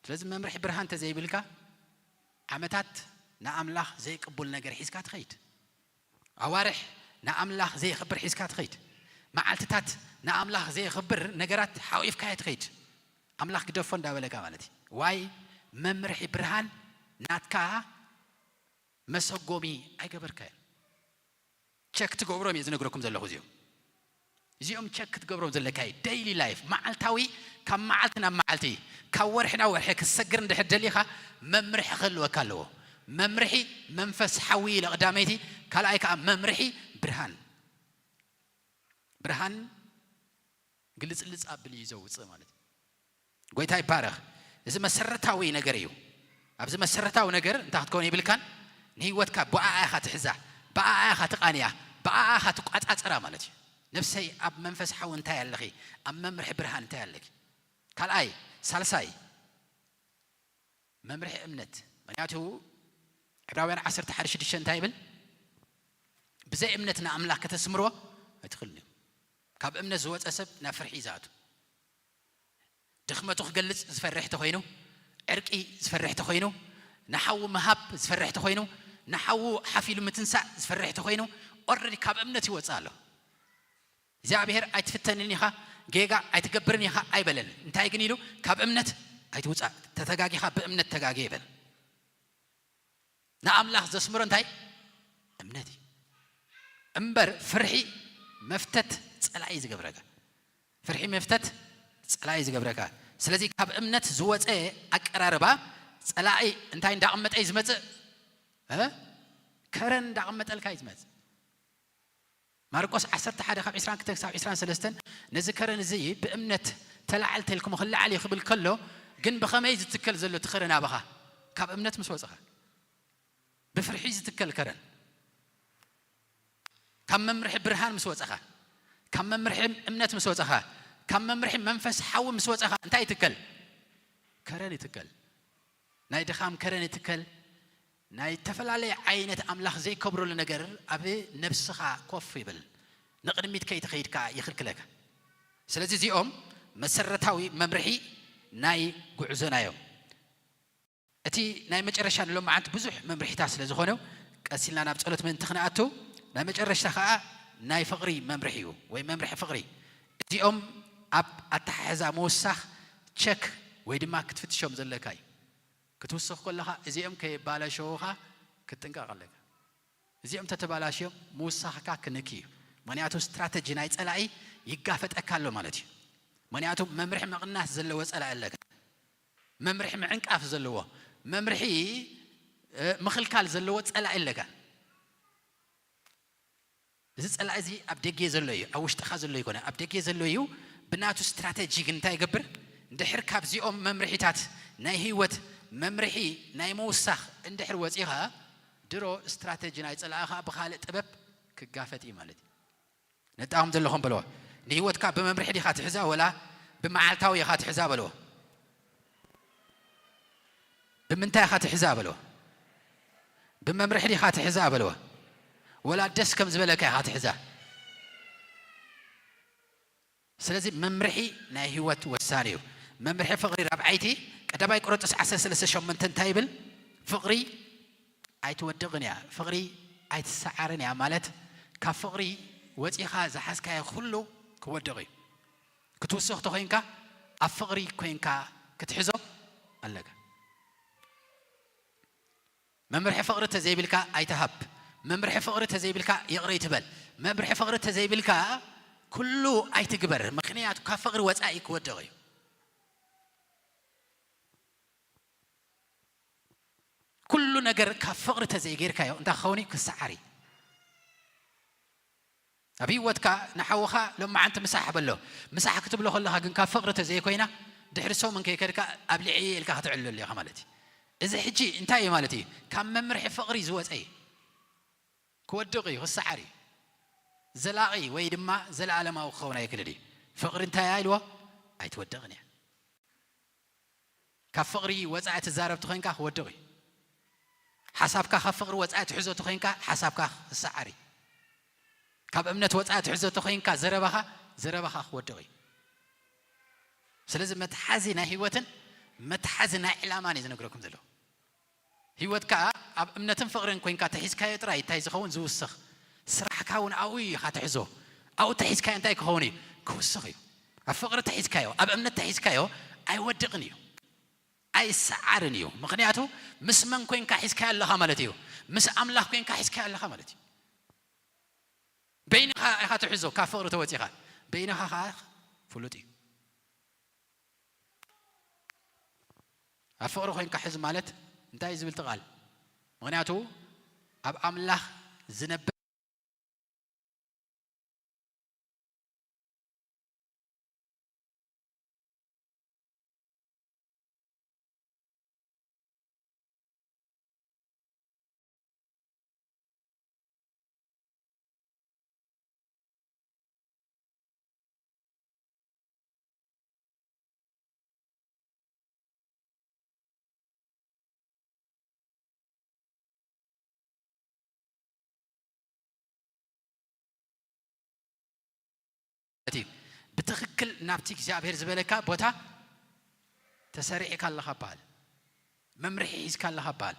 ስለዚ መምርሒ ብርሃን እንተዘይብልካ፣ ዓመታት ንኣምላኽ ዘይቅቡል ነገር ሒዝካ ትኸይድ። ኣዋርሕ ንኣምላኽ ዘየኽብር ሒዝካ ትኸይድ። መዓልትታት ንኣምላኽ ዘየኽብር ነገራት ሓቂፍካዮ ትኸይድ። ኣምላኽ ግደፎ እንዳበለካ ማለት እዩ። ዋይ? መምርሒ ብርሃን ናትካ መሰጎሚ ኣይገበርካዮን። ቸክ ትገብሮም እየ ዝነግረኩም ዘለኹ። እዚኦም እዚኦም ቸክ ክትገብሮም ዘለካ እዩ። ዴይሊ ላይፍ፣ መዓልታዊ፣ ካብ መዓልቲ ናብ መዓልቲ፣ ካብ ወርሒ ናብ ወርሒ ክትሰግር እንድሕር ደሊኻ፣ መምርሒ ክህልወካ ኣለዎ። መምርሒ መንፈስ ሓዊ ኢለ ቀዳመይቲ፣ ካልኣይ ከዓ መምርሒ ብርሃን። ብርሃን ግልጽልጽ ኣብል እዩ ዘውጽእ ማለት እዩ። ጎይታ ይባረኽ። እዚ መሰረታዊ ነገር እዩ። ኣብዚ መሰረታዊ ነገር እንታይ ክትከውን የብልካን። ንህይወትካ ብኣኣ ኢኻ ትሕዛ፣ ብኣኣ ኢኻ ትቓንያ፣ ብኣኣ ኢኻ ትቋጻጸራ ማለት እዩ። ነፍሰይ፣ ኣብ መንፈስ ሓዊ እንታይ ኣለኺ? ኣብ መምርሒ ብርሃን እንታይ ኣለኪ? ካልኣይ፣ ሳልሳይ፣ መምርሒ እምነት። ምኽንያቱ ዕብራውያን ዓሰርተ ሓደ ሽዱሽተ እንታይ ይብል? "ብዘይ እምነት ንኣምላኽ ከተስምሮ ኣይትኽእልን እዩ። ካብ እምነት ዝወጸ ሰብ ናብ ፍርሒ እዩ ዝኣቱ። ድኽመቱ ክገልጽ ዝፈርሕ ተኾይኑ፣ ዕርቂ ዝፈርሕ ተኾይኑ፣ ንሓዉ ምሃብ ዝፈርሕ ተኾይኑ፣ ንሓዉ ሓፊሉ ምትንሳእ ዝፈርሕ ተኾይኑ፣ ኦልሬዲ ካብ እምነት ይወጽእ ኣሎ። እግዚኣብሔር ኣይትፍተንን ኢኻ፣ ጌጋ ኣይትገብርን ኢኻ ኣይበለን። እንታይ ግን ኢሉ? ካብ እምነት ኣይትውጻእ፣ ተተጋጊኻ ብእምነት ተጋጌ" ይበል። ንኣምላኽ ዘስምሮ እንታይ? እምነት እዩ። እምበር ፍርሒ መፍተት ጸላኢ ዝገብረካ። ፍርሒ መፍተት ጸላኢ ዝገብረካ። ስለዚ ካብ እምነት ዝወጸ ኣቀራርባ ጸላኢ እንታይ እንዳቐመጠ እዩ ዝመጽእ? እ? ከረን እንዳቐመጠልካ እዩ ዝመጽእ። ማርቆስ ዓሰርተ ሓደ ካብ ዕስራን ክልተን ክሳብ ዕስራን ሰለስተን፣ "ነዚ ከረን እዚ ብእምነት ተላዓል ተልክሞ ክለዓል እዩ" ክብል ከሎ፣ ግን ብኸመይ ዝትከል ዘሎ እቲ ከረን ኣባኻ? ካብ እምነት ምስ ወጸኻ። ብፍርሒ ዝትከል ከረን። ካብ መምርሒ ብርሃን ምስ ወጸኻ፣ ካብ መምርሒ እምነት ምስ ወጸኻ፣ ካብ መምርሒ መንፈስ ሓዊ ምስ ወጸኻ፣ እንታይ ይትከል? ከረን ይትከል። ናይ ድኻም ከረን ይትከል። ናይ ዝተፈላለየ ዓይነት ኣምላኽ ዘይከብረሉ ነገር ኣብ ነብስኻ ኮፍ ይብል። ንቕድሚት ከይትኸይድ ከኣ ይኽልክለካ። ስለዚ እዚኦም መሰረታዊ መምርሒ ናይ ጉዕዞና እዮም። እቲ ናይ መጨረሻ ንሎማዓንቲ ብዙሕ መምርሒታት ስለ ዝኾነ፣ ቀስ ኢልና ናብ ጸሎት ምእንቲ ክንኣቱ፣ ናይ መጨረሻ ከኣ ናይ ፍቕሪ መምርሒ እዩ፣ ወይ መምርሒ ፍቕሪ። እዚኦም ኣብ ኣተሓሕዛ ምውሳኽ ቸክ ወይ ድማ ክትፍትሾም ዘለካ እዩ። ክትውስኽ ከለኻ እዚኦም ከየባላሸዉኻ ክትጥንቀቕ ኣለካ። እዚኦም ተተባላሽዮም ምውሳኽካ ክንኪ እዩ። ምኽንያቱ ስትራተጂ ናይ ጸላኢ ይጋፈጠካ ኣሎ ማለት እዩ። ምኽንያቱ መምርሒ ምቕናስ ዘለዎ ጸላኢ ኣለካ። መምርሒ ምዕንቃፍ ዘለዎ፣ መምርሒ፣ እ፣ ምኽልካል ዘለዎ ጸላኢ ኣለካ። እዚ ጸላኢ እዚ ኣብ ደጌ ዘሎ እዩ፣ ኣብ ውሽጥኻ ዘሎ ኣይኮነ፣ ኣብ ደጌ ዘሎ እዩ። ብናቱ ስትራተጂ ግን እንታይ ይገብር? እንድሕር ካብዚኦም መምርሒታት ናይ ህይወት መምርሒ ናይ ምውሳኽ እንድሕር ወጺኻ፣ ድሮ ስትራተጂ ናይ ጸላኢ ኸኣ ብኻልእ ጥበብ ክጋፈጥ እዩ ማለት እዩ። ነጣኹም ዘለኹም በልዎ። ንህይወትካ ብመምርሒ ዲኻ ትሕዛ ወላ ብመዓልታዊ ኢኻ ትሕዛ በልዎ። ብምንታይ ኢኻ ትሕዛ በልዎ። ብመምርሒ ዲኻ ትሕዛ በልዎ። ወላ ደስ ከም ዝበለካ ኢኻ ትሕዛ። ስለዚ መምርሒ ናይ ህይወት ወሳኒ እዩ። መምርሒ ፍቕሪ ራብዓይቲ፣ ቀዳማይ ቆሮንቶስ ዓሰርተ ሰለስተ ሸሞንተ እንታይ ይብል? ፍቕሪ ኣይትወድቕን እያ፣ ፍቕሪ ኣይትሰዓርን እያ። ማለት ካብ ፍቕሪ ወጺኻ ዝሓዝካዮ ኩሉ ክወድቕ እዩ። ክትውስኽ ተኾይንካ ኣብ ፍቕሪ ኮይንካ ክትሕዞ ኣለካ። መምርሒ ፍቕሪ ተዘይብልካ ኣይትሃብ። መምርሒ ፍቕሪ ተዘይብልካ ይቕረ ኣይትበል። መምርሒ ፍቕሪ ተዘይብልካ ኩሉ ኣይትግበር። ምኽንያቱ ካብ ፍቕሪ ወጻኢ ክወድቕ እዩ። ኩሉ ነገር ካብ ፍቕሪ ተዘይጌርካዮ እንታይ ክኸውን እዩ? ክሰዓር እዩ። ኣብ ህይወትካ ንሓውኻ ሎማዓንቲ ምሳሕ በሎ። ምሳሕ ክትብሎ ከለኻ ግን ካብ ፍቕሪ ተዘይኮይና፣ ድሕሪ ሰሙን ከይከድካ ኣብ ልዕየ ኢልካ ክትዕልለሉ ኢኻ ማለት እዩ። እዚ ሕጂ እንታይ እዩ ማለት እዩ? ካብ መምርሒ ፍቕሪ ዝወፀ እዩ። ክወድቕ እዩ፣ ክሰዓር እዩ። ዘላቒ ወይ ድማ ዘለኣለማዊ ክኸውን ኣይክእል እዩ። ፍቕሪ እንታይ እያ ኢልዎ? ኣይትወድቕን እያ። ካብ ፍቕሪ ወፃኢ ትዛረብ ተኾይንካ ክወድቕ እዩ። ሓሳብካ ካብ ፍቕሪ ወፃኢ ትሕዞ ተኾይንካ ሓሳብካ ክሰዓር እዩ። ካብ እምነት ወፃኢ ትሕዞ ተኾይንካ ዘረባኻ፣ ዘረባኻ ክወድቕ እዩ። ስለዚ መትሓዚ ናይ ህይወትን መትሓዚ ናይ ዕላማን እዩ ዝነግረኩም ዘሎ። ህይወትካ ኣብ እምነትን ፍቕርን ኮይንካ ተሒዝካዮ ጥራይ እንታይ ዝኸውን? ዝውስኽ። ስራሕካ እውን ኣብኡ እዩ ኢኻ ትሕዞ። ኣብኡ ተሒዝካዮ እንታይ ክኸውን እዩ? ክውስኽ እዩ። ኣብ ፍቕሪ ተሒዝካዮ፣ ኣብ እምነት ተሒዝካዮ ኣይወድቕን እዩ፣ ኣይሰዓርን እዩ። ምኽንያቱ ምስ መን ኮይንካ ሒዝካዮ ኣለኻ ማለት እዩ? ምስ ኣምላኽ ኮይንካ ሒዝካዮ ኣለኻ ማለት እዩ። በይንኻ ኢኻ ትሕዞ፣ ካብ ፍቕሪ ተወፂኻ። በይንኻ ኸዓ ፍሉጥ እዩ። ኣብ ፍቕሪ ኮይንካ ሕዝ ማለት እንታይ እዩ ዝብል እቲ ቃል? ምኽንያቱ ኣብ ኣምላኽ ዝነብር ማለት እዩ። ብትኽክል ናብቲ እግዚኣብሔር ዝበለካ ቦታ ተሰሪዕካ ኣለኻ በሃል። መምርሒ ሒዝካ ኣለኻ በሃል።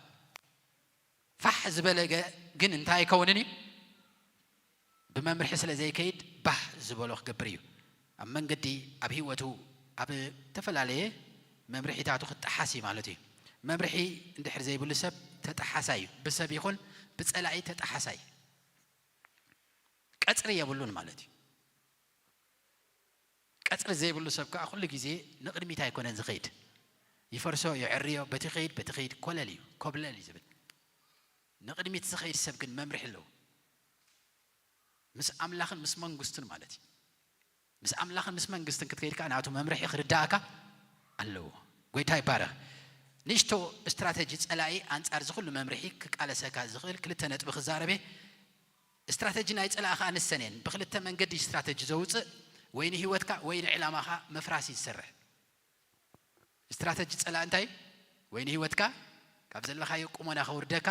ፋሕ ዝበለ ገ-፣ ግን እንታይ ኣይከውንን እዩ? ብመምርሒ ስለ ዘይከይድ ባህ ዝበሎ ክገብር እዩ። ኣብ መንገዲ፣ ኣብ ህይወቱ፣ ኣብ ዝተፈላለየ መምርሒታቱ ክጠሓስ እዩ ማለት እዩ። መምርሒ እንድሕር ዘይብሉ ሰብ ተጠሓሳይ እዩ። ብሰብ ይኹን ብጸላኢ ተጠሓሳይ። ቀጽሪ የብሉን ማለት እዩ። ቀጽሪ ዘይብሉ ሰብ ከኣ ኩሉ ግዜ ንቕድሚት ኣይኮነን ዝኸይድ። ይፈርሶ፣ ይዕርዮ፣ በቲ ኸይድ፣ በቲ ኸይድ፣ ኮለል እዩ፣ ኮብለል እዩ ዝብል። ንቕድሚት ዝኸይድ ሰብ ግን መምርሒ ኣለዎ። ምስ ኣምላኽን ምስ መንግስቱን ማለት እዩ። ምስ ኣምላኽን ምስ መንግስትን ክትከይድ ከኣ ናቱ መምርሒ ክርዳእካ ኣለዎ። ጎይታ ይባረኽ። ንእሽቶ ስትራተጂ ጸላኢ ኣንጻር እዚ ኩሉ መምርሒ ክቃለሰካ ዝኽእል ክልተ ነጥቢ ክዛረብ እየ። ስትራተጂ ናይ ጸላኢ ከኣ ንሰን እየን። ብክልተ መንገዲ ስትራተጂ ዘውጽእ፣ ወይ ንህይወትካ ወይ ንዕላማኻ ምፍራስ እዩ ዝሰርሕ። ስትራተጂ ጸላኢ እንታይ? ወይ ንህይወትካ ካብ ዘለኻዮ ቁመና ከውርደካ፣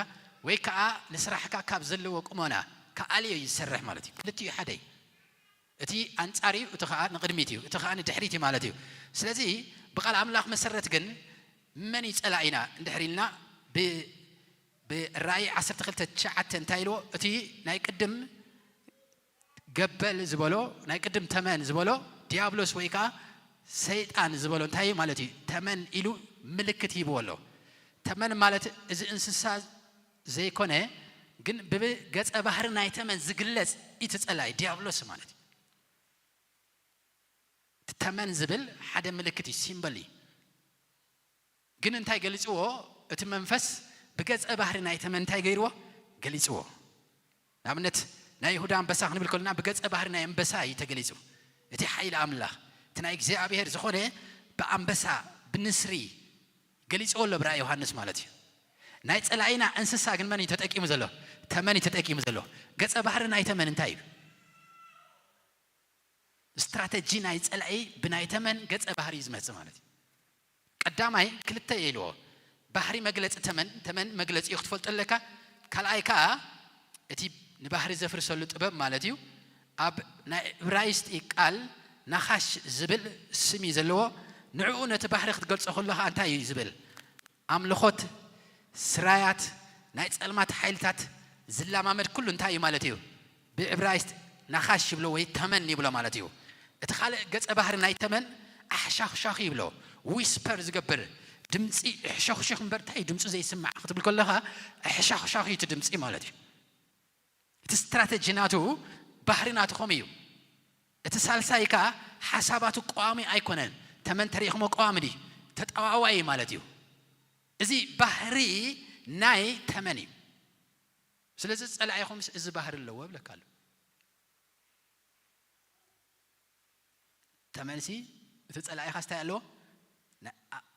ወይ ከኣ ንስራሕካ ካብ ዘለዎ ቁመና ክኣልዮ እዩ ዝሰርሕ ማለት እዩ። ክልቲኡ ሓደ እዩ። እቲ ኣንጻር እዩ፣ እቲ ኸኣ ንቕድሚት እዩ፣ እቲ ኸኣ ንድሕሪት እዩ ማለት እዩ። ስለዚ ብቃል ኣምላኽ መሰረት ግን መን እዩ ጸላኢና እንድሕር ኢልና ብ-፣ ብራእይ ዓሰርተ ክልተ ትሽዓተ እንታይ ኢልዎ? እቲ ናይ ቅድም ገበል ዝበሎ፣ ናይ ቅድም ተመን ዝበሎ፣ ዲያብሎስ ወይ ከኣ ሰይጣን ዝበሎ እንታይ እዩ ማለት እዩ? ተመን ኢሉ ምልክት ሂብዎ ኣሎ። ተመን ማለት እዚ እንስሳ ዘይኮነ፣ ግን ብገጸ ባህሪ ናይ ተመን ዝግለጽ እቲ ጸላኢ ዲያብሎስ ማለት እዩ። እቲ ተመን ዝብል ሓደ ምልክት እዩ፣ ሲምበል እዩ። ግን እንታይ ገሊጽዎ? እቲ መንፈስ ብገጸ ባህሪ ናይ ተመን እንታይ ገይርዎ? ገሊጽዎ። ንኣብነት ናይ ይሁዳ ኣንበሳ ክንብል ከለና ብገጸ ባህሪ ናይ ኣንበሳ እዩ ተገሊጹ። እቲ ሓይሊ ኣምላኽ፣ እቲ ናይ እግዚኣብሔር ዝኾነ ብኣንበሳ፣ ብንስሪ ገሊጽዎ ኣሎ ብራእይ ዮሃንስ ማለት እዩ። ናይ ጸላኢና እንስሳ ግን መን እዩ ተጠቂሙ ዘሎ? ተመን እዩ ተጠቂሙ ዘሎ። ገጸ ባህሪ ናይ ተመን እንታይ እዩ? ስትራተጂ ናይ ጸላኢ ብናይ ተመን ገጸ ባህሪ እዩ ዝመጽእ ማለት እዩ። ቀዳማይ ክልተ እየ ኢልዎ። ባህሪ መግለጺ ተመን፣ ተመን መግለጺ እዩ ክትፈልጦ ኣለካ። ካልኣይ ከኣ እቲ ንባህሪ ዘፍርሰሉ ጥበብ ማለት እዩ። ኣብ ናይ እብራይስጢ ቃል ናኻሽ ዝብል ስም እዩ ዘለዎ። ንዕኡ ነቲ ባህሪ ክትገልጾ ከለኻ እንታይ እዩ ዝብል? ኣምልኾት፣ ስራያት፣ ናይ ጸልማት ሓይልታት ዝለማመድ ኩሉ እንታይ እዩ ማለት እዩ? ብዕብራይስጥ ናኻሽ ይብሎ ወይ ተመን ይብሎ ማለት እዩ። እቲ ካልእ ገጸ ባህሪ ናይ ተመን ኣሕሻኽሻኺ ይብሎ፣ ዊስፐር ዝገብር ድምጺ፣ ሕሾኽሾኽ እምበር እንታይ እዩ ድምጹ ዘይስማዕ ክትብል ከለኻ፣ ኣሕሻኽሻኺ እዩ እቲ ድምጺ ማለት እዩ። እቲ ስትራተጂ ናቱ ባህሪ ናቱ ከምኡ እዩ። እቲ ሳልሳይ ከኣ ሓሳባቱ ቀዋሚ ኣይኮነን። ተመን ተሪእኹሞ ቀዋሚ ድዩ? ተጠዋዋይ ማለት እዩ። እዚ ባህሪ ናይ ተመን እዩ። ስለዚ ጸላኢኹምስ እዚ ባህሪ ኣለዎ እብለካ ኣሎ። ተመንሲ እቲ ጸላኢኻስ እንታይ ኣለዎ?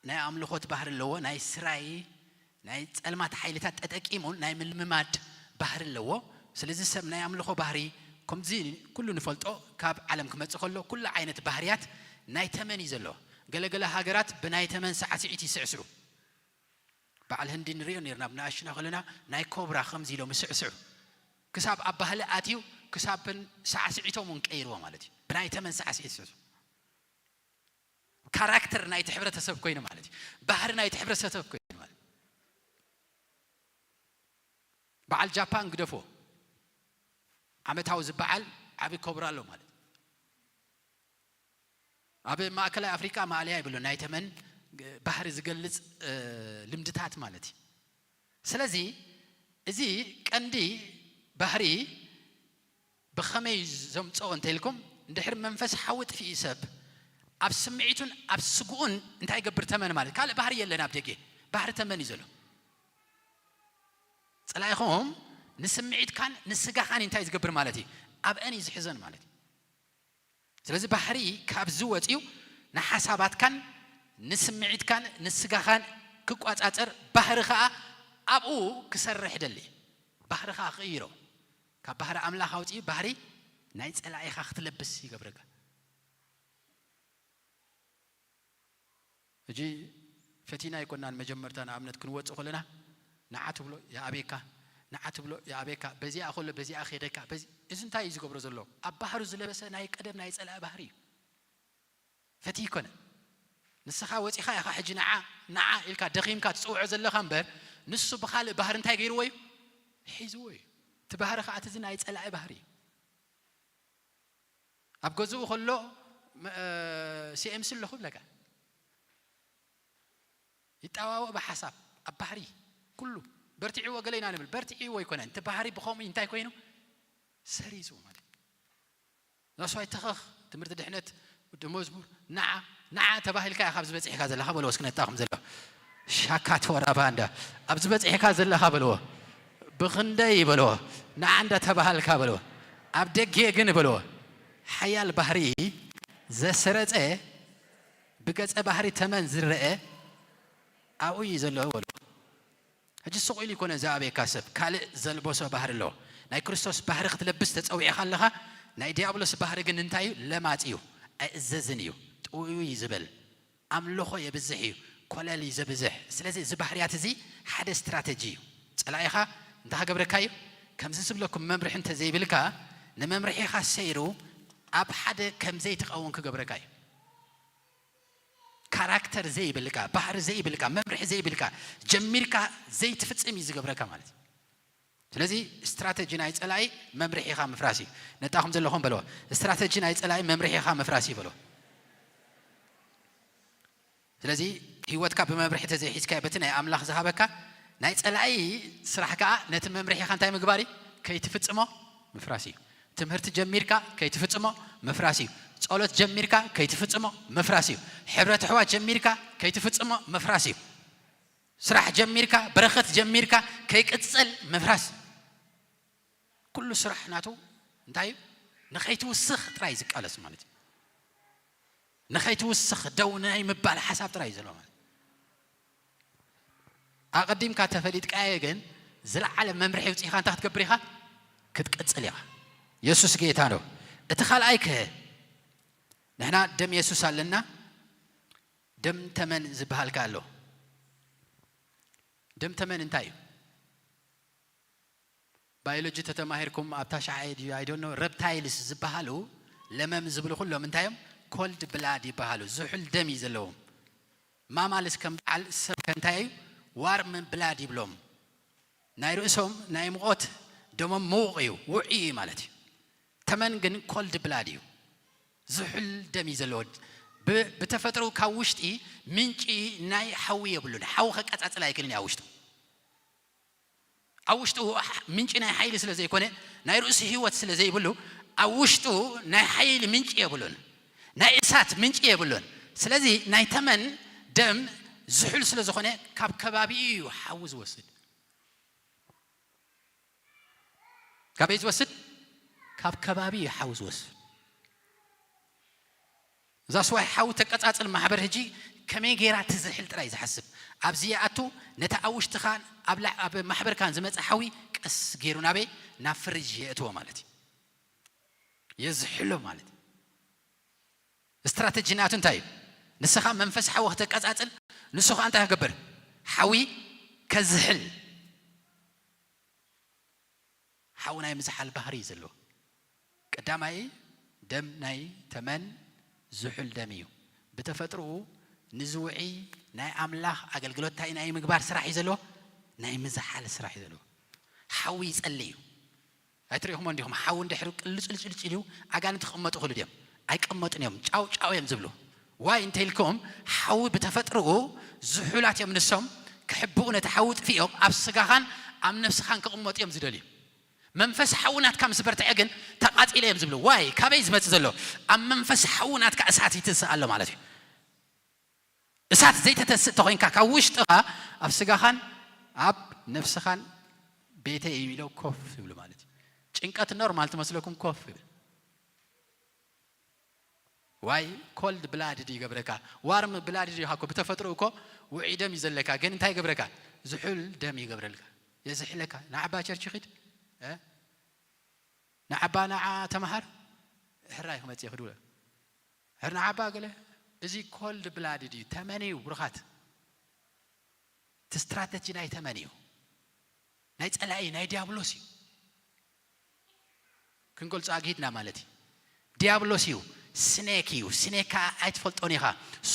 ናይ ኣምልኾት ባህሪ ኣለዎ። ናይ ስራይ ናይ ጸልማት ሓይልታት ተጠቂሙ ናይ ምልምማድ ባህሪ ኣለዎ። ስለዚ ሰብ ናይ ኣምልኾ ባህሪ ከምዚ ኩሉ ንፈልጦ ካብ ዓለም ክመጽእ ከሎ ኩሉ ዓይነት ባህርያት ናይ ተመን እዩ ዘለዎ። ገለገለ ሃገራት ብናይ ተመን ሳዕስዒት ይስዕስዑ። በዓል ህንዲ ንሪኦ ነርና ብንኣሽና ከለና ናይ ኮብራ ከምዚ ኢሎም ይስዕስዑ። ክሳብ ኣብ ባህሊ ኣትዩ ክሳብ ሳዕስዒቶም እውን ቀይርዎ ማለት እዩ። ብናይ ተመን ሳዕስዒት ይስዕስዑ። ካራክተር ናይቲ ሕብረተሰብ ኮይኑ ማለት እዩ። ባህሪ ናይቲ ሕብረተሰብ ኮይኑ ማለት እዩ። በዓል ጃፓን ግደፎ ዓመታዊ ዝበዓል ዓቢ ኮብራ ኣሎ ማለት እዩ። ኣብ ማእከላይ ኣፍሪቃ ማእለያ ይብሉ ናይ ተመን ባህሪ ዝገልጽ ልምድታት ማለት እዩ። ስለዚ እዚ ቀንዲ ባህሪ ብኸመይ ዘምጽኦ እንተኢልኩም፣ እንድሕር መንፈስ ሓዊ ጥፊኡ ሰብ ኣብ ስምዒቱን ኣብ ስግኡን እንታይ ይገብር ተመን ማለት ካልእ ባህሪ የለን ኣብ ደገ ባህሪ ተመን እዩ ዘሎ። ጸላኢኹም ንስምዒትካን ንስጋኻን እንታይ ዝገብር ማለት እዩ ኣብአን እዩ ዝሕዘን ማለት እዩ። ስለዚ ባህሪ ካብዚ ወፂኡ ንሓሳባትካን ንስምዒትካን ንስጋኻን ክቋፃፀር ባህሪ ከዓ ኣብኡ ክሰርሕ ደሊ ባህሪ ከዓ ክቕይሮ ካብ ባህሪ ኣምላኽ ኣውፅኡ ባህሪ ናይ ፀላኢኻ ክትለብስ ይገብረካ። ሕጂ ፈቲና ኣይኮናን መጀመርታ ንኣብነት ክንወፅእ ከለና ንዓ ትብሎ ይኣበየካ ንዓ ትብሎ ይኣበየካ በዚኣ ከሎ በዚኣ ከደካ በዚ እዚ እንታይ እዩ ዝገብሮ ዘሎ ኣብ ባህሩ ዝለበሰ ናይ ቀደም ናይ ፀላኢ ባህሪ እዩ። ፈቲ ይኮነ ንስኻ ወፂኻ ኢኻ ሕጂ ንዓ ንዓ ኢልካ ደኺምካ ትፅውዖ ዘለኻ እምበር ንሱ ብኻልእ ባህሪ እንታይ ገይርዎ እዩ ሒዝዎ እዩ። እቲ ባህሪ ከዓ እቲ ናይ ፀላኢ ባህሪ እዩ። ኣብ ገዝኡ ከሎ ሲኤምሲ ኣለኹ ብለካ ይጠዋወቕ ብሓሳብ ኣብ ባህሪ ኩሉ በርትዕዎ ገለ ኢና ንብል በርትዕዎ ይኮነ እቲ ባህሪ ብኸምኡ እንታይ ኮይኑ ሰሪጹ ማለት ነሱ ኣይተኸኽ ትምህርቲ ድሕነት ደመዝሙር ንዓ ንዓ ተባሂልካ ኢኻ ኣብዚ በፂሕካ ዘለኻ በልዎ እስኪ ነጣኹም ዘለዋ ሻካት ወራባንዳ ኣብዚ በፂሕካ ዘለኻ በልዎ ብኽንደይ በልዎ ንዓ እንዳተባሃልካ በልዎ ኣብ ደጌ ግን በልዎ ሓያል ባህሪ ዘሰረፀ ብገፀ ባህሪ ተመን ዝረአ ኣብኡ እዩ ዘሎ በልዎ። ሕጂ ስቕ ኢሉ ይኮነ ዝኣበየካ ሰብ ካልእ ዘልበሶ ባህሪ ኣለዎ። ናይ ክርስቶስ ባህሪ ክትለብስ ተፀዊዕካ ኣለኻ። ናይ ዲያብሎስ ባህሪ ግን እንታይ እዩ? ለማፅ እዩ፣ ኣይእዘዝን እዩ፣ ጥውዩ እዩ ዝብል ኣምልኾ የብዝሕ እዩ፣ ኮለል እዩ ዘብዝሕ። ስለዚ እዚ ባህርያት እዚ ሓደ ስትራተጂ እዩ። ጸላኢኻ እንታይ ክገብረካ እዩ? ከምዚ ዝብለኩም መምርሒ እንተዘይብልካ ንመምርሒኻ ሰይሩ ኣብ ሓደ ከምዘይትኸውን ክገብረካ እዩ። ካራክተር ዘይብልካ፣ ባህሪ ዘይብልካ፣ መምርሒ ዘይብልካ፣ ጀሚርካ ዘይትፍጽም እዩ ዝገብረካ ማለት እዩ። ስለዚ ስትራተጂ ናይ ጸላኢ መምርሒኻ ምፍራስ እዩ። ነጣኹም ዘለኹም በልዎ። ስትራተጂ ናይ ጸላኢ መምርሒኻ ምፍራስ እዩ በልዎ። ስለዚ ህይወትካ ብመምርሒ ተዘይሒዝካዮ በቲ ናይ ኣምላኽ ዝሃበካ ናይ ጸላኢ ስራሕ ከኣ ነቲ መምርሒኻ እንታይ ምግባር እዩ? ከይትፍጽሞ ምፍራስ እዩ። ትምህርቲ ጀሚርካ ከይትፍጽሞ ምፍራስ እዩ። ጸሎት ጀሚርካ ከይትፍጽሞ ምፍራስ እዩ። ሕብረት ኣሕዋት ጀሚርካ ከይትፍጽሞ ምፍራስ እዩ። ስራሕ ጀሚርካ በረኸት ጀሚርካ ከይቅጽል ምፍራስ። ኩሉ ስራሕ ናቱ እንታይ እዩ? ንኸይትውስኽ ጥራይ ዝቃለስ ማለት እዩ። ንኸይትውስኽ ደው ናይ ምባል ሓሳብ ጥራይ እዩ ዘሎ ማለት ኣቐዲምካ ተፈሊጥካየ ግን ዝለዓለ መምርሒ ውፅኢኻ እንታይ ክትገብር ኢኻ ክትቅፅል ኢኻ። የሱስ ጌታ ነው። እቲ ካልኣይ ከ ንሕና ደም የሱስ ኣለና። ደም ተመን ዝበሃል ከ ኣሎ። ደም ተመን እንታይ እዩ? ባዮሎጂ ተተማሂርኩም ኣብ ታሽዓይ ድዩ ኣይዶኖ ረፕታይልስ ዝበሃሉ ለመም ዝብሉ ኩሎም እንታይ እዮም? ኮልድ ብላድ ይበሃሉ። ዝሑል ደም እዩ ዘለዎም። ማማልስ ከም በዓል ሰብ ከ እንታይ እዩ? ዋርም ብላድ ይብሎም። ናይ ርእሶም ናይ ሙቐት ደሞም ምዉቕ እዩ፣ ውዑይ እዩ ማለት እዩ። ተመን ግን ኮልድ ብላድ እዩ። ዝሑል ደም እዩ ዘለዎ። ብተፈጥሮ ካብ ውሽጢ ምንጪ ናይ ሓዊ የብሉን። ሓዊ ከቀጻጽል ኣይክልን እዩ ኣብ ውሽጡ። ኣብ ውሽጡ ምንጪ ናይ ሓይሊ ስለ ዘይኮነ ናይ ርእሲ ህይወት ስለ ዘይብሉ ኣብ ውሽጡ ናይ ሓይሊ ምንጪ የብሉን። ናይ እሳት ምንጪ የብሉን። ስለዚ ናይ ተመን ደም ዝሑል ስለ ዝኾነ ካብ ከባቢኡ እዩ ሓዊ ዝወስድ። ካበይ ዝወስድ? ካብ ከባቢ እዩ ሓዊ ዝወስድ። እዛ ስዋይ ሓዊ ተቀጻጽል ማሕበር ሕጂ ከመይ ገይራ ትዝሕል ጥራይ ዝሓስብ። ኣብዚ ይኣቱ፣ ነቲ ኣብ ውሽጥኻን ኣብ ላ-፣ ኣብ ማሕበርካን ዝመጽእ ሓዊ ቀስ ገይሩ ናበይ? ናብ ፍሪጅ የእትዎ ማለት እዩ። የዝሕሎ ማለት እዩ። ስትራተጂ ናቱ እንታይ እዩ? ንስኻ መንፈስ ሓዊ ከተቀጻጽል፣ ንሱ ኸኣ እንታይ ክገብር? ሓዊ ከዝሕል። ሓዊ ናይ ምዝሓል ባህሪ እዩ ዘለዎ። ቀዳማይ፣ ደም ናይ ተመን ዝሑል ደም እዩ። ብተፈጥሮኡ ንዝውዒ ናይ ኣምላኽ ኣገልግሎት እንታይ ናይ ምግባር ስራሕ እዩ ዘለዎ? ናይ ምዝሓል ስራሕ እዩ ዘለዎ። ሓዊ ይጸሊ እዩ። ኣይትሪእኹሞ እንዲኹም? ሓዊ እንድሕር ቅልጭልጭልጭ ኢሉ ኣጋንንቲ ክቕመጡ ክእሉ ድዮም? ኣይቀመጡን እዮም። ጫው ጫው እዮም ዝብሉ። ዋይ እንተ ኢልኩም፣ ሓዊ ብተፈጥሮኡ ዝሑላት እዮም ንሶም። ክሕብኡ ነቲ ሓዊ ጥፊኦም ኣብ ስጋኻን ኣብ ነፍስኻን ክቕመጡ እዮም ዝደልዩ። መንፈስ ሓዊ ናትካ ምስ በርትዐ ግን ተቓጺለ እዮም ዝብሉ። ዋይ? ካበይ ዝመጽእ ዘሎ? ኣብ መንፈስ ሓዊ ናትካ እሳት ይትንስእ ኣሎ ማለት እዩ። እሳት ዘይተተስእ ተኾይንካ ካብ ውሽጥኻ ኣብ ስጋኻን ኣብ ነፍስኻን ቤተይ እዩ ኢሎ ኮፍ ይብሉ ማለት እዩ። ጭንቀት ኖርማል ትመስለኩም ኮፍ ይብል። ዋይ ኮልድ ብላድድ ይገብረካ። ዋርም ብላድድ ይሃኮ ብተፈጥሮ እኮ ውዒ ደም እዩ ዘለካ፣ ግን እንታይ ይገብረካ? ዝሑል ደም ይገብረልካ፣ የዝሕለካ። ንዓባ ቸርች ኺድ እ? ንዓባ ንዓ ተምሃር፣ ሕራይ ክመጽእ ይኽድውለ። ሕር ንዓባ ገለ፣ እዚ ኮልድ ብላድድ እዩ፣ ተመን እዩ ብሩኻት። እቲ ስትራተጂ ናይ ተመን እዩ፣ ናይ ጸላኢ ናይ ዲያብሎስ እዩ። ክንገልጾ ኣግሂድና ማለት እዩ። ዲያብሎስ እዩ፣ ስኔክ እዩ። ስኔክ ከዓ ኣይትፈልጦን ኢኻ፣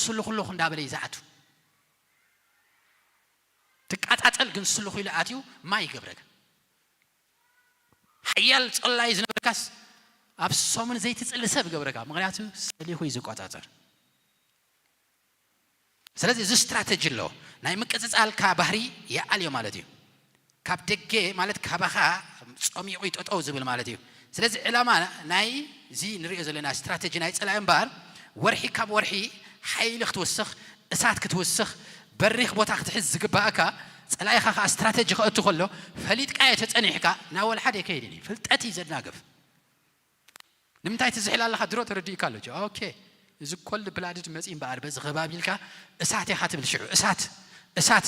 ስሉኽሉኽ እንዳበለ እዩ ዝኣቱ። ትቃጻጸል ግን ስሉኽ ኢሉ ኣትዩ ማይ ይገብረካ። ሓያል ጸላኢ ዝነበርካስ ኣብ ሰሙን ዘይትጽሊ ሰብ ይገብረካ፣ ምኽንያቱ ሰሊኹ እዩ ዝቆጻጸር። ስለዚ እዚ ስትራተጂ ኣሎ። ናይ ምቅጽጻልካ ባህሪ ይኣልዮ ማለት እዩ። ካብ ደገ ማለት ካባኻ ጸሚቑ እዩ ጠጠው ዝብል ማለት እዩ። ስለዚ ዕላማ ናይ እዚ ንሪኦ ዘለና ስትራተጂ ናይ ጸላኢ እምበኣር፣ ወርሒ ካብ ወርሒ ሓይሊ ክትውስኽ፣ እሳት ክትውስኽ፣ በሪኽ ቦታ ክትሕዝ ዝግባእካ፣ ጸላኢኻ ኸኣ ስትራተጂ ከእቱ ከሎ ፈሊጥካዮ ተጸኒሕካ ናብ ወላ ሓደ ኣይከይድን እዩ። ፍልጠት እዩ ዘናግፍ። ንምንታይ ትዝሕል ኣለኻ? ድሮ ተረዲእካ ኣሎ። ኦኬ፣ እዚ ኮልድ ብላድድ መጺ እምበኣር በዚ ከባቢ ኢልካ እሳት ኢኻ ትብል። ሽዑ እሳት፣ እሳት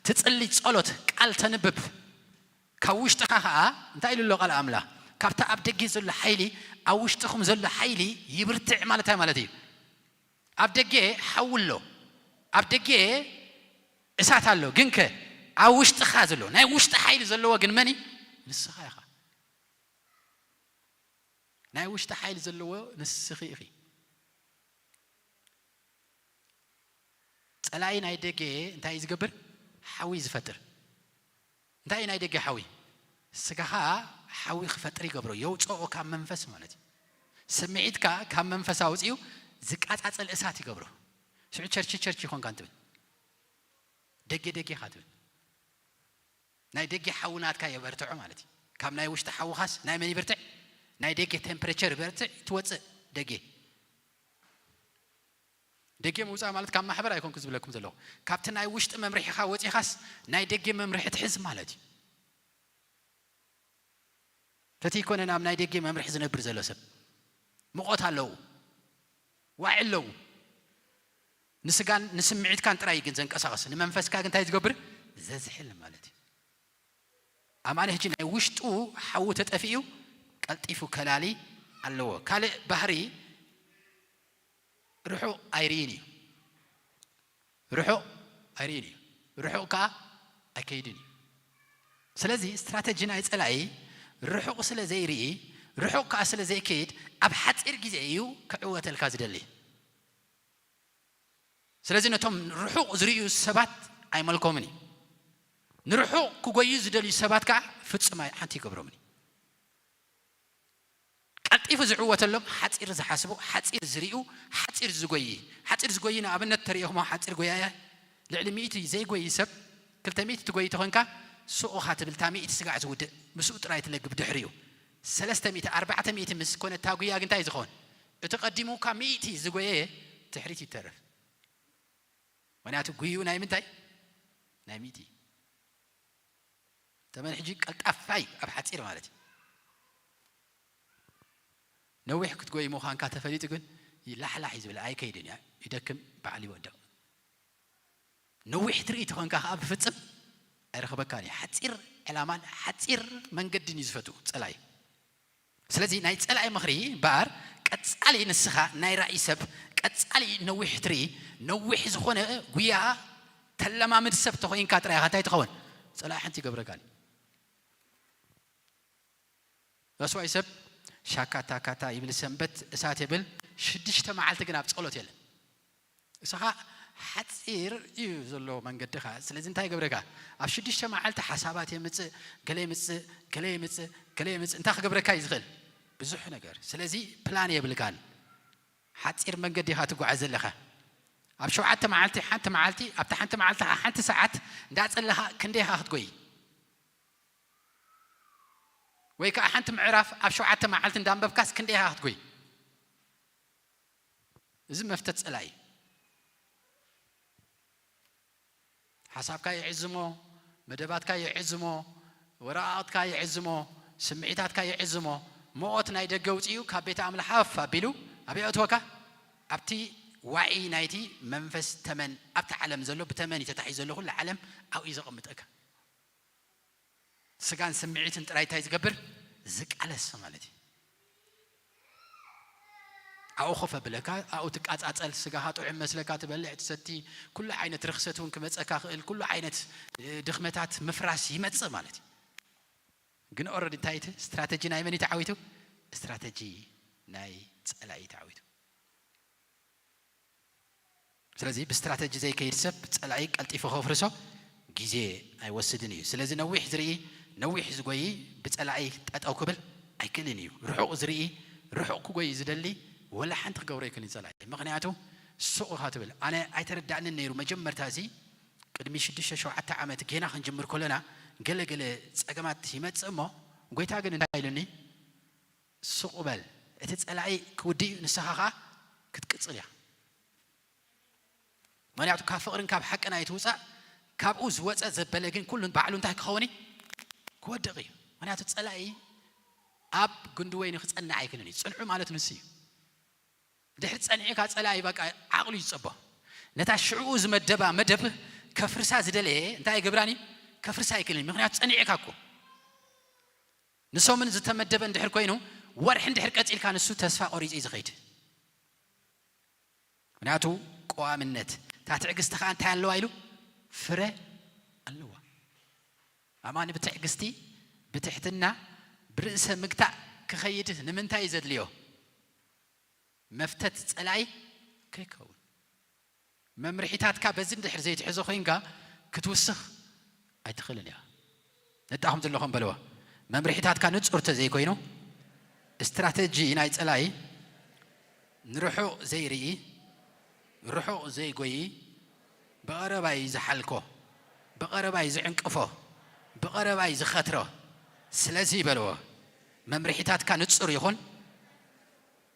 ትጽሊ፣ ጸሎት፣ ቃል ተንብብ። ካብ ውሽጥኻ ኸኣ እንታይ ኢሉ ኣሎ ቃል ኣምላኽ? ካብቲ ኣብ ደገ ዘሎ ሓይሊ ኣብ ውሽጥኹም ዘሎ ሓይሊ ይብርትዕ ማለት እንታይ ማለት እዩ? ኣብ ደገ ሓዊ ኣሎ፣ ኣብ ደገ እሳት ኣሎ። ግንከ ኣብ ውሽጥኻ ዘሎ ናይ ውሽጢ ሓይሊ ዘለዎ ግን መን እዩ? ንስኻ ኢኻ። ናይ ውሽጢ ሓይሊ ዘለዎ ንስኺ ኢኺ። ጸላኢ ናይ ደገ እንታይ እዩ ዝገብር? ሓዊ እዩ ዝፈጥር። እንታይ እዩ ናይ ደገ ሓዊ? ስጋኻ ሓዊ ክፈጥር ይገብሮ፣ የውጽኦ ካብ መንፈስ ማለት እዩ። ስምዒትካ ካብ መንፈስ ኣውጺኡ ዝቃጻጸል እሳት ይገብሮ። ሽዑ ቸርች ቸርች ይኾንካ እንትብል፣ ደገ ደገ ኢኻ ትብል። ናይ ደገ ሓዊ ናትካ የበርትዖ ማለት እዩ። ካብ ናይ ውሽጢ ሓዊኻስ ናይ መን ይብርትዕ? ናይ ደገ ቴምፕሬቸር ይበርትዕ፣ ትወጽእ ደገ። ደገ ምውጻእ ማለት ካብ ማሕበር ኣይኮንኩ ዝብለኩም ዘለኹ። ካብቲ ናይ ውሽጢ መምርሒኻ ወጺኻስ ናይ ደገ መምርሒ ትሕዝ ማለት እዩ። ፈቲ ይኮነ ናብ ናይ ደገ መምርሒ ዝነብር ዘሎ ሰብ። ሙቐት ኣለዉ፣ ዋዒ ኣለዉ። ንስጋን ንስምዒትካን ጥራይ ግን ዘንቀሳቕስ፣ ንመንፈስካ ግን እንታይ ዝገብር? ዘዝሕል ማለት እዩ። ኣማኒ ሕጂ ናይ ውሽጡ ሓዊ ተጠፊኡ ቀልጢፉ ከላሊ ኣለዎ። ካልእ ባህሪ ርሑቕ ኣይርእይን እዩ። ርሑቕ ኣይርእይን እዩ። ርሑቕ ከኣ ኣይከይድን እዩ። ስለዚ ስትራተጂ ናይ ጸላኢ ርሑቕ ስለ ዘይርኢ፣ ርሑቕ ከኣ ስለ ዘይከይድ፣ ኣብ ሓጺር ግዜ እዩ ክዕወተልካ ዝደሊ። ስለዚ ነቶም ርሑቕ ዝርእዩ ሰባት ኣይመልኮምን እዩ። ንርሑቕ ክጎዩ ዝደልዩ ሰባት ከኣ ፍጹም ኣይ-፣ ሓንቲ ይገብሮምን እዩ። ቀልጢፉ ዝዕወተሎም ሓጺር ዝሓስቡ፣ ሓጺር ዝርእዩ፣ ሓጺር ዝጎዪ። ሓጺር ዝጎዪ ንኣብነት ተርእኹሞ፣ ሓጺር ጎያያ ልዕሊ ሚእቲ ዘይጎዪ ሰብ፣ ክልተ ሚእቲ ትጎዪ ተኾንካ፣ ሱቕ ኢኻ ትብል፣ እታ ሚእቲ ስጋዕ ዝውድእ፣ ምስኡ ጥራይ ትለግብ ድሕሪኡ። ሰለስተ ሚእቲ፣ ኣርባዕተ ሚእቲ ምስ ኮነ እታ ጉያ ግን እንታይ ዝኸውን? እቲ ቀዲሙካ ሚእቲ ዝጎየ ድሕሪት ይተርፍ። ምኽንያቱ ጉይኡ ናይ ምንታይ? ናይ ሚእቲ። ተመን ሕጂ ቀልጣፋይ ኣብ ሓጺር ማለት እዩ። ነዊሕ ክትጎይ ምዃንካ ተፈሊጡ ግን ይላሕላሕ እዩ ዝብል፣ ኣይከይድን እያ፣ ይደክም፣ በዓል ይወድቕ። ነዊሕ ትርኢ ተኾንካ ከዓ ብፍጽም ኣይረኽበካን እዩ። ሓጺር ዕላማን ሓጺር መንገድን እዩ ዝፈቱ ጸላኢ። ስለዚ ናይ ጸላኢ ምኽሪ እምበኣር ቀጻሊ ንስኻ ናይ ራእይ ሰብ፣ ቀጻሊ ነዊሕ ትርኢ፣ ነዊሕ ዝኾነ ጉያ ተለማምድ ሰብ ተኾይንካ ጥራይ ኢኻ እንታይ ትኸውን? ጸላኢ ሓንቲ ይገብረካን እዩ። ረስዋይ ሰብ ሻካታ ካታ ይብል፣ ሰንበት እሳት የብል፣ ሽዱሽተ መዓልቲ ግን ኣብ ጸሎት የለን። እሳኻ ሓጺር እዩ ዘሎ መንገድኻ። ስለዚ እንታይ ይገብረካ? ኣብ ሽዱሽተ መዓልቲ ሓሳባት የምጽእ፣ ገለ የምጽእ፣ ገለ የምጽእ፣ ገለ የምጽእ። እንታይ ክገብረካ እዩ ዝኽእል? ብዙሕ ነገር። ስለዚ ፕላን የብልካን። ሓጺር መንገዲ ኢኻ ትጓዓዝ ዘለኻ። ኣብ ሸውዓተ መዓልቲ፣ ሓንቲ መዓልቲ፣ ኣብታ ሓንቲ መዓልቲ ሓንቲ ሰዓት እንዳጸለኻ ክንደይ ኢኻ ክትጎይ? ወይ ከዓ ሓንቲ ምዕራፍ ኣብ ሸውዓተ መዓልቲ እንዳንበብካስ ክንደይ ኢኻ ክትጎይ? እዚ መፍተት ጸላኢ። ሓሳብካ ይዕዝሞ፣ መደባትካ ይዕዝሞ፣ ወረቓቕትካ ይዕዝሞ፣ ስምዒታትካ ይዕዝሞ። ሞት ናይ ደገ ውፅኡ ካብ ቤተ ኣምላኽ ሃፍ ኣቢሉ ኣበይ ኣእትወካ? ኣብቲ ዋዒ ናይቲ መንፈስ ተመን፣ ኣብቲ ዓለም ዘሎ ብተመን እዩ ተታሒዙ ዘሎ ኩሉ ዓለም ኣብኡ እዩ ዘቐምጠካ። ስጋን ስምዒትን ጥራይ እንታይ ዝገብር? ዝቃለስ ማለት እዩ። ኣብኡ ኮፍ ኣብለካ፣ ኣብኡ ትቃጻጸል፣ ስጋኻ ጥዑም መስለካ ትበልዕ፣ ትሰቲ፣ ኩሉ ዓይነት ርኽሰት እውን ክመጸካ ክእል፣ ኩሉ ዓይነት፣ እ፣ ድኽመታት ምፍራስ ይመጽእ ማለት እዩ። ግን ኦረዲ እንታይ እቲ ስትራተጂ ናይ መን እዩ ተዓዊቱ? ስትራተጂ ናይ ጸላኢ እዩ ተዓዊቱ። ስለዚ ብስትራተጂ ዘይከይድ ሰብ ጸላኢ ቀልጢፉ ከፍርሶ ግዜ ኣይወስድን እዩ። ስለዚ ነዊሕ ዝርኢ፣ ነዊሕ ዝጎይ ብጸላኢ ጠጠው ክብል ኣይክእልን እዩ። ርሑቕ ዝርኢ፣ ርሑቕ ክጎይ ዝደሊ ወላ ሓንቲ ክገብሮ ኣይክእልን ጸላኢ። ምኽንያቱ ሱቕ ኢኻ ትብል። ኣነ ኣይተረዳእንን ነይሩ መጀመርታ እዚ ቅድሚ ሽዱሽተ ሸውዓተ ዓመት ጌና ክንጅምር ከለና ገለ ገለ ጸገማት ይመጽእ እሞ ጎይታ ግን እንታይ ኢሉኒ? ሱቕ በል፣ እቲ ጸላኢ ክውድእ እዩ፣ ንስኻ ኸኣ ክትቅጽል እያ። ምኽንያቱ ካብ ፍቕርን ካብ ሓቅን ኣይትውጻእ፣ ካብኡ ዝወጸ ዘበለ ግን ኩሉ ባዕሉ እንታይ ክኸውን እዩ? ክወድቕ እዩ። ምኽንያቱ ጸላኢ ኣብ ጉንዲ ወይኒ ክጸንዕ ኣይክእልን እዩ። ጽንዑ ማለት ንሱ እዩ። ድሕሪ ጸኒዕካ ጸላኢ በቃ ዓቕሉ እዩ ዝጸቦ። ነታ ሽዕኡ ዝመደባ መደብ ከፍርሳ ዝደለየ እንታይ ኣይገብራን እዩ? ከፍርሳ ኣይክእልን እዩ። ምኽንያቱ ጸኒዕካ እኮ። ንሰሙን ዝተመደበ እንድሕር ኮይኑ፣ ወርሒ እንድሕር ቀጺልካ ንሱ ተስፋ ቆሪጹ እዩ ዝኸይድ። ምኽንያቱ ቀዋምነት፣ እታ ትዕግስቲ ኸኣ እንታይ ኣለዋ ኢሉ? ፍረ ኣለዋ። ኣማኒ ብትዕግስቲ፣ ብትሕትና፣ ብርእሰ ምግታእ ክኸይድ ንምንታይ እዩ ዘድልዮ? መፍተት ጸላኢ ከይከውን። መምርሒታትካ በዚ እንድሕር ዘይትሕዞ ኮይንካ ክትውስኽ ኣይትኽእልን ኢኻ። ነጣኹም ዘለኹም በልዋ። መምርሒታትካ ንጹር ተዘይኮይኑ፣ ስትራተጂ ናይ ጸላኢ ንርሑቕ ዘይርኢ፣ ርሑቕ ዘይጎዪ፣ ብቐረባይ ዝሓልኮ፣ ብቐረባይ ዝዕንቅፎ፣ ብቐረባይ ዝኸትሮ። ስለዚ በልዎ፣ መምርሒታትካ ንጹር ይኹን፣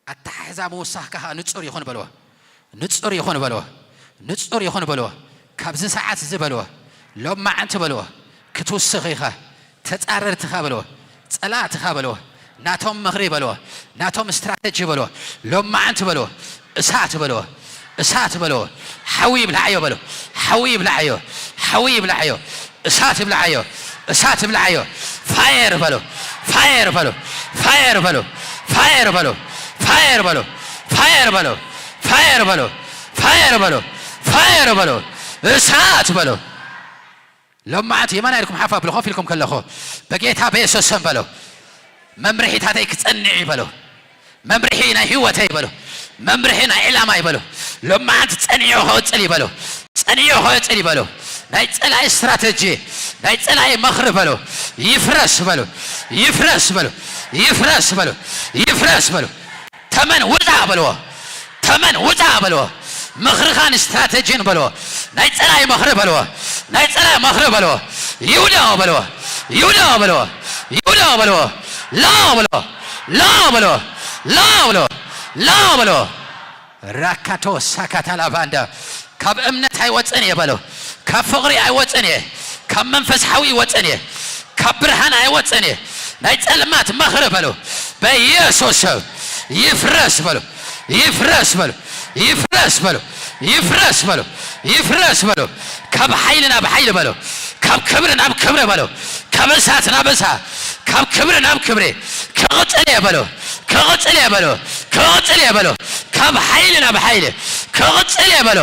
ኣተሓሕዛ ምውሳኽካ ኸኣ ንጹር ይኹን በልዎ። ንጹር ይኹን በልዎ። ንጹር ይኹን በልዎ። ካብዚ ሰዓት እዚ በልዎ። ሎማዓንቲ በልዎ። ክትውስኽ ኢኻ። ተጻረርትኻ በልዎ። ጸላእትኻ በልዎ። ናቶም ምኽሪ በልዎ። ናቶም ስትራተጂ በልዎ። ሎማዓንቲ በልዎ። እሳት በልዎ። እሳት በልዎ። ሓዊ ይብልዓዮ በልዎ። ሓዊ ይብልዓዮ። ሓዊ ይብልዓዮ። እሳት ይብልዓዮ። እሳት ይብልዓዮ። ፋየር በልዎ። ፋየር በልዎ። ፋየር በልዎ። ፋየር በልዎ። ፋየር በልዎ። ፋየር በልዎ። ፋየር በልዎ። ፋየር በልዎ። ፋየር በልዎ። እሳት በልዎ። ሎማዓንቲ የማና ኢልኩም ሓፍ ኣብሉ ኮፍ ኢልኩም ከለኹ፣ በጌታ በየሱስ ስም በሉ። መምርሒታተይ ክጸንዕ እዩ በሉ። መምርሒ ናይ ህይወተይ በሉ። መምርሒ ናይ ዕላማ እዩ በሉ። ሎማዓንቲ ጸኒዑ ክቕጽል እዩ በሉ። ጸኒዑ ክቕጽል እዩ በሉ። ናይ ጸላኢ ስትራተጂ፣ ናይ ጸላኢ መኽሪ በሉ። ይፍረስ በሉ። ይፍረስ በሉ። ይፍረስ በሉ። ይፍረስ በሉ። ተመን ውጻ በልዎ። ተመን ውጻ በልዎ። ምኽርኻን ስትራተጂን በልዎ። ናይ ጸላኢ ምኽሪ በልዎ። ናይ ጸላኢ ምኽሪ በልዎ። ይውደቕ በልዎ። ይውደቕ በልዎ። ይውደቕ በልዎ። ላው በልዎ። ላው በልዎ። ላው በልዎ። ላው በልዎ። ራካቶ ሳካታ ላቫንዳ። ካብ እምነት ኣይወጽን እየ በልዎ። ካብ ፍቕሪ ኣይወጽን እየ። ካብ መንፈስ ሓዊ ኣይወጽን እየ። ካብ ብርሃን ኣይወጽን እየ። ናይ ጸልማት ምኽሪ በልዎ። በኢየሱስ ስም ይፍረስ በሉ። ይፍረስ በሉ። ይፍረስ በሉ። ይፍረስ በሉ። ይፍረስ በሉ። ካብ ሓይሊ ናብ ሓይሊ በሉ። ካብ ክብሪ ናብ ክብሪ በሉ። ካብ እሳት ናብ እሳት፣ ካብ ክብሪ ናብ ክብሪ ክቕጽል እየ በሉ። ክቕጽል እየ በሉ። ክቕጽል እየ በሉ። ካብ ሓይሊ ናብ ሓይሊ ክቕጽል እየ በሉ።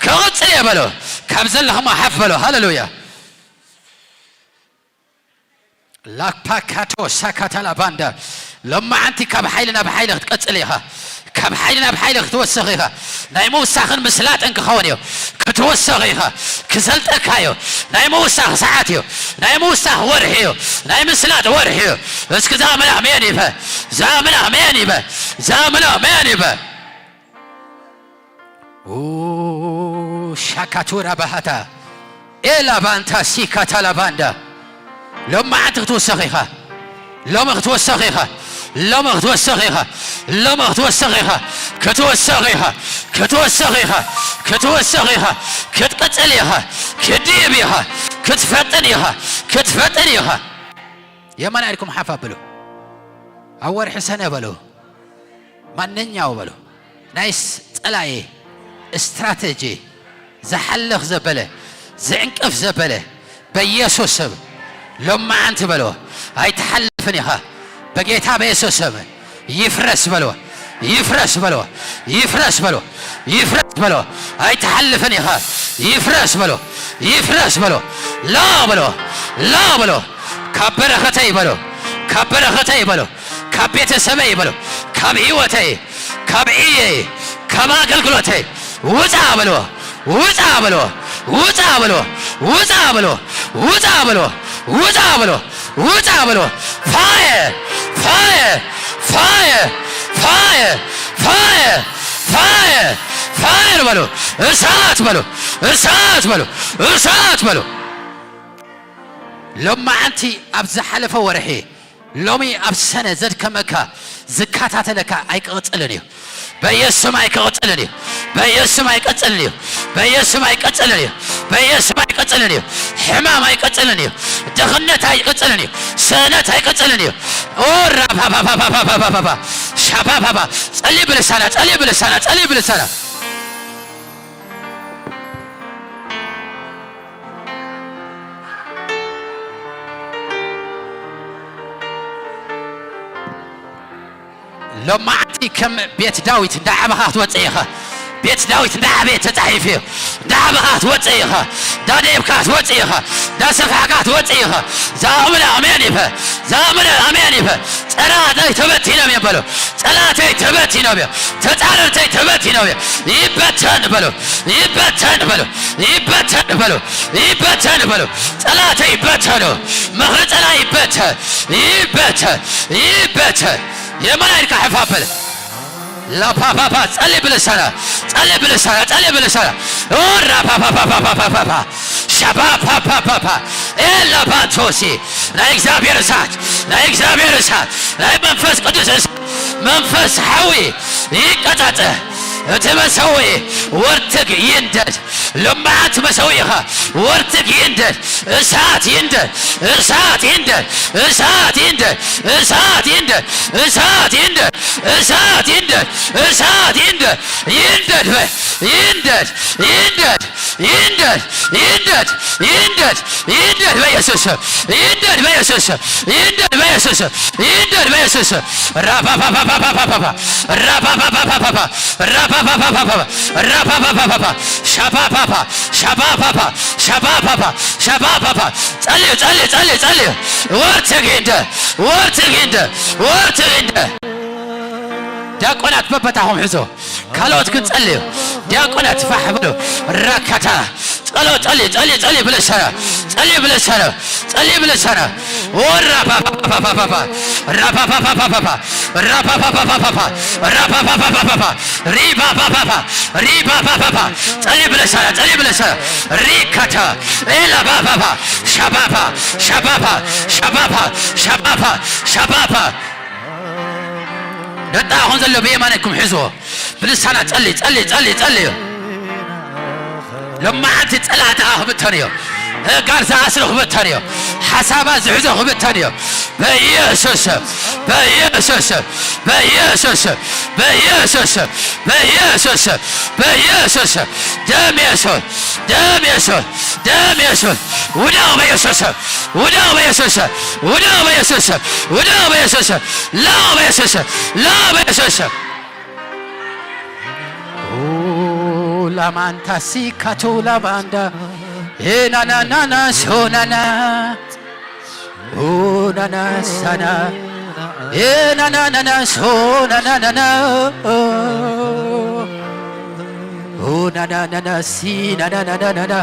ክቕጽል እየ በሉ። ካብ ዘለኹሞ ሓፍ በሉ። ሃሌሉያ። ላፓካቶ ሳካታላ ባንዳ። ሎማዓንቲ ካብ ሓይሊ ናብ ሓይሊ ክትቀጽል ኢኻ። ካብ ሓይሊ ናብ ሓይሊ ክትወስኽ ኢኻ። ናይ ምውሳኽን ምስላጥን ክኸውን እዩ። ክትወስኽ ኢኻ። ክሰልጠካ እዩ። ናይ ምውሳኽ ሰዓት እዩ። ናይ ምውሳኽ ወርሒ እዩ። ናይ ምስላጥ ወርሒ እዩ። እስኪ ዛምላኽ መን ይበ? ዛምላኽ መን ይበ? ዛምላኽ መን ይበ? ኡ፣ ሻካቱራ ባሃታ ኤላ ባንታ ሲካታ ላባንዳ። ሎማዓንቲ ክትውሰኽ ኢኻ። ሎሚ ክትወሰኽ ኢኻ። ሎሚ ክትወሰኽ ኢኻ። ሎሚ ክትወሰኽ ኢኻ። ክትወሰኽ ኢኻ። ክትወሰኽ ኢኻ። ክትወሰኽ ኢኻ። ክትቅጽል ኢኻ። ክትድይብ ኢኻ። ክትፈጥን ኢኻ። ክትፈጥን ኢኻ። የማን ኢድኩም ሓፍ ኣብሉ። ኣብ ወርሒ ሰነ በሉ። ማንኛው በሉ። ናይ ስ-፣ ጸላኤ ስትራቴጂ ዝሓልኽ ዘበለ፣ ዝዕንቅፍ ዘበለ፣ በኢየሱስ ስም ሎማዓንቲ በሎ። ኣይትሓልፍን ኢኻ። በጌታ በኢየሱስ ስም ይፍረስ በሎ። ይፍረስ በሎ። ይፍረስ በሎ። ይፍረስ በሎ። ኣይትሓልፍን ኢኻ። ይፍረስ በሎ። ይፍረስ በሎ። ላ በሎ። ላ በሎ። ካብ በረኸተይ በሎ። ካብ በረኸተይ በሎ። ካብ ቤተሰበይ በሎ። ካብ ህይወተይ፣ ካብ ዕየይ፣ ካብ ኣገልግሎተይ ውፃ በሎ። ውፃ በሎ። ውፃ በሎ። ውፃ በሎ። ውፃ በሎ። ውፃ በሎ። ውፃ በሎ። ፋየር! ፋየር! ፋየር! ፋየር! ፋየር! ፋየር! ፋየር በሎ። እሳት በሎ። እሳት በሎ። እሳት በሎ። ሎማዓንቲ ኣብ ዝሓለፈ ወርሒ ሎሚ ኣብ ሰነ ዘድከመካ ዝከታተለካ ኣይክቕጽልን እዩ። በኢየሱስ ስም ኣይክቕጽልን እዩ። በኢየሱስ ስም ኣይቅጽልን እዩ። በኢየሱስ ስም ኣይቅጽልን እዩ። በኢየሱስ ስም ኣይቅጽልን እዩ። ሕማም ኣይቅጽልን እዩ። ድኽነት ኣይቅጽልን እዩ። ስእነት ኣይቅጽልን እዩ። ኦራ ፓ ፓ ፓ ፓ ፓ ፓ ፓ ፓ ፓ ሻፓ ፓ ፓ ጸልይ ብልሳና፣ ጸልይ ብልሳና፣ ጸልይ ብልሳና። ሎማዓንቲ ከም ቤት ዳዊት እንዳዓበኻ ክትወፅእ ኢኻ። ቤት ዳዊት እንዳዓበየ ተፃሒፉ እዩ። እንዳዓበኻ ክትወፅእ ኢኻ። እንዳደየብካ ክትወፅእ ኢኻ። እንዳሰፋሕካ ክትወፅእ ኢኻ። ዛቕምለ ኣሜን ይበ። ዛቕምለ ኣሜን ይበ። ጸላእተይ ተበቲኖም እዮም በሉ። ጸላእተይ ተበቲኖም እዮም። ተጻረርተይ ተበቲኖም እዮም። ይበተን በሉ። ይበተን በሉ። ይበተን በሉ። ይበተን በሉ። ጸላእተይ ይበተኑ። ምኽሪ ጸላእ ይበተን። ይበተን። ይበተን። የማን ኢድካ ሕፋ በለ። ላፓፓፓ ጸሊ ብልሳና፣ ጸሊ ብልሳና፣ ጸሊ ብልሳና። ኦራፓፓፓፓፓፓፓ ሻፓፓፓፓፓ ኤላባቶሲ ናይ እግዚኣብሔር እሳት፣ ናይ እግዚኣብሔር እሳት፣ ናይ መንፈስ ቅዱስ እሳት፣ መንፈስ ሓዊ ይቀጻጸ። እቲ መሰውኢ ወርትግ ይንደድ። ልምዓት መሰውኢኻ ወርትግ ይንደድ። እሳት ይንደድ። እሳት ይንደድ። እሳት ይንደድ። እሳት ይንደድ። እሳት ይንደድ። እሳት ይንደድ። እሳት ይንደድ። ይንደድ በ-፣ ይንደድ። ይንደድ። ይንደድ። ይንደድ። ይንደድ። ይንደድ በኢየሱስ ስም። ይንደድ በኢየሱስ ስም። ይንደድ በኢየሱስ ስም። ይንደድ በኢየሱስ ስም። ራፓፓፓፓፓፓፓ። ራፓፓፓፓፓፓ። ራፓፓፓፓፓፓ። ራፓፓፓፓፓ። ሻፓፓፓ። ሻፓፓፓ። ሻፓፓፓ። ሻፓፓፓ። ጸልዩ፣ ጸልዩ፣ ጸልዩ፣ ጸልዩ። ወርትግ ይንደ። ወርትግ ይንደ። ወርትግ ይንደ። ዲያቆናት በበታኹም ሕዞ። ካልኦት ግን ጸልዩ። ዲያቆናት ፋሕ በሉ። ራካታ። ጸሎ፣ ጸሊ፣ ጸሊ፣ ጸሊ ብልሳና። ጸሊ ብልሳና። ጸሊ ብልሳና። ወራ ፓ ፓ ፓ ፓ ፓ ፓ። ራ ፓ ፓ ፓ ፓ ፓ ፓ። ራ ፓ ፓ ፓ ፓ ፓ ፓ። ራ ፓ ፓ ፓ ፓ ፓ ፓ። ሪ ፓ ፓ ፓ ፓ። ሪ ፓ ፓ ፓ ፓ። ጸሊ ብልሳና። ጸሊ ብልሳና። ሪካታ። ኤላ ፓ ፓ ፓ። ሻ ፓ ፓ። ሻ ፓ ፓ። ሻ ፓ ፓ። ሻ ፓ ፓ። ሻ ፓ ፓ። ደጣኹም ዘሎ ብየማነኩም ሕዝዎ። ብልሳና ጸሊ፣ ጸሊ፣ ጸሊ፣ ጸሊ። ሎማዓንቲ ጸላእትኻ ክብተን እዩ። ጋር ዝኣስሩ ክብተን እዩ። ሓሳባት ዝሕዞ ክብተን እዩ። በኢየሱስ ስም፣ በኢየሱስ ስም፣ በኢየሱስ ስም፣ በኢየሱስ ስም፣ በኢየሱስ ስም፣ በኢየሱስ ስም፣ ደም ኢየሱስ፣ ደም ኢየሱስ፣ ደም ኢየሱስ፣ ውደቕ በኢየሱስ ስም፣ ውደቕ በኢየሱስ ስም፣ ውደቕ በኢየሱስ ስም፣ ውደቕ በኢየሱስ ስም፣ ላቕ በኢየሱስ ስም፣ ላቕ በኢየሱስ ስም። ላማንታ ሲካቱ ላባንዳ ኤናናናና ሶናና ኡናናሳና ኤናናናና ሶናናናና ኡናናናና ሲናናናናና።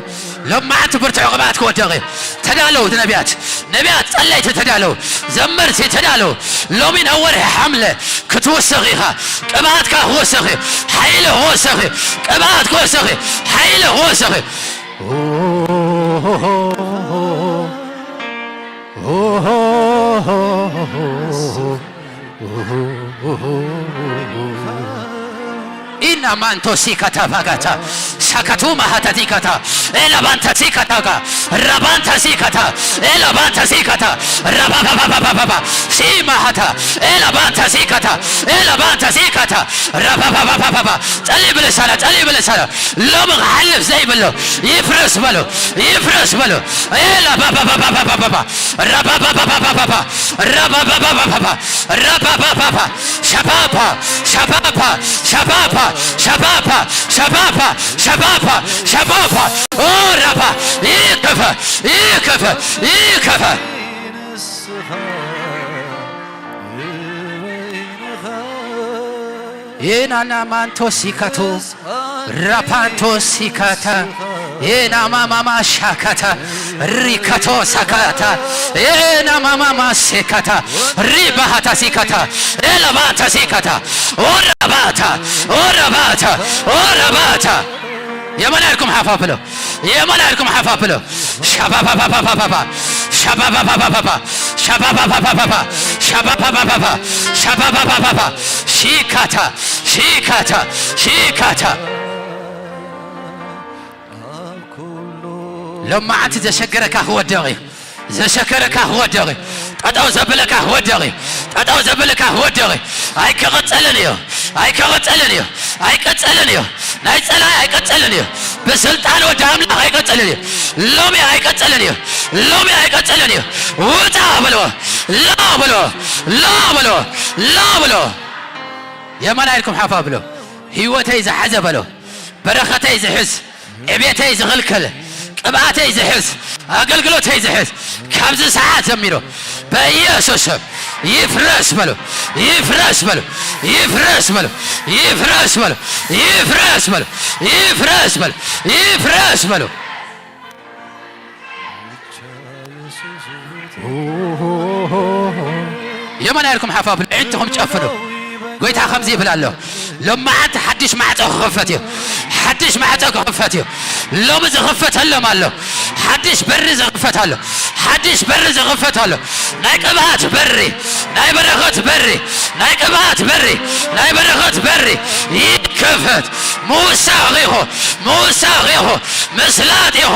ሎማዓንቲ ብርቱዕ ቅብኣት ክወደቕ እዩ። ተዳለዉ ነቢያት፣ ነቢያት ጸለይቲ ተዳለዉ፣ ዘመርቲ ተዳለዉ። ሎሚ ናብ ወርሒ ሓምለ ክትውስኽ ኢኻ። ቅብኣትካ ክወስኽ እዩ። ሓይሊ ክወስኽ እዩ። ቅብኣት ክወስኽ እዩ። ሓይሊ ክወስኽ እዩ። ኢና ማንቶ ሲካታ ፋጋታ ሻካቱ ማሃታቲካታ ኤላባንታ ሲካታጋ ራባንታ ሲካታ ኤላባንታ ሲካታ ራባባባባባባ ሲማሃታ ኤላባንታ ሲካታ ኤላባንታ ሲካታ ራባባባባባ ጸሊ ብለሳላ ጸሊ ብለሳላ ሎሚ ክሓልፍ ዘይብሎ ይፍረስ በሎ ይፍረስ በሎ ኤላባባባባባባ ራባባባባባባ ራባባባባባ ራባባባባ ሻባባ ሻባባ ሻባባ ሻባባ ሻባባ ሻባባ ሻባባ ኦ ራባ ይከፈ ይከፈ ይከፈ ኤናና ማንቶ ሲካቶ ራፓንቶ ሲካታ ኤና ማማማ ሻካታ ሪካቶ ሳካታ ኤና ማማማ ሴካታ ሪባሃታ ሲካታ ኤላባታ ሲካታ ኦራባታ ኦራባታ ኦራባታ የመን ያልኩም ሓፋፍሎ የመን ያልኩም ሓፋፍሎ ሻባባባባባባ ሻባባባባባ ሻባባባባባ ሻባባባባባ ሻባባባባባ ሺካታ ሺካታ ሺካታ ሎማዓንቲ ዘሸገረካ ክወደቕ እዩ። ዘሸገረካ ክወደቕ እዩ። ጠጠው ዘብለካ ክወደቕ እዩ። ጠጠው ዘብለካ ክወደቕ እዩ። ኣይክቕጽልን እዩ። ኣይክቕጽልን እዩ። ኣይቅጽልን እዩ። ናይ ጸላይ ኣይቅጽልን እዩ። ብስልጣን ወዲ ኣምላኽ ኣይቅጽልን እዩ። ሎሚ ኣይቅጽልን እዩ። ሎሚ ኣይቅጽልን እዩ። ውጣ ብሎ ላ ብሎ ላ ብሎ ላ ብሎ የመን ኢልኩም ሓፋ ብሎ ህይወተይ ዝሓዘ በሎ በረኸተይ ዝሕዝ ዕቤተይ ዝኽልክል ቅብኣተይ ዝሕዝ ኣገልግሎተይ ዝሕዝ ካብዚ ሰዓት ጀሚሮ በኢየሱስ ስም ይፍረስ በሉ ይፍረስ በሉ ይፍረስ በሉ ይፍረስ በሉ ይፍረስ በሉ ይፍረስ በሉ ይፍረስ በሉ የመን ኢልኩም ሓፋ ብሎ ዕንትኹም ጨፍኑ። ጎይታ ከምዚ ይብል ኣሎ፣ ሎማዓንቲ ሓድሽ ማዕጾ ክኽፈት እዩ። ሓድሽ ማዕጾ ክኽፈት እዩ። ሎሚ ዝኽፈተሎም ኣሎ። ሓድሽ በሪ ዝኽፈት ኣሎ። ሓድሽ በሪ ዝኽፈት ኣሎ። ናይ ቅብኣት በሪ፣ ናይ በረኸት በሪ፣ ናይ ቅብኣት በሪ፣ ናይ በረኸት በሪ ይክፈት። ምውሳኽ ኢኹ፣ ምውሳኽ ኢኹ፣ ምስላጥ ኢኹ፣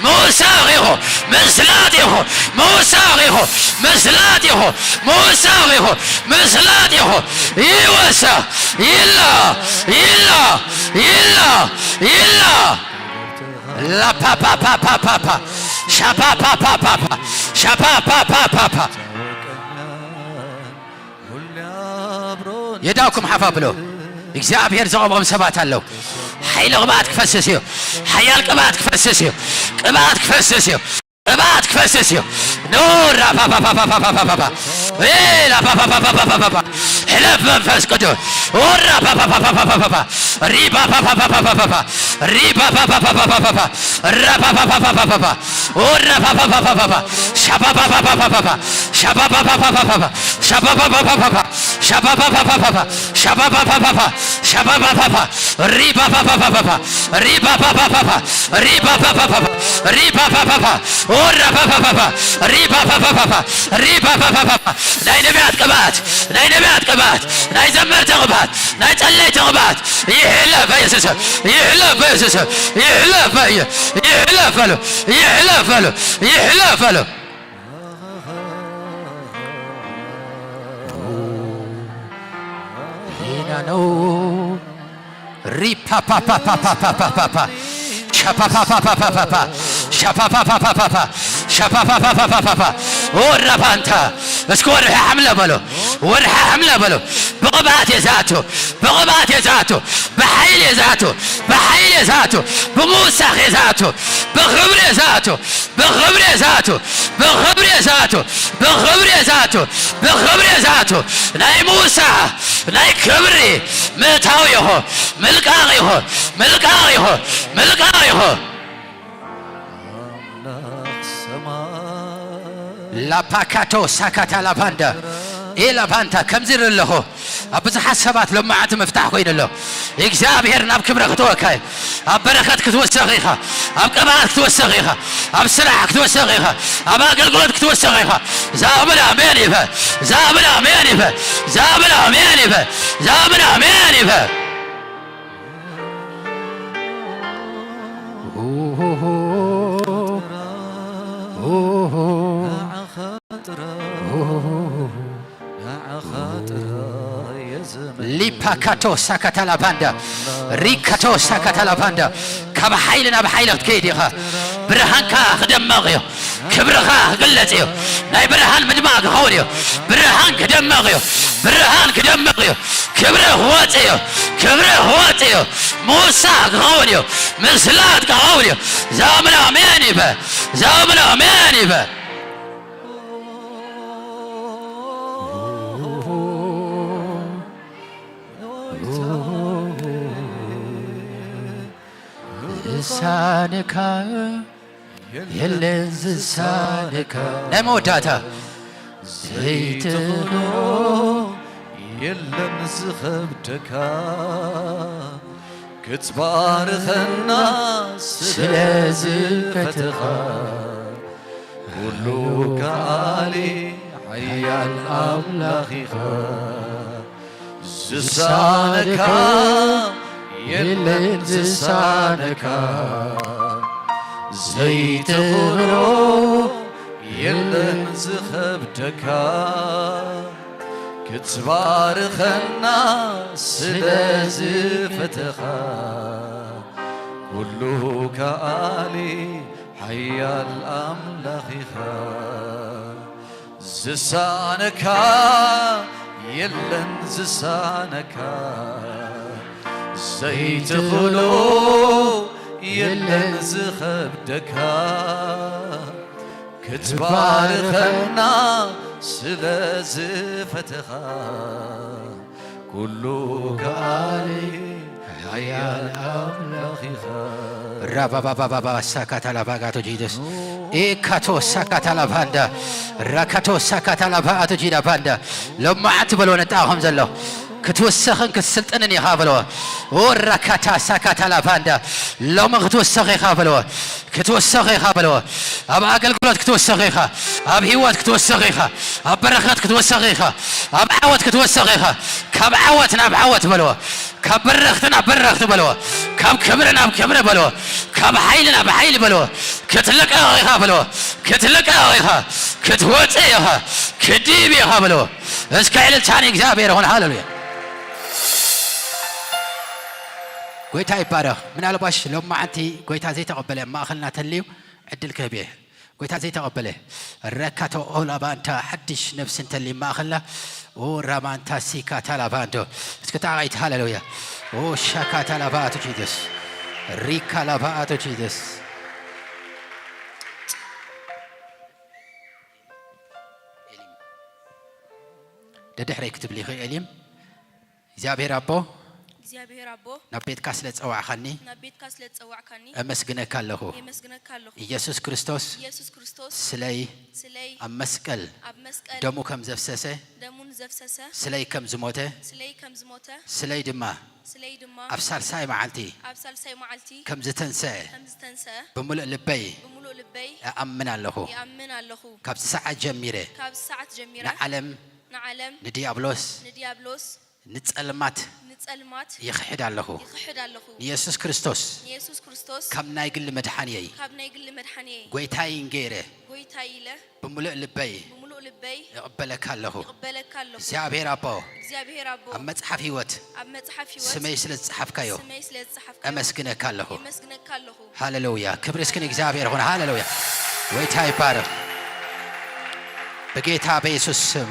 ምውሳኽ ኢኹ፣ ምስላጥ ኢኹ፣ ምውሳኽ ኢኹ፣ ምስላጥ ኢኹ፣ ምውሳኽ ኢኹ፣ ምስላጥ ኢኹ። ይወሳኽ፣ ይላ፣ ይላ፣ ይላ፣ ይላ። ላፓፓፓፓፓፓ፣ ሻፓፓፓፓፓ፣ ሻፓፓፓፓፓ። የዳኩም ሓፋ ብሎ። እግዚኣብሔር ዘቐብኦም ሰባት ኣለዉ። ሓይሊ ቅብኣት ክፈስስ እዩ። ሓያል ቅብኣት ክፈስስ እዩ። ቅብኣት ክፈስስ እዩ። ቅብኣት ክፈስስ እዩ። ኖራ ፓፓፓፓፓፓፓፓ። ኤላ ፓፓፓፓፓፓፓ። ሕለፍ መንፈስ ቅዱስ። ኦራ ፓፓፓፓፓፓፓ። ሪባ ፓፓፓፓፓፓፓ። ሪባ ፓፓፓፓፓፓፓ። ራፓፓፓፓፓፓፓ። ኦራ ፓፓፓፓፓፓ። ሻፓፓፓፓፓፓ። ሻፓፓፓፓፓፓ። ሻፓፓፓፓፓፓ። ሻፓፓፓፓፓፓ። ሻፓፓፓፓፓ። ሻፓፓፓፓ። ሪፓፓፓፓፓ። ሪፓፓፓፓፓ። ሪፓፓፓፓፓ። ሪፓፓፓፓ። ኦራፓፓፓፓ። ሪፓፓፓፓፓ። ሪፓፓፓፓፓ። ናይ ነቢያት ቅብኣት፣ ናይ ነቢያት ቅብኣት፣ ናይ ዘመርቲ ቅብኣት፣ ናይ ጸለይቲ ቅብኣት ይሕለፍ በኢየሱስ ስም። ይሕለፍ በኢየሱስ ስም። ይሕለፍ በኢየ-፣ ይሕለፍ በሉ። ይሕለፍ በሉ። ይሕለፍ በሉ። ሪፓፓፓፓፓፓፓፓ ሻፓፓፓፓፓፓፓ ሻፓፓፓፓፓፓ ሻፓፓፓፓፓፓ ኦራባንታ እስከ ወርሒ ሓምለ በሎ፣ ወርሒ ሓምለ በሎ። ብቕብኣት እየ ዝኣቱ፣ ብቕብኣት እየ ዝኣቱ፣ ብሓይሊ እየ ዝኣቱ፣ ብሓይሊ እየ ዝኣቱ፣ ብምውሳኽ እየ ዝኣቱ፣ ብኽብሪ እየ ዝኣቱ። ብኽብሪ እየ ዝኣቱ፣ ብኽብሪ እየ ዝኣቱ፣ ብኽብሪ እየ ዝኣቱ፣ ብኽብሪ እየ ዝኣቱ። ናይ ምውሳኽ፣ ናይ ክብሪ ምእታው ኢኹ፣ ምልቃቕ ኢኹ፣ ምልቃቕ ኢኹ፣ ምልቃቕ ኢኹ። ላፓካቶ ሳካታ ላባንዳ ኤ ላባንታ ከምዚ ይርኢ ኣለኹ። ኣብ ብዙሓት ሰባት ሎማዓንቲ ምፍታሕ ኮይኑ ኣሎ። እግዚኣብሔር ናብ ክብሪ ክትወካ እዩ። ኣብ በረኸት ክትውሰኽ ኢኻ። ኣብ ቅብኣት ክትውሰኽ ኢኻ። ኣብ ስራሕ ክትውሰኽ ኢኻ። ኣብ ኣገልግሎት ክትውሰኽ ኢኻ። ዛብል ኣሜን ይበ ዛብል ኣሜን ይበ ዛብል ኣሜን ይበ ዛብል ኣሜን ይበ ሊፓካቶ ሳካታላባንዳ ሪካቶ ሳካታላባንዳ ካብ ሓይሊ ናብ ሓይሊ ክትከይድ ኢኻ። ብርሃንካ ክደመቕ እዩ። ክብርኻ ክግለጽ እዩ። ናይ ብርሃን ምድማቕ ክኸውን እዩ። ብርሃን ክደመቕ እዩ። ብርሃን ክደመቕ እዩ። ክብሪ ክወጽእ እዩ። ክብሪ ክወጽእ እዩ። ምውሳኽ ክኸውን እዩ። ምስላጥ ክኸውን እዩ። ዛምላ ኣሜን ይበ ዛምላ ኣሜን ይበ ዝሳነካ የለን ዝሳነካ ናይ መወዳእታ ዘይትኽእሎ የለን ዝኸብደካ ክትባርኸና ስለ ዝፈተኻ ኩሉ ከኣሊ ሓያል ኣምላኽ ኢኻ። ዝሳነካ የለን ዝሳነካ ዘይትኽእሎ የለን ዝኸብደካ ክትባርኸና ስለ ዝፈተኻ ኩሉ ከኣሊ ሓያል ኣምላኽ ኢኻ። ዝሳነካ የለን ዝሳነካ ዘይትኽእሎ የለን ዝኸብደካ ክትባርኸና ስለ ዝፈተኻ ኩሉ ከኣሊ ሓያል ኣምላኽ ኢኻ። ራባባባባባ ሳካታላባጋቶ ጂደስ ኤካቶ ሳካታላባንዳ ራካቶ ሳካታላባኣቶ ጂዳ ባንዳ ሎማዓንቲ በልዎ ነጣኹም ዘሎ ክትውሰኽን ክትስልጥንን ኢኻ በልዎ። ራካታ ሳካታላባንዳ ሎሚ ክትውሰኽ ኢኻ በልዎ። ክትወሰኽ ኢኻ በልዎ። ኣብ ኣገልግሎት ክትወሰኽ ኢኻ። ኣብ ህይወት ክትወሰኽ ኢኻ። ኣብ በረኸት ክትወሰኽ ኢኻ። ኣብ ዓወት ክትወሰኽ ኢኻ። ካብ ዓወት ናብ ዓወት በልዎ። ካብ በረኽቲ ናብ በረኽቲ በልዎ። ካብ ክብሪ ናብ ክብሪ በልዎ። ካብ ሓይሊ ናብ ሓይሊ በልዎ። ክትልቀቕ ኢኻ በልዎ። ክትልቀቕ ኢኻ። ክትወፅእ ኢኻ። ክድይብ ኢኻ በልዎ። እስከ ዕልልታ ንእግዚኣብሔር ይኹን። ሃሌሉያ። ጎይታ ይባረኽ። ምናልባሽ ሎማዓንቲ ጎይታ ዘይተቐበለ ኣብ ማእኸልና ተልዩ ዕድል ክህብ እየ። ጎይታ ዘይተቐበለ ረካቶ ኦላባንታ ሓድሽ ነብሲ እንተልዩ ማእኸልና ራማንታ ሲካ ታላባንዶ እስኪ ጣቓይት ሃሌሉያ ሻካ ታላባኣቱ ጂዘስ ሪካ ላባኣቱ ጂዘስ ደድሕረይ ክትብል ኢኺ ኤሊም እግዚኣብሔር ኣቦ እግዚኣብሔር ኣቦ ናብ ቤትካ ስለ ዝጸዋዕኻኒ ናብ ቤትካ ስለ ዝጸዋዕካኒ እመስግነካ ኣለኹ። የመስግነካ ኣለኹ። ኢየሱስ ክርስቶስ ኢየሱስ ክርስቶስ ስለይ ስለይ ኣብ መስቀል ኣብ መስቀል ደሙ ከም ዘፍሰሰ ደሙን ዘፍሰሰ ስለይ ከም ዝሞተ ስለይ ከም ዝሞተ ስለይ ድማ ስለይ ድማ ኣብ ሳልሳይ መዓልቲ ኣብ ሳልሳይ መዓልቲ ከም ዝተንስአ ከም ዝተንስአ ብምሉእ ልበይ ብምሉእ ልበይ እኣምን ኣለኹ። ይኣምን ኣለኹ። ካብዚ ሰዓት ጀሚረ ካብዚ ሰዓት ጀሚረ ንዓለም ንዓለም ንዲያብሎስ ንዲያብሎስ ንጸልማት ንጸልማት ይኽሕድ ኣለኹ። ይኽሕድ ኣለኹ። ንየሱስ ክርስቶስ ንየሱስ ክርስቶስ ከም ናይ ግሊ መድሓንየይ ካብ ናይ ግሊ መድሓንየይ ጐይታይን ገይረ ጐይታይ ኢለ ብምሉእ ልበይ ብምሉእ በይ እቕበለካ ኣለኹ። እቕበለካ ኣለኹ። እግዚኣብሔር ኣቦ፣ እግዚኣብሔር ኣቦ ኣብ መጽሓፍ ህይወት ኣብ መጽሓፍ ህይወት ስመይ ስለ ዝጸሓፍካዮ ስመይ ስለ ዝጸሓፍካዮ እመስግነካ ኣለኹ። የመስግነካ ኣለኹ። ሃሌሉያ። ክብሪ እስኪ ንእግዚኣብሔር ይኹን። ሃሌሉያ። ጎይታ ይባረኽ። ብጌታ በኢየሱስ ስም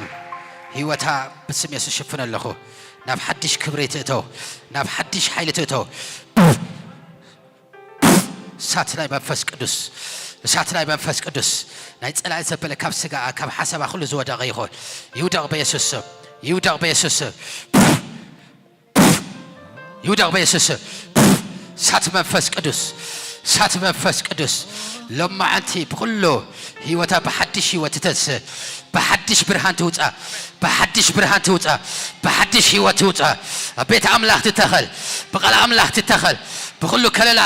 ህይወታ ብስም የሱስ ሽፍን ኣለኹ። ናብ ሓድሽ ክብሪ ትእቶ፣ ናብ ሓድሽ ሓይሊ ትእቶ። እሳት ናይ መንፈስ ቅዱስ፣ እሳት ናይ መንፈስ ቅዱስ ናይ ጸላኢ ዘበለ ካብ ስጋኣ ካብ ሓሳባ ኩሉ ዝወደቐ ይኹን። ይውደቕ በየሱስ ስም፣ ይውደቕ በየሱስ ስም፣ ይውደቕ በየሱስ ስም። እሳት መንፈስ ቅዱስ፣ እሳት መንፈስ ቅዱስ ሎማዓንቲ ብኩሉ ህይወታ ብሓድሽ ህይወት ትተንስእ፣ ብሓድሽ ብርሃን ትውፃ፣ ብሓድሽ ብርሃን ትውፃ፣ ብሓድሽ ህይወት ትውፃ። ኣብ ቤት ኣምላኽ ትተኸል፣ ብቓል ኣምላኽ ትተኸል፣ ብኩሉ ከለላ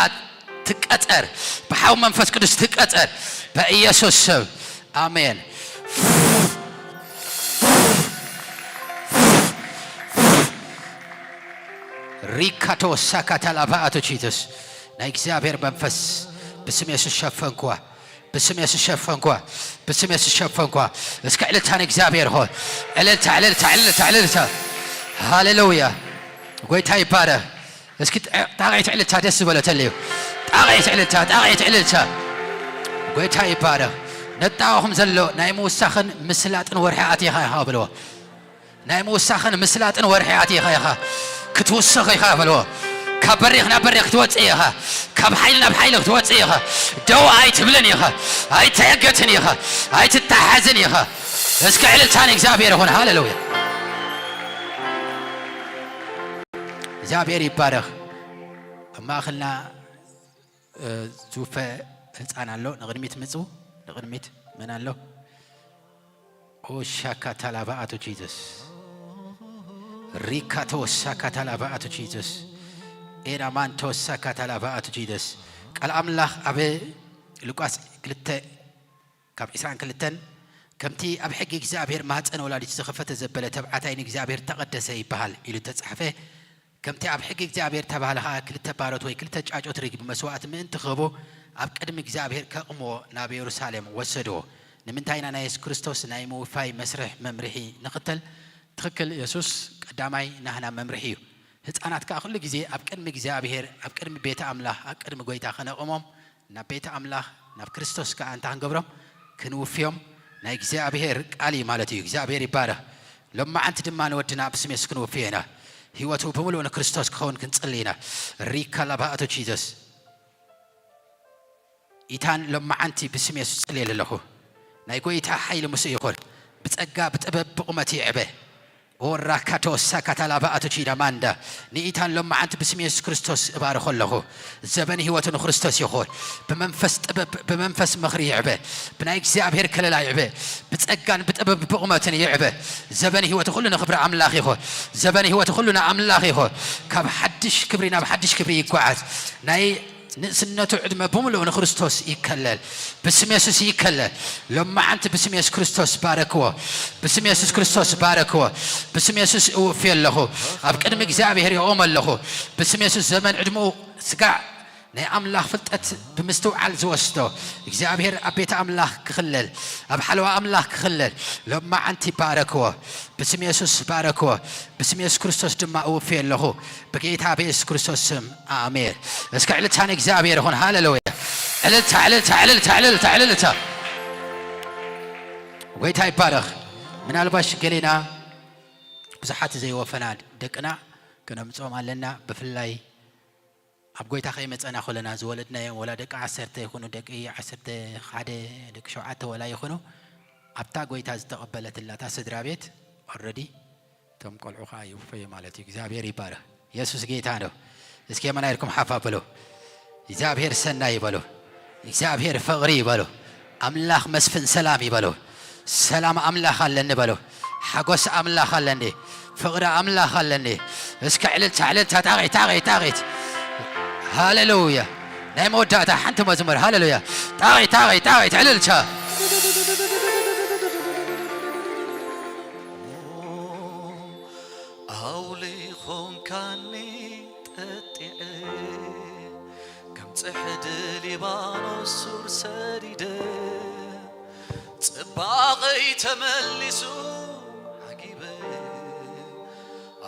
ትቀጸር፣ ብሓው መንፈስ ቅዱስ ትቀጸር በኢየሱስ ስም ኣሜን። ሪካቶ ሳካታላባ ኣቶ ጂሰስ ናይ እግዚኣብሔር መንፈስ ብስም የሱስ ሸፈንኩዋ፣ ብስም የሱስ ሸፈንኩዋ፣ ብስም የሱስ ሸፈንኩዋ። እስከ ዕልልታ ንእግዚኣብሔር ሆ፣ ዕልልታ፣ ዕልልታ፣ ዕልልታ፣ ዕልልታ። ሃሌሉያ። ጎይታ ይባረኽ። እስኪ ጣቕዒት ዕልልታ ደስ ዝበሎ ተለዩ። ጣቕዒት ዕልልታ፣ ጣቕዒት ዕልልታ። ጎይታ ይባረኽ። ነጣቕኹም ዘሎ ናይ ምውሳኽን ምስላጥን ወርሒ ኣቲኻ ኢኻ በልዎ። ናይ ምውሳኽን ምስላጥን ወርሒ ኣቲኻ ኢኻ። ክትውስኽ ኢኻ በልዎ። ካብ በሪኽ ናብ በሪኽ ክትወፅእ ኢኻ። ካብ ሓይሊ ናብ ሓይሊ ክትወፅእ ኢኻ። ደው ኣይትብልን ኢኻ። ኣይትሕገትን ኢኻ። ኣይትተሓዝን ኢኻ። እስከ ዕልልታ ንእግዚኣብሔር ይኹን። ሃሌሉያ። እግዚኣብሔር ይባረኽ። ኣብ ማእኸልና ዝውፈ ህፃን ኣሎ። ንቕድሚት ምፁ። ንቕድሚት መን ኣሎ? ኦሻካ ታላባ ኣቶ ጂሰስ ሪካ ተወሳካ ታላባ ኣቶ ጂሰስ ኤራማን ተወሳካ ታላባ ኣቶ ጂሰስ ቃል ኣምላኽ ኣብ ሉቃስ ክልተ ካብ ዕስራን ክልተን ከምቲ ኣብ ሕጊ እግዚኣብሔር ማህፀን ወላዲት ዝኸፈተ ዘበለ ተብዓታይ ንእግዚኣብሔር ተቐደሰ ይበሃል ኢሉ ተጻሕፈ። ከምቲ ኣብ ሕጊ እግዚኣብሔር ተባህለ ኸኣ ክልተ ባሮት ወይ ክልተ ጫጩት ርግቢ መስዋእቲ ምእንቲ ክህቡ ኣብ ቅድሚ እግዚኣብሔር ከቕምዎ ናብ የሩሳሌም ወሰድዎ። ንምንታይ ኢና ናይ የሱስ ክርስቶስ ናይ ምውፋይ መስርሕ መምርሒ ንኽተል? ትኽክል፣ የሱስ ቀዳማይ ናህና መምርሒ እዩ። ህፃናት ከኣ ኩሉ ግዜ ኣብ ቅድሚ እግዚኣብሔር ኣብ ቅድሚ ቤተ ኣምላኽ ኣብ ቅድሚ ጐይታ ኸነቕሞም ናብ ቤተ ኣምላኽ ናብ ክርስቶስ ከኣ እንታይ ክንገብሮም ክንውፍዮም ናይ እግዚኣብሔር ቃል እዩ ማለት እዩ። እግዚኣብሔር ይባረኽ። ሎማዓንቲ ድማ ንወድና ብስም የሱስ ክንውፍዮ ኢና። ህይወቱ ብምሉእ ንክርስቶስ ክኸውን ክንጽሊ ኢና። ሪካ ላባኣቶ ጂሰስ ኢታን ሎማዓንቲ ብስም የሱስ ጽልየሉ ኣለኹ። ናይ ጐይታ ሓይሊ ምስኡ ይኹን። ብጸጋ ብጥበብ ብቑመት ይዕበ። ኦራካቶ ሳካታላባ ኣቶ ቺዳ ማንዳ ንኢታን ሎማዓንቲ ብስም የሱስ ክርስቶስ እባርኾ ኣለኹ። ዘበን ህይወቱ ንክርስቶስ ይኹን። ብመንፈስ ጥበብ ብመንፈስ ምኽሪ ይዕበ። ብናይ እግዚኣብሔር ከለላ ይዕበ። ብጸጋን ብጥበብ ብቑመትን ይዕበ። ዘበን ህይወቱ ኩሉ ንኽብሪ ኣምላኽ ይኹን። ዘበን ህይወቱ ኩሉ ንኣምላኽ ይኹን። ካብ ሓድሽ ክብሪ ናብ ሓድሽ ክብሪ ይጓዓዝ። ናይ ንእስነቱ ዕድመ ብምሉኡ ንክርስቶስ ይከለል። ብስም የሱስ ይከለል። ሎማዓንቲ ብስም የሱስ ክርስቶስ ባረክዎ። ብስም የሱስ ክርስቶስ ባረክዎ። ብስም የሱስ እውፊ ኣለኹ። ኣብ ቅድሚ እግዚኣብሔር የቑም ኣለኹ። ብስም የሱስ ዘመን ዕድመኡ ስጋዕ ናይ ኣምላኽ ፍልጠት ብምስትውዓል ዝወስዶ እግዚኣብሔር ኣብ ቤተ ኣምላኽ ክኽለል ኣብ ሓለዋ ኣምላኽ ክኽለል ሎማዓንቲ ባረክዎ። ብስም የሱስ ባረክዎ። ብስም የሱስ ክርስቶስ ድማ እውፊ ኣለኹ። ብጌታ ብየሱስ ክርስቶስ ስም ኣሜን። እስከ ዕልልታ ንእግዚኣብሔር ይኹን። ሃሌሉያ። ዕልልታ፣ ዕልልታ፣ ዕልልታ፣ ዕልልታ፣ ዕልልታ። ጎይታ ይባረኽ። ምናልባሽ ገሌና ብዙሓት ዘይወፈና ደቅና ክነምጾም ኣለና። ብፍላይ ኣብ ጎይታ ከይመጸና ከለና ዝወለድናዮም ወላ ደቂ ዓሰርተ ይኹኑ ደቂ ዓሰርተ ሓደ ደቂ ሸውዓተ ወላ ይኹኑ ኣብታ ጎይታ ዝተቐበለትላታ ስድራ ቤት ኦረዲ እቶም ቆልዑ ኸዓ ይውፈዩ ማለት እዩ። እግዚኣብሔር ይባረኽ። የሱስ ጌታ ነው። እስኪ የመና ኢልኩም ሓፍ ኣብሉ። እግዚኣብሔር ሰናይ ይበሉ። እግዚኣብሔር ፍቕሪ ይበሉ። ኣምላኽ መስፍን ሰላም ይበሉ። ሰላም ኣምላኽ ኣለኒ በሉ። ሓጎስ ኣምላኽ ኣለኒ። ፍቕሪ ኣምላኽ ኣለኒ። እስከ ዕልልታ ዕልልታ ጣቒት ጣቒት ጣቒት። ሃሌሉያ። ናይ መወዳእታ ሓንቲ መዝሙር ሃሌሉያ። ጣቒት ጣቒት ጣቒት ዕልልታ። ኣውሊ ኾንካኒ ጠጢዐ ከም ጽሕዲ ሊባኖስ ሱር ሰዲደ ባቐይ ተመሊሱ ዓጊበ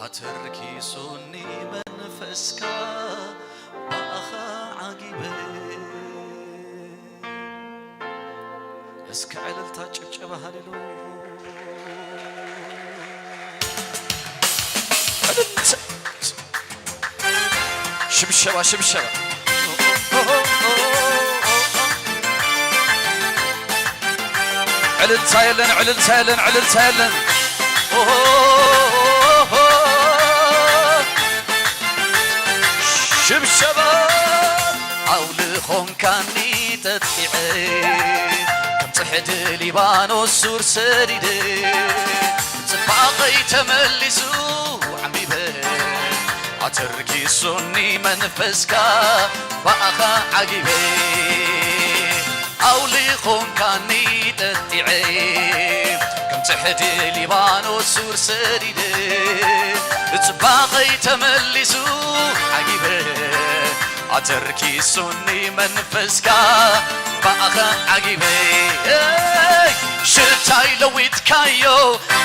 ኣተርኪሱኒ መንፈስካ ባኻ ዓጊበ። እስከ ዕልልታ ጭብጨባ ሃሌሉያ። ዕልልታ ሽብሸባ ሽብሸባ። ዕልልታ የለን፣ ዕልልታ የለን፣ ዕልልታ የለን። ሽብሸባ። ኣውሊ ኾንካኒ ጠጢዐ፣ ከም ጽሕዲ ሊባኖስ ሱር ሰዲደ፣ ጽባቐይ ተመሊሱ ዓሚበ፣ ኣተርኪሱኒ መንፈስካ ብኣኻ ዓጊበ። ኣውሊ ኾንካኒ ጠጢዐ፣ ከም ጽሕዲ ሊባኖስ ሱር ሰዲደ፣ ጽባቐይ ተመሊሱ ዓጊበ፣ ኣተርኪሱኒ መንፈስካ ብኣኻ ዓጊበ። ሽታይ ለዊጥካዮ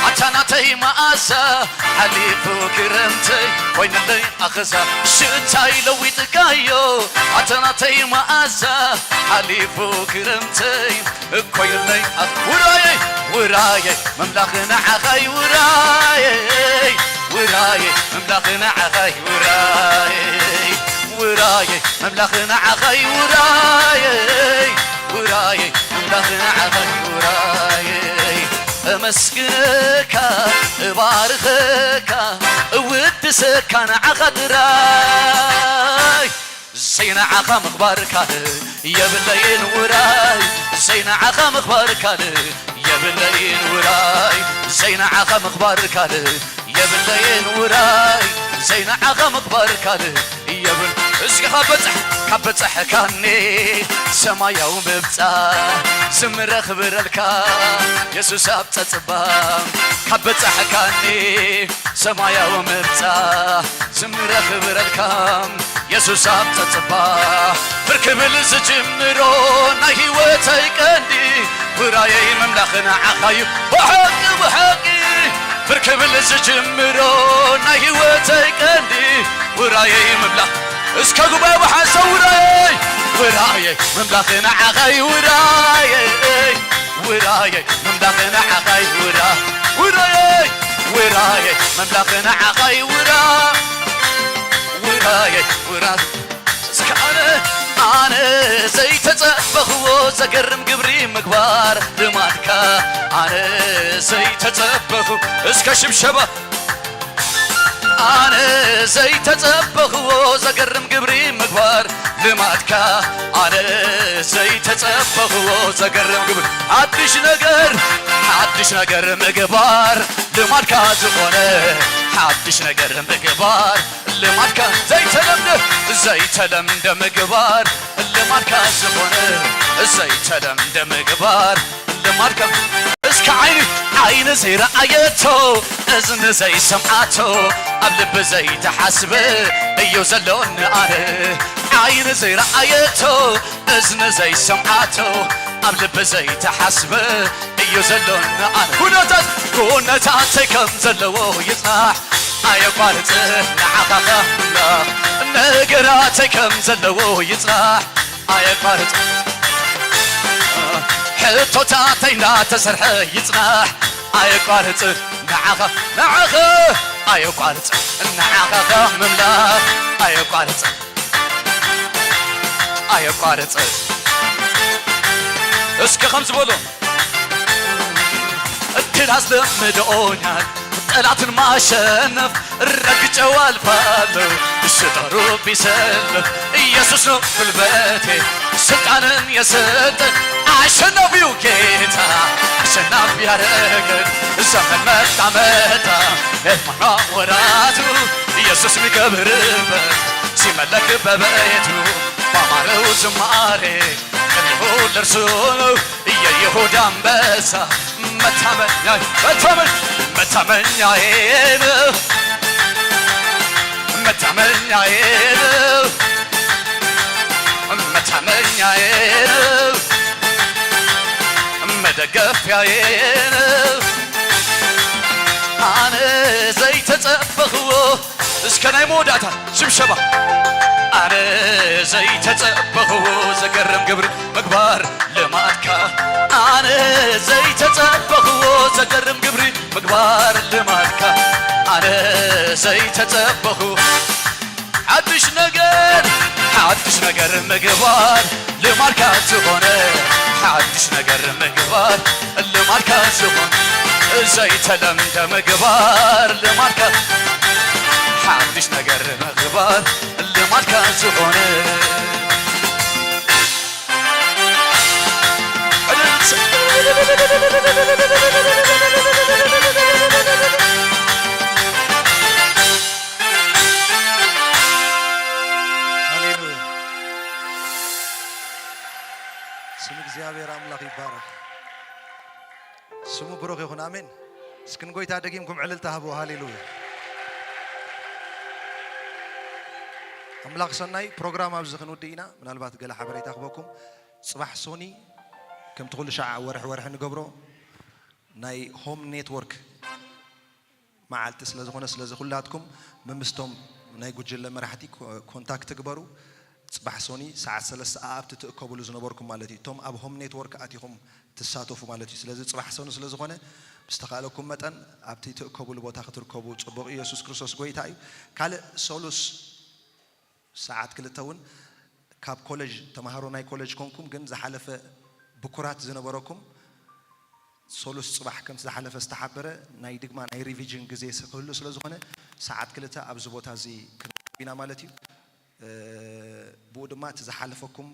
ኣታ ናተይ መኣዛ ሓሊፉ ክረምተይ ኮይነለይ ኣኸዛ። ሽታይ ለዊጥካዮ ኣታ ናተይ መኣዛ ሓሊፉ ክረምተይ ኮይነለይ ኣኸ-፣ ውራየይ ውራየይ መምላኽ ንዓኻይ ውራየይ ውራየይ መምላኽ ንዓኻይ ውራየይ ውራየይ መምላኽ ንዓኻይ ውራየይ ውራየይ መምላኽ ንዓኻይ ውራየይ። እመስግነካ እባርኸካ እውድሰካ ንዓኻ ጥራይ። ዘይንዓኻ ምኽባር ካልእ የብለይን ውራይ። ዘይንዓኻ ምኽባር ካልእ የብለይን ውራይ። ዘይንዓኻ ምኽባር ካልእ የብለይን ውራይ። ዘይንዓኻ ምኽባር ካልእ የብል። እስኪ ካብ በጻሕ ካብ በጻሕካኒ ሰማያዊ ምብጻሕ ዝምረኽብረልካ የሱስ ኣብ ጸጽባም ካብ በጻሕካኒ ሰማያዊ ምብጻሕ ዝምረኽብረልካ የሱስ ኣብ ጸጽባ ብር ክብል ዝጅምሮ ናይ ህይወተይ ቀንዲ ውራየይ ምምላኽ ንዓኻ እዩ ብሓቂ ብሓቂ ብር ክብል ዝጅምሮ ናይ ህይወተይ ቀንዲ ውራየይ ምምላኽ እስከ ጉባኤ ብሓንሳብ ውራየይ ውራየይ ምምላኽ ንዓኻ እዩ ውራየይ ውራየይ ምምላኽ ንዓኻ እዩ ውራ ውራየይ ውራየይ ምምላኽ ንዓኻ እዩ ውራ ውራየይ ውራ እስከ ኣነ ኣነ ዘይተጸበኽዎ ዘገርም ግብሪ ምግባር ልማድካ ኣነ ዘይተጸበኹ እስከ ሽብሸባ ኣነ ዘይተጸበኽዎ ዘገርም ግብሪ ምግባር ልማድካ ኣነ ዘይተጸበኽዎ ዘገርም ግብሪ ሓድሽ ነገር ሓድሽ ነገር ምግባር ልማድካ ዝኾነ ሓድሽ ነገር ምግባር ልማድካ ዘይተለምደ ዘይተለምደ ምግባር ልማድካ ዝኾነ ዘይተለምደ ምግባር ልማድካ እስከ ዓይኒ ዓይኒ ዘይረኣየቶ እዝኒ ዘይሰምዓቶ ኣብ ልቢ ዘይተሓስበ እዩ ዘሎኒ ኣነ ዓይኒ ዘይረኣየቶ እዝኒ ዘይሰምዓቶ ኣብ ልቢ ዘይተሓስበ እዩ ዘሎኒ ኣነ ኩነታት ኩነታተይ ከም ዘለዎ ይጽናሕ ኣየቋርጽ ንዓኻ ከምላኽ ነገራተይ ከም ዘለዎ ይጽናሕ ኣየቋርጽ ሕቶታተይ እንዳተሰርሐ ይጽናሕ ኣየቋርጽ ንዓኻ ንዓኻ ኣየቋርጽ ንዓኻ ምምላኽ ኣየቋርጽ ኣየቋርጽ እስኪ ከም ዝበሎ እድል ኣስለምደኦኛል ጠላትን ማሸነፍ ረግጨው አልፋለሁ ሽጠሩ ቢሰልፍ ኢየሱስ ነው ጉልበቴ ስልጣንን የሰጠ አሸናፊው ጌታ አሸናፊ ያረገን ዘመን መጣ መጣ እድሜና ወራቱ ኢየሱስ የሚከብርበት ሲመለክ በቤቱ ባማረው ዝማሬ ክብር ለእርሱ ነው የይሁዳ አንበሳ መታመኛዬ መታመን መታመኛዬ ነው መታመኛዬ ነው መታመኛዬ ነው ደገፍያዬ ነው ኣነ ዘይተጸበኽዎ። እስከ ናይ መወዳእታ ሽብሸባ። ኣነ ዘይተጸበኽዎ ዘገርም ግብሪ ምግባር ልማድካ። ኣነ ዘይተጸበኽዎ ዘገርም ግብሪ ምግባር ልማድካ። ኣነ ዘይተጸበኹ ሓድሽ ነገር ሓድሽ ነገር ምግባር ልማድካ ዝኾነ ሓድሽ ነገር ምግባር ልማድካ ዝኾነ ዘይተለምደ ምግባር ልማድካ ሓድሽ ነገር ምግባር ልማድካ ዝኾነ ሃሌሉያ። ስም እግዚኣብሔር ኣምላኽ ይባረኽ። ስሙ ብሩኽ ይኹን። ኣሜን። እስኪ ንጎይታ ደጊምኩም ዕልልታ ሃቡ። ሃሌሉያ። ኣምላኽ ሰናይ ፕሮግራም ኣብዚ ክንውድእ ኢና። ምናልባት ገለ ሓበሬታ ክበኩም። ጽባሕ ሶኒ ከምቲ ኩሉ ሻዕ ወርሒ ወርሒ ንገብሮ ናይ ሆም ኔትወርክ መዓልቲ ስለ ዝኾነ፣ ስለዚ ኩላትኩም ምምስቶም ናይ ጉጅለ መራሕቲ ኮ-፣ ኮንታክት ትግበሩ። ጽባሕ ሶኒ ሰዓት ሰለስተ ኣብቲ ትእከቡሉ ዝነበርኩም ማለት እዩ። እቶም ኣብ ሆም ኔትወርክ ኣቲኹም ትሳተፉ ማለት እዩ። ስለዚ ጽባሕ ሶኒ ስለ ዝኾነ፣ ብዝተኻእለኩም መጠን ኣብቲ ትእከቡሉ ቦታ ክትርከቡ ጽቡቕ እዩ። የሱስ ክርስቶስ ጎይታ እዩ። ካልእ ሰሉስ ሰዓት ክልተ እውን ካብ ኮሌጅ ተምሃሮ ናይ ኮሌጅ ኮንኩም ግን ዝሓለፈ ብኩራት ዝነበረኩም ሶሉስ ጽባሕ ከምቲ ዝሓለፈ ዝተሓበረ ናይ ድግማ ናይ ሪቪዥን ግዜ ክህሉ ስለ ዝኾነ ሰዓት ክልተ ኣብዚ ቦታ እዚ ክንረከብ ኢና ማለት እዩ። እ፣ ብኡ ድማ እቲ ዝሓለፈኩም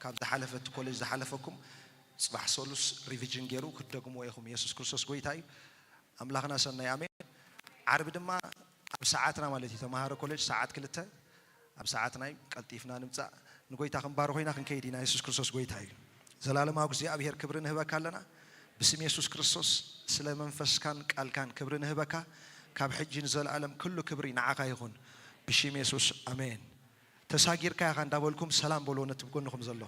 ካብ ዝሓለፈ እቲ ኮሌጅ ዝሓለፈኩም ጽባሕ ሶሉስ ሪቪዥን ገይሩ ክትደግምዎ ኢኹም። የሱስ ክርስቶስ ጎይታ እዩ። ኣምላኽና ሰናይ ኣሜን። ዓርቢ ድማ ኣብ ሰዓትና ማለት እዩ ተምሃሮ ኮሌጅ ሰዓት ክልተ ኣብ ሰዓትና እዩ። ቀልጢፍና ንምጻእ ንጎይታ ክንባርኾ ኢና ክንከይድ ኢና። የሱስ ክርስቶስ ጎይታ እዩ። ዘላለማዊ እግዚኣብሔር ክብሪ ንህበካ ኣለና ብስም የሱስ ክርስቶስ። ስለ መንፈስካን ቃልካን ክብሪ ንህበካ ካብ ሕጂ ንዘለኣለም ኩሉ ክብሪ ንዓኻ ይኹን ብሽም የሱስ ኣሜን። ተሳጊርካ ኢኻ እንዳበልኩም ሰላም በልዎ ነቲ ብጎንኹም ዘሎ።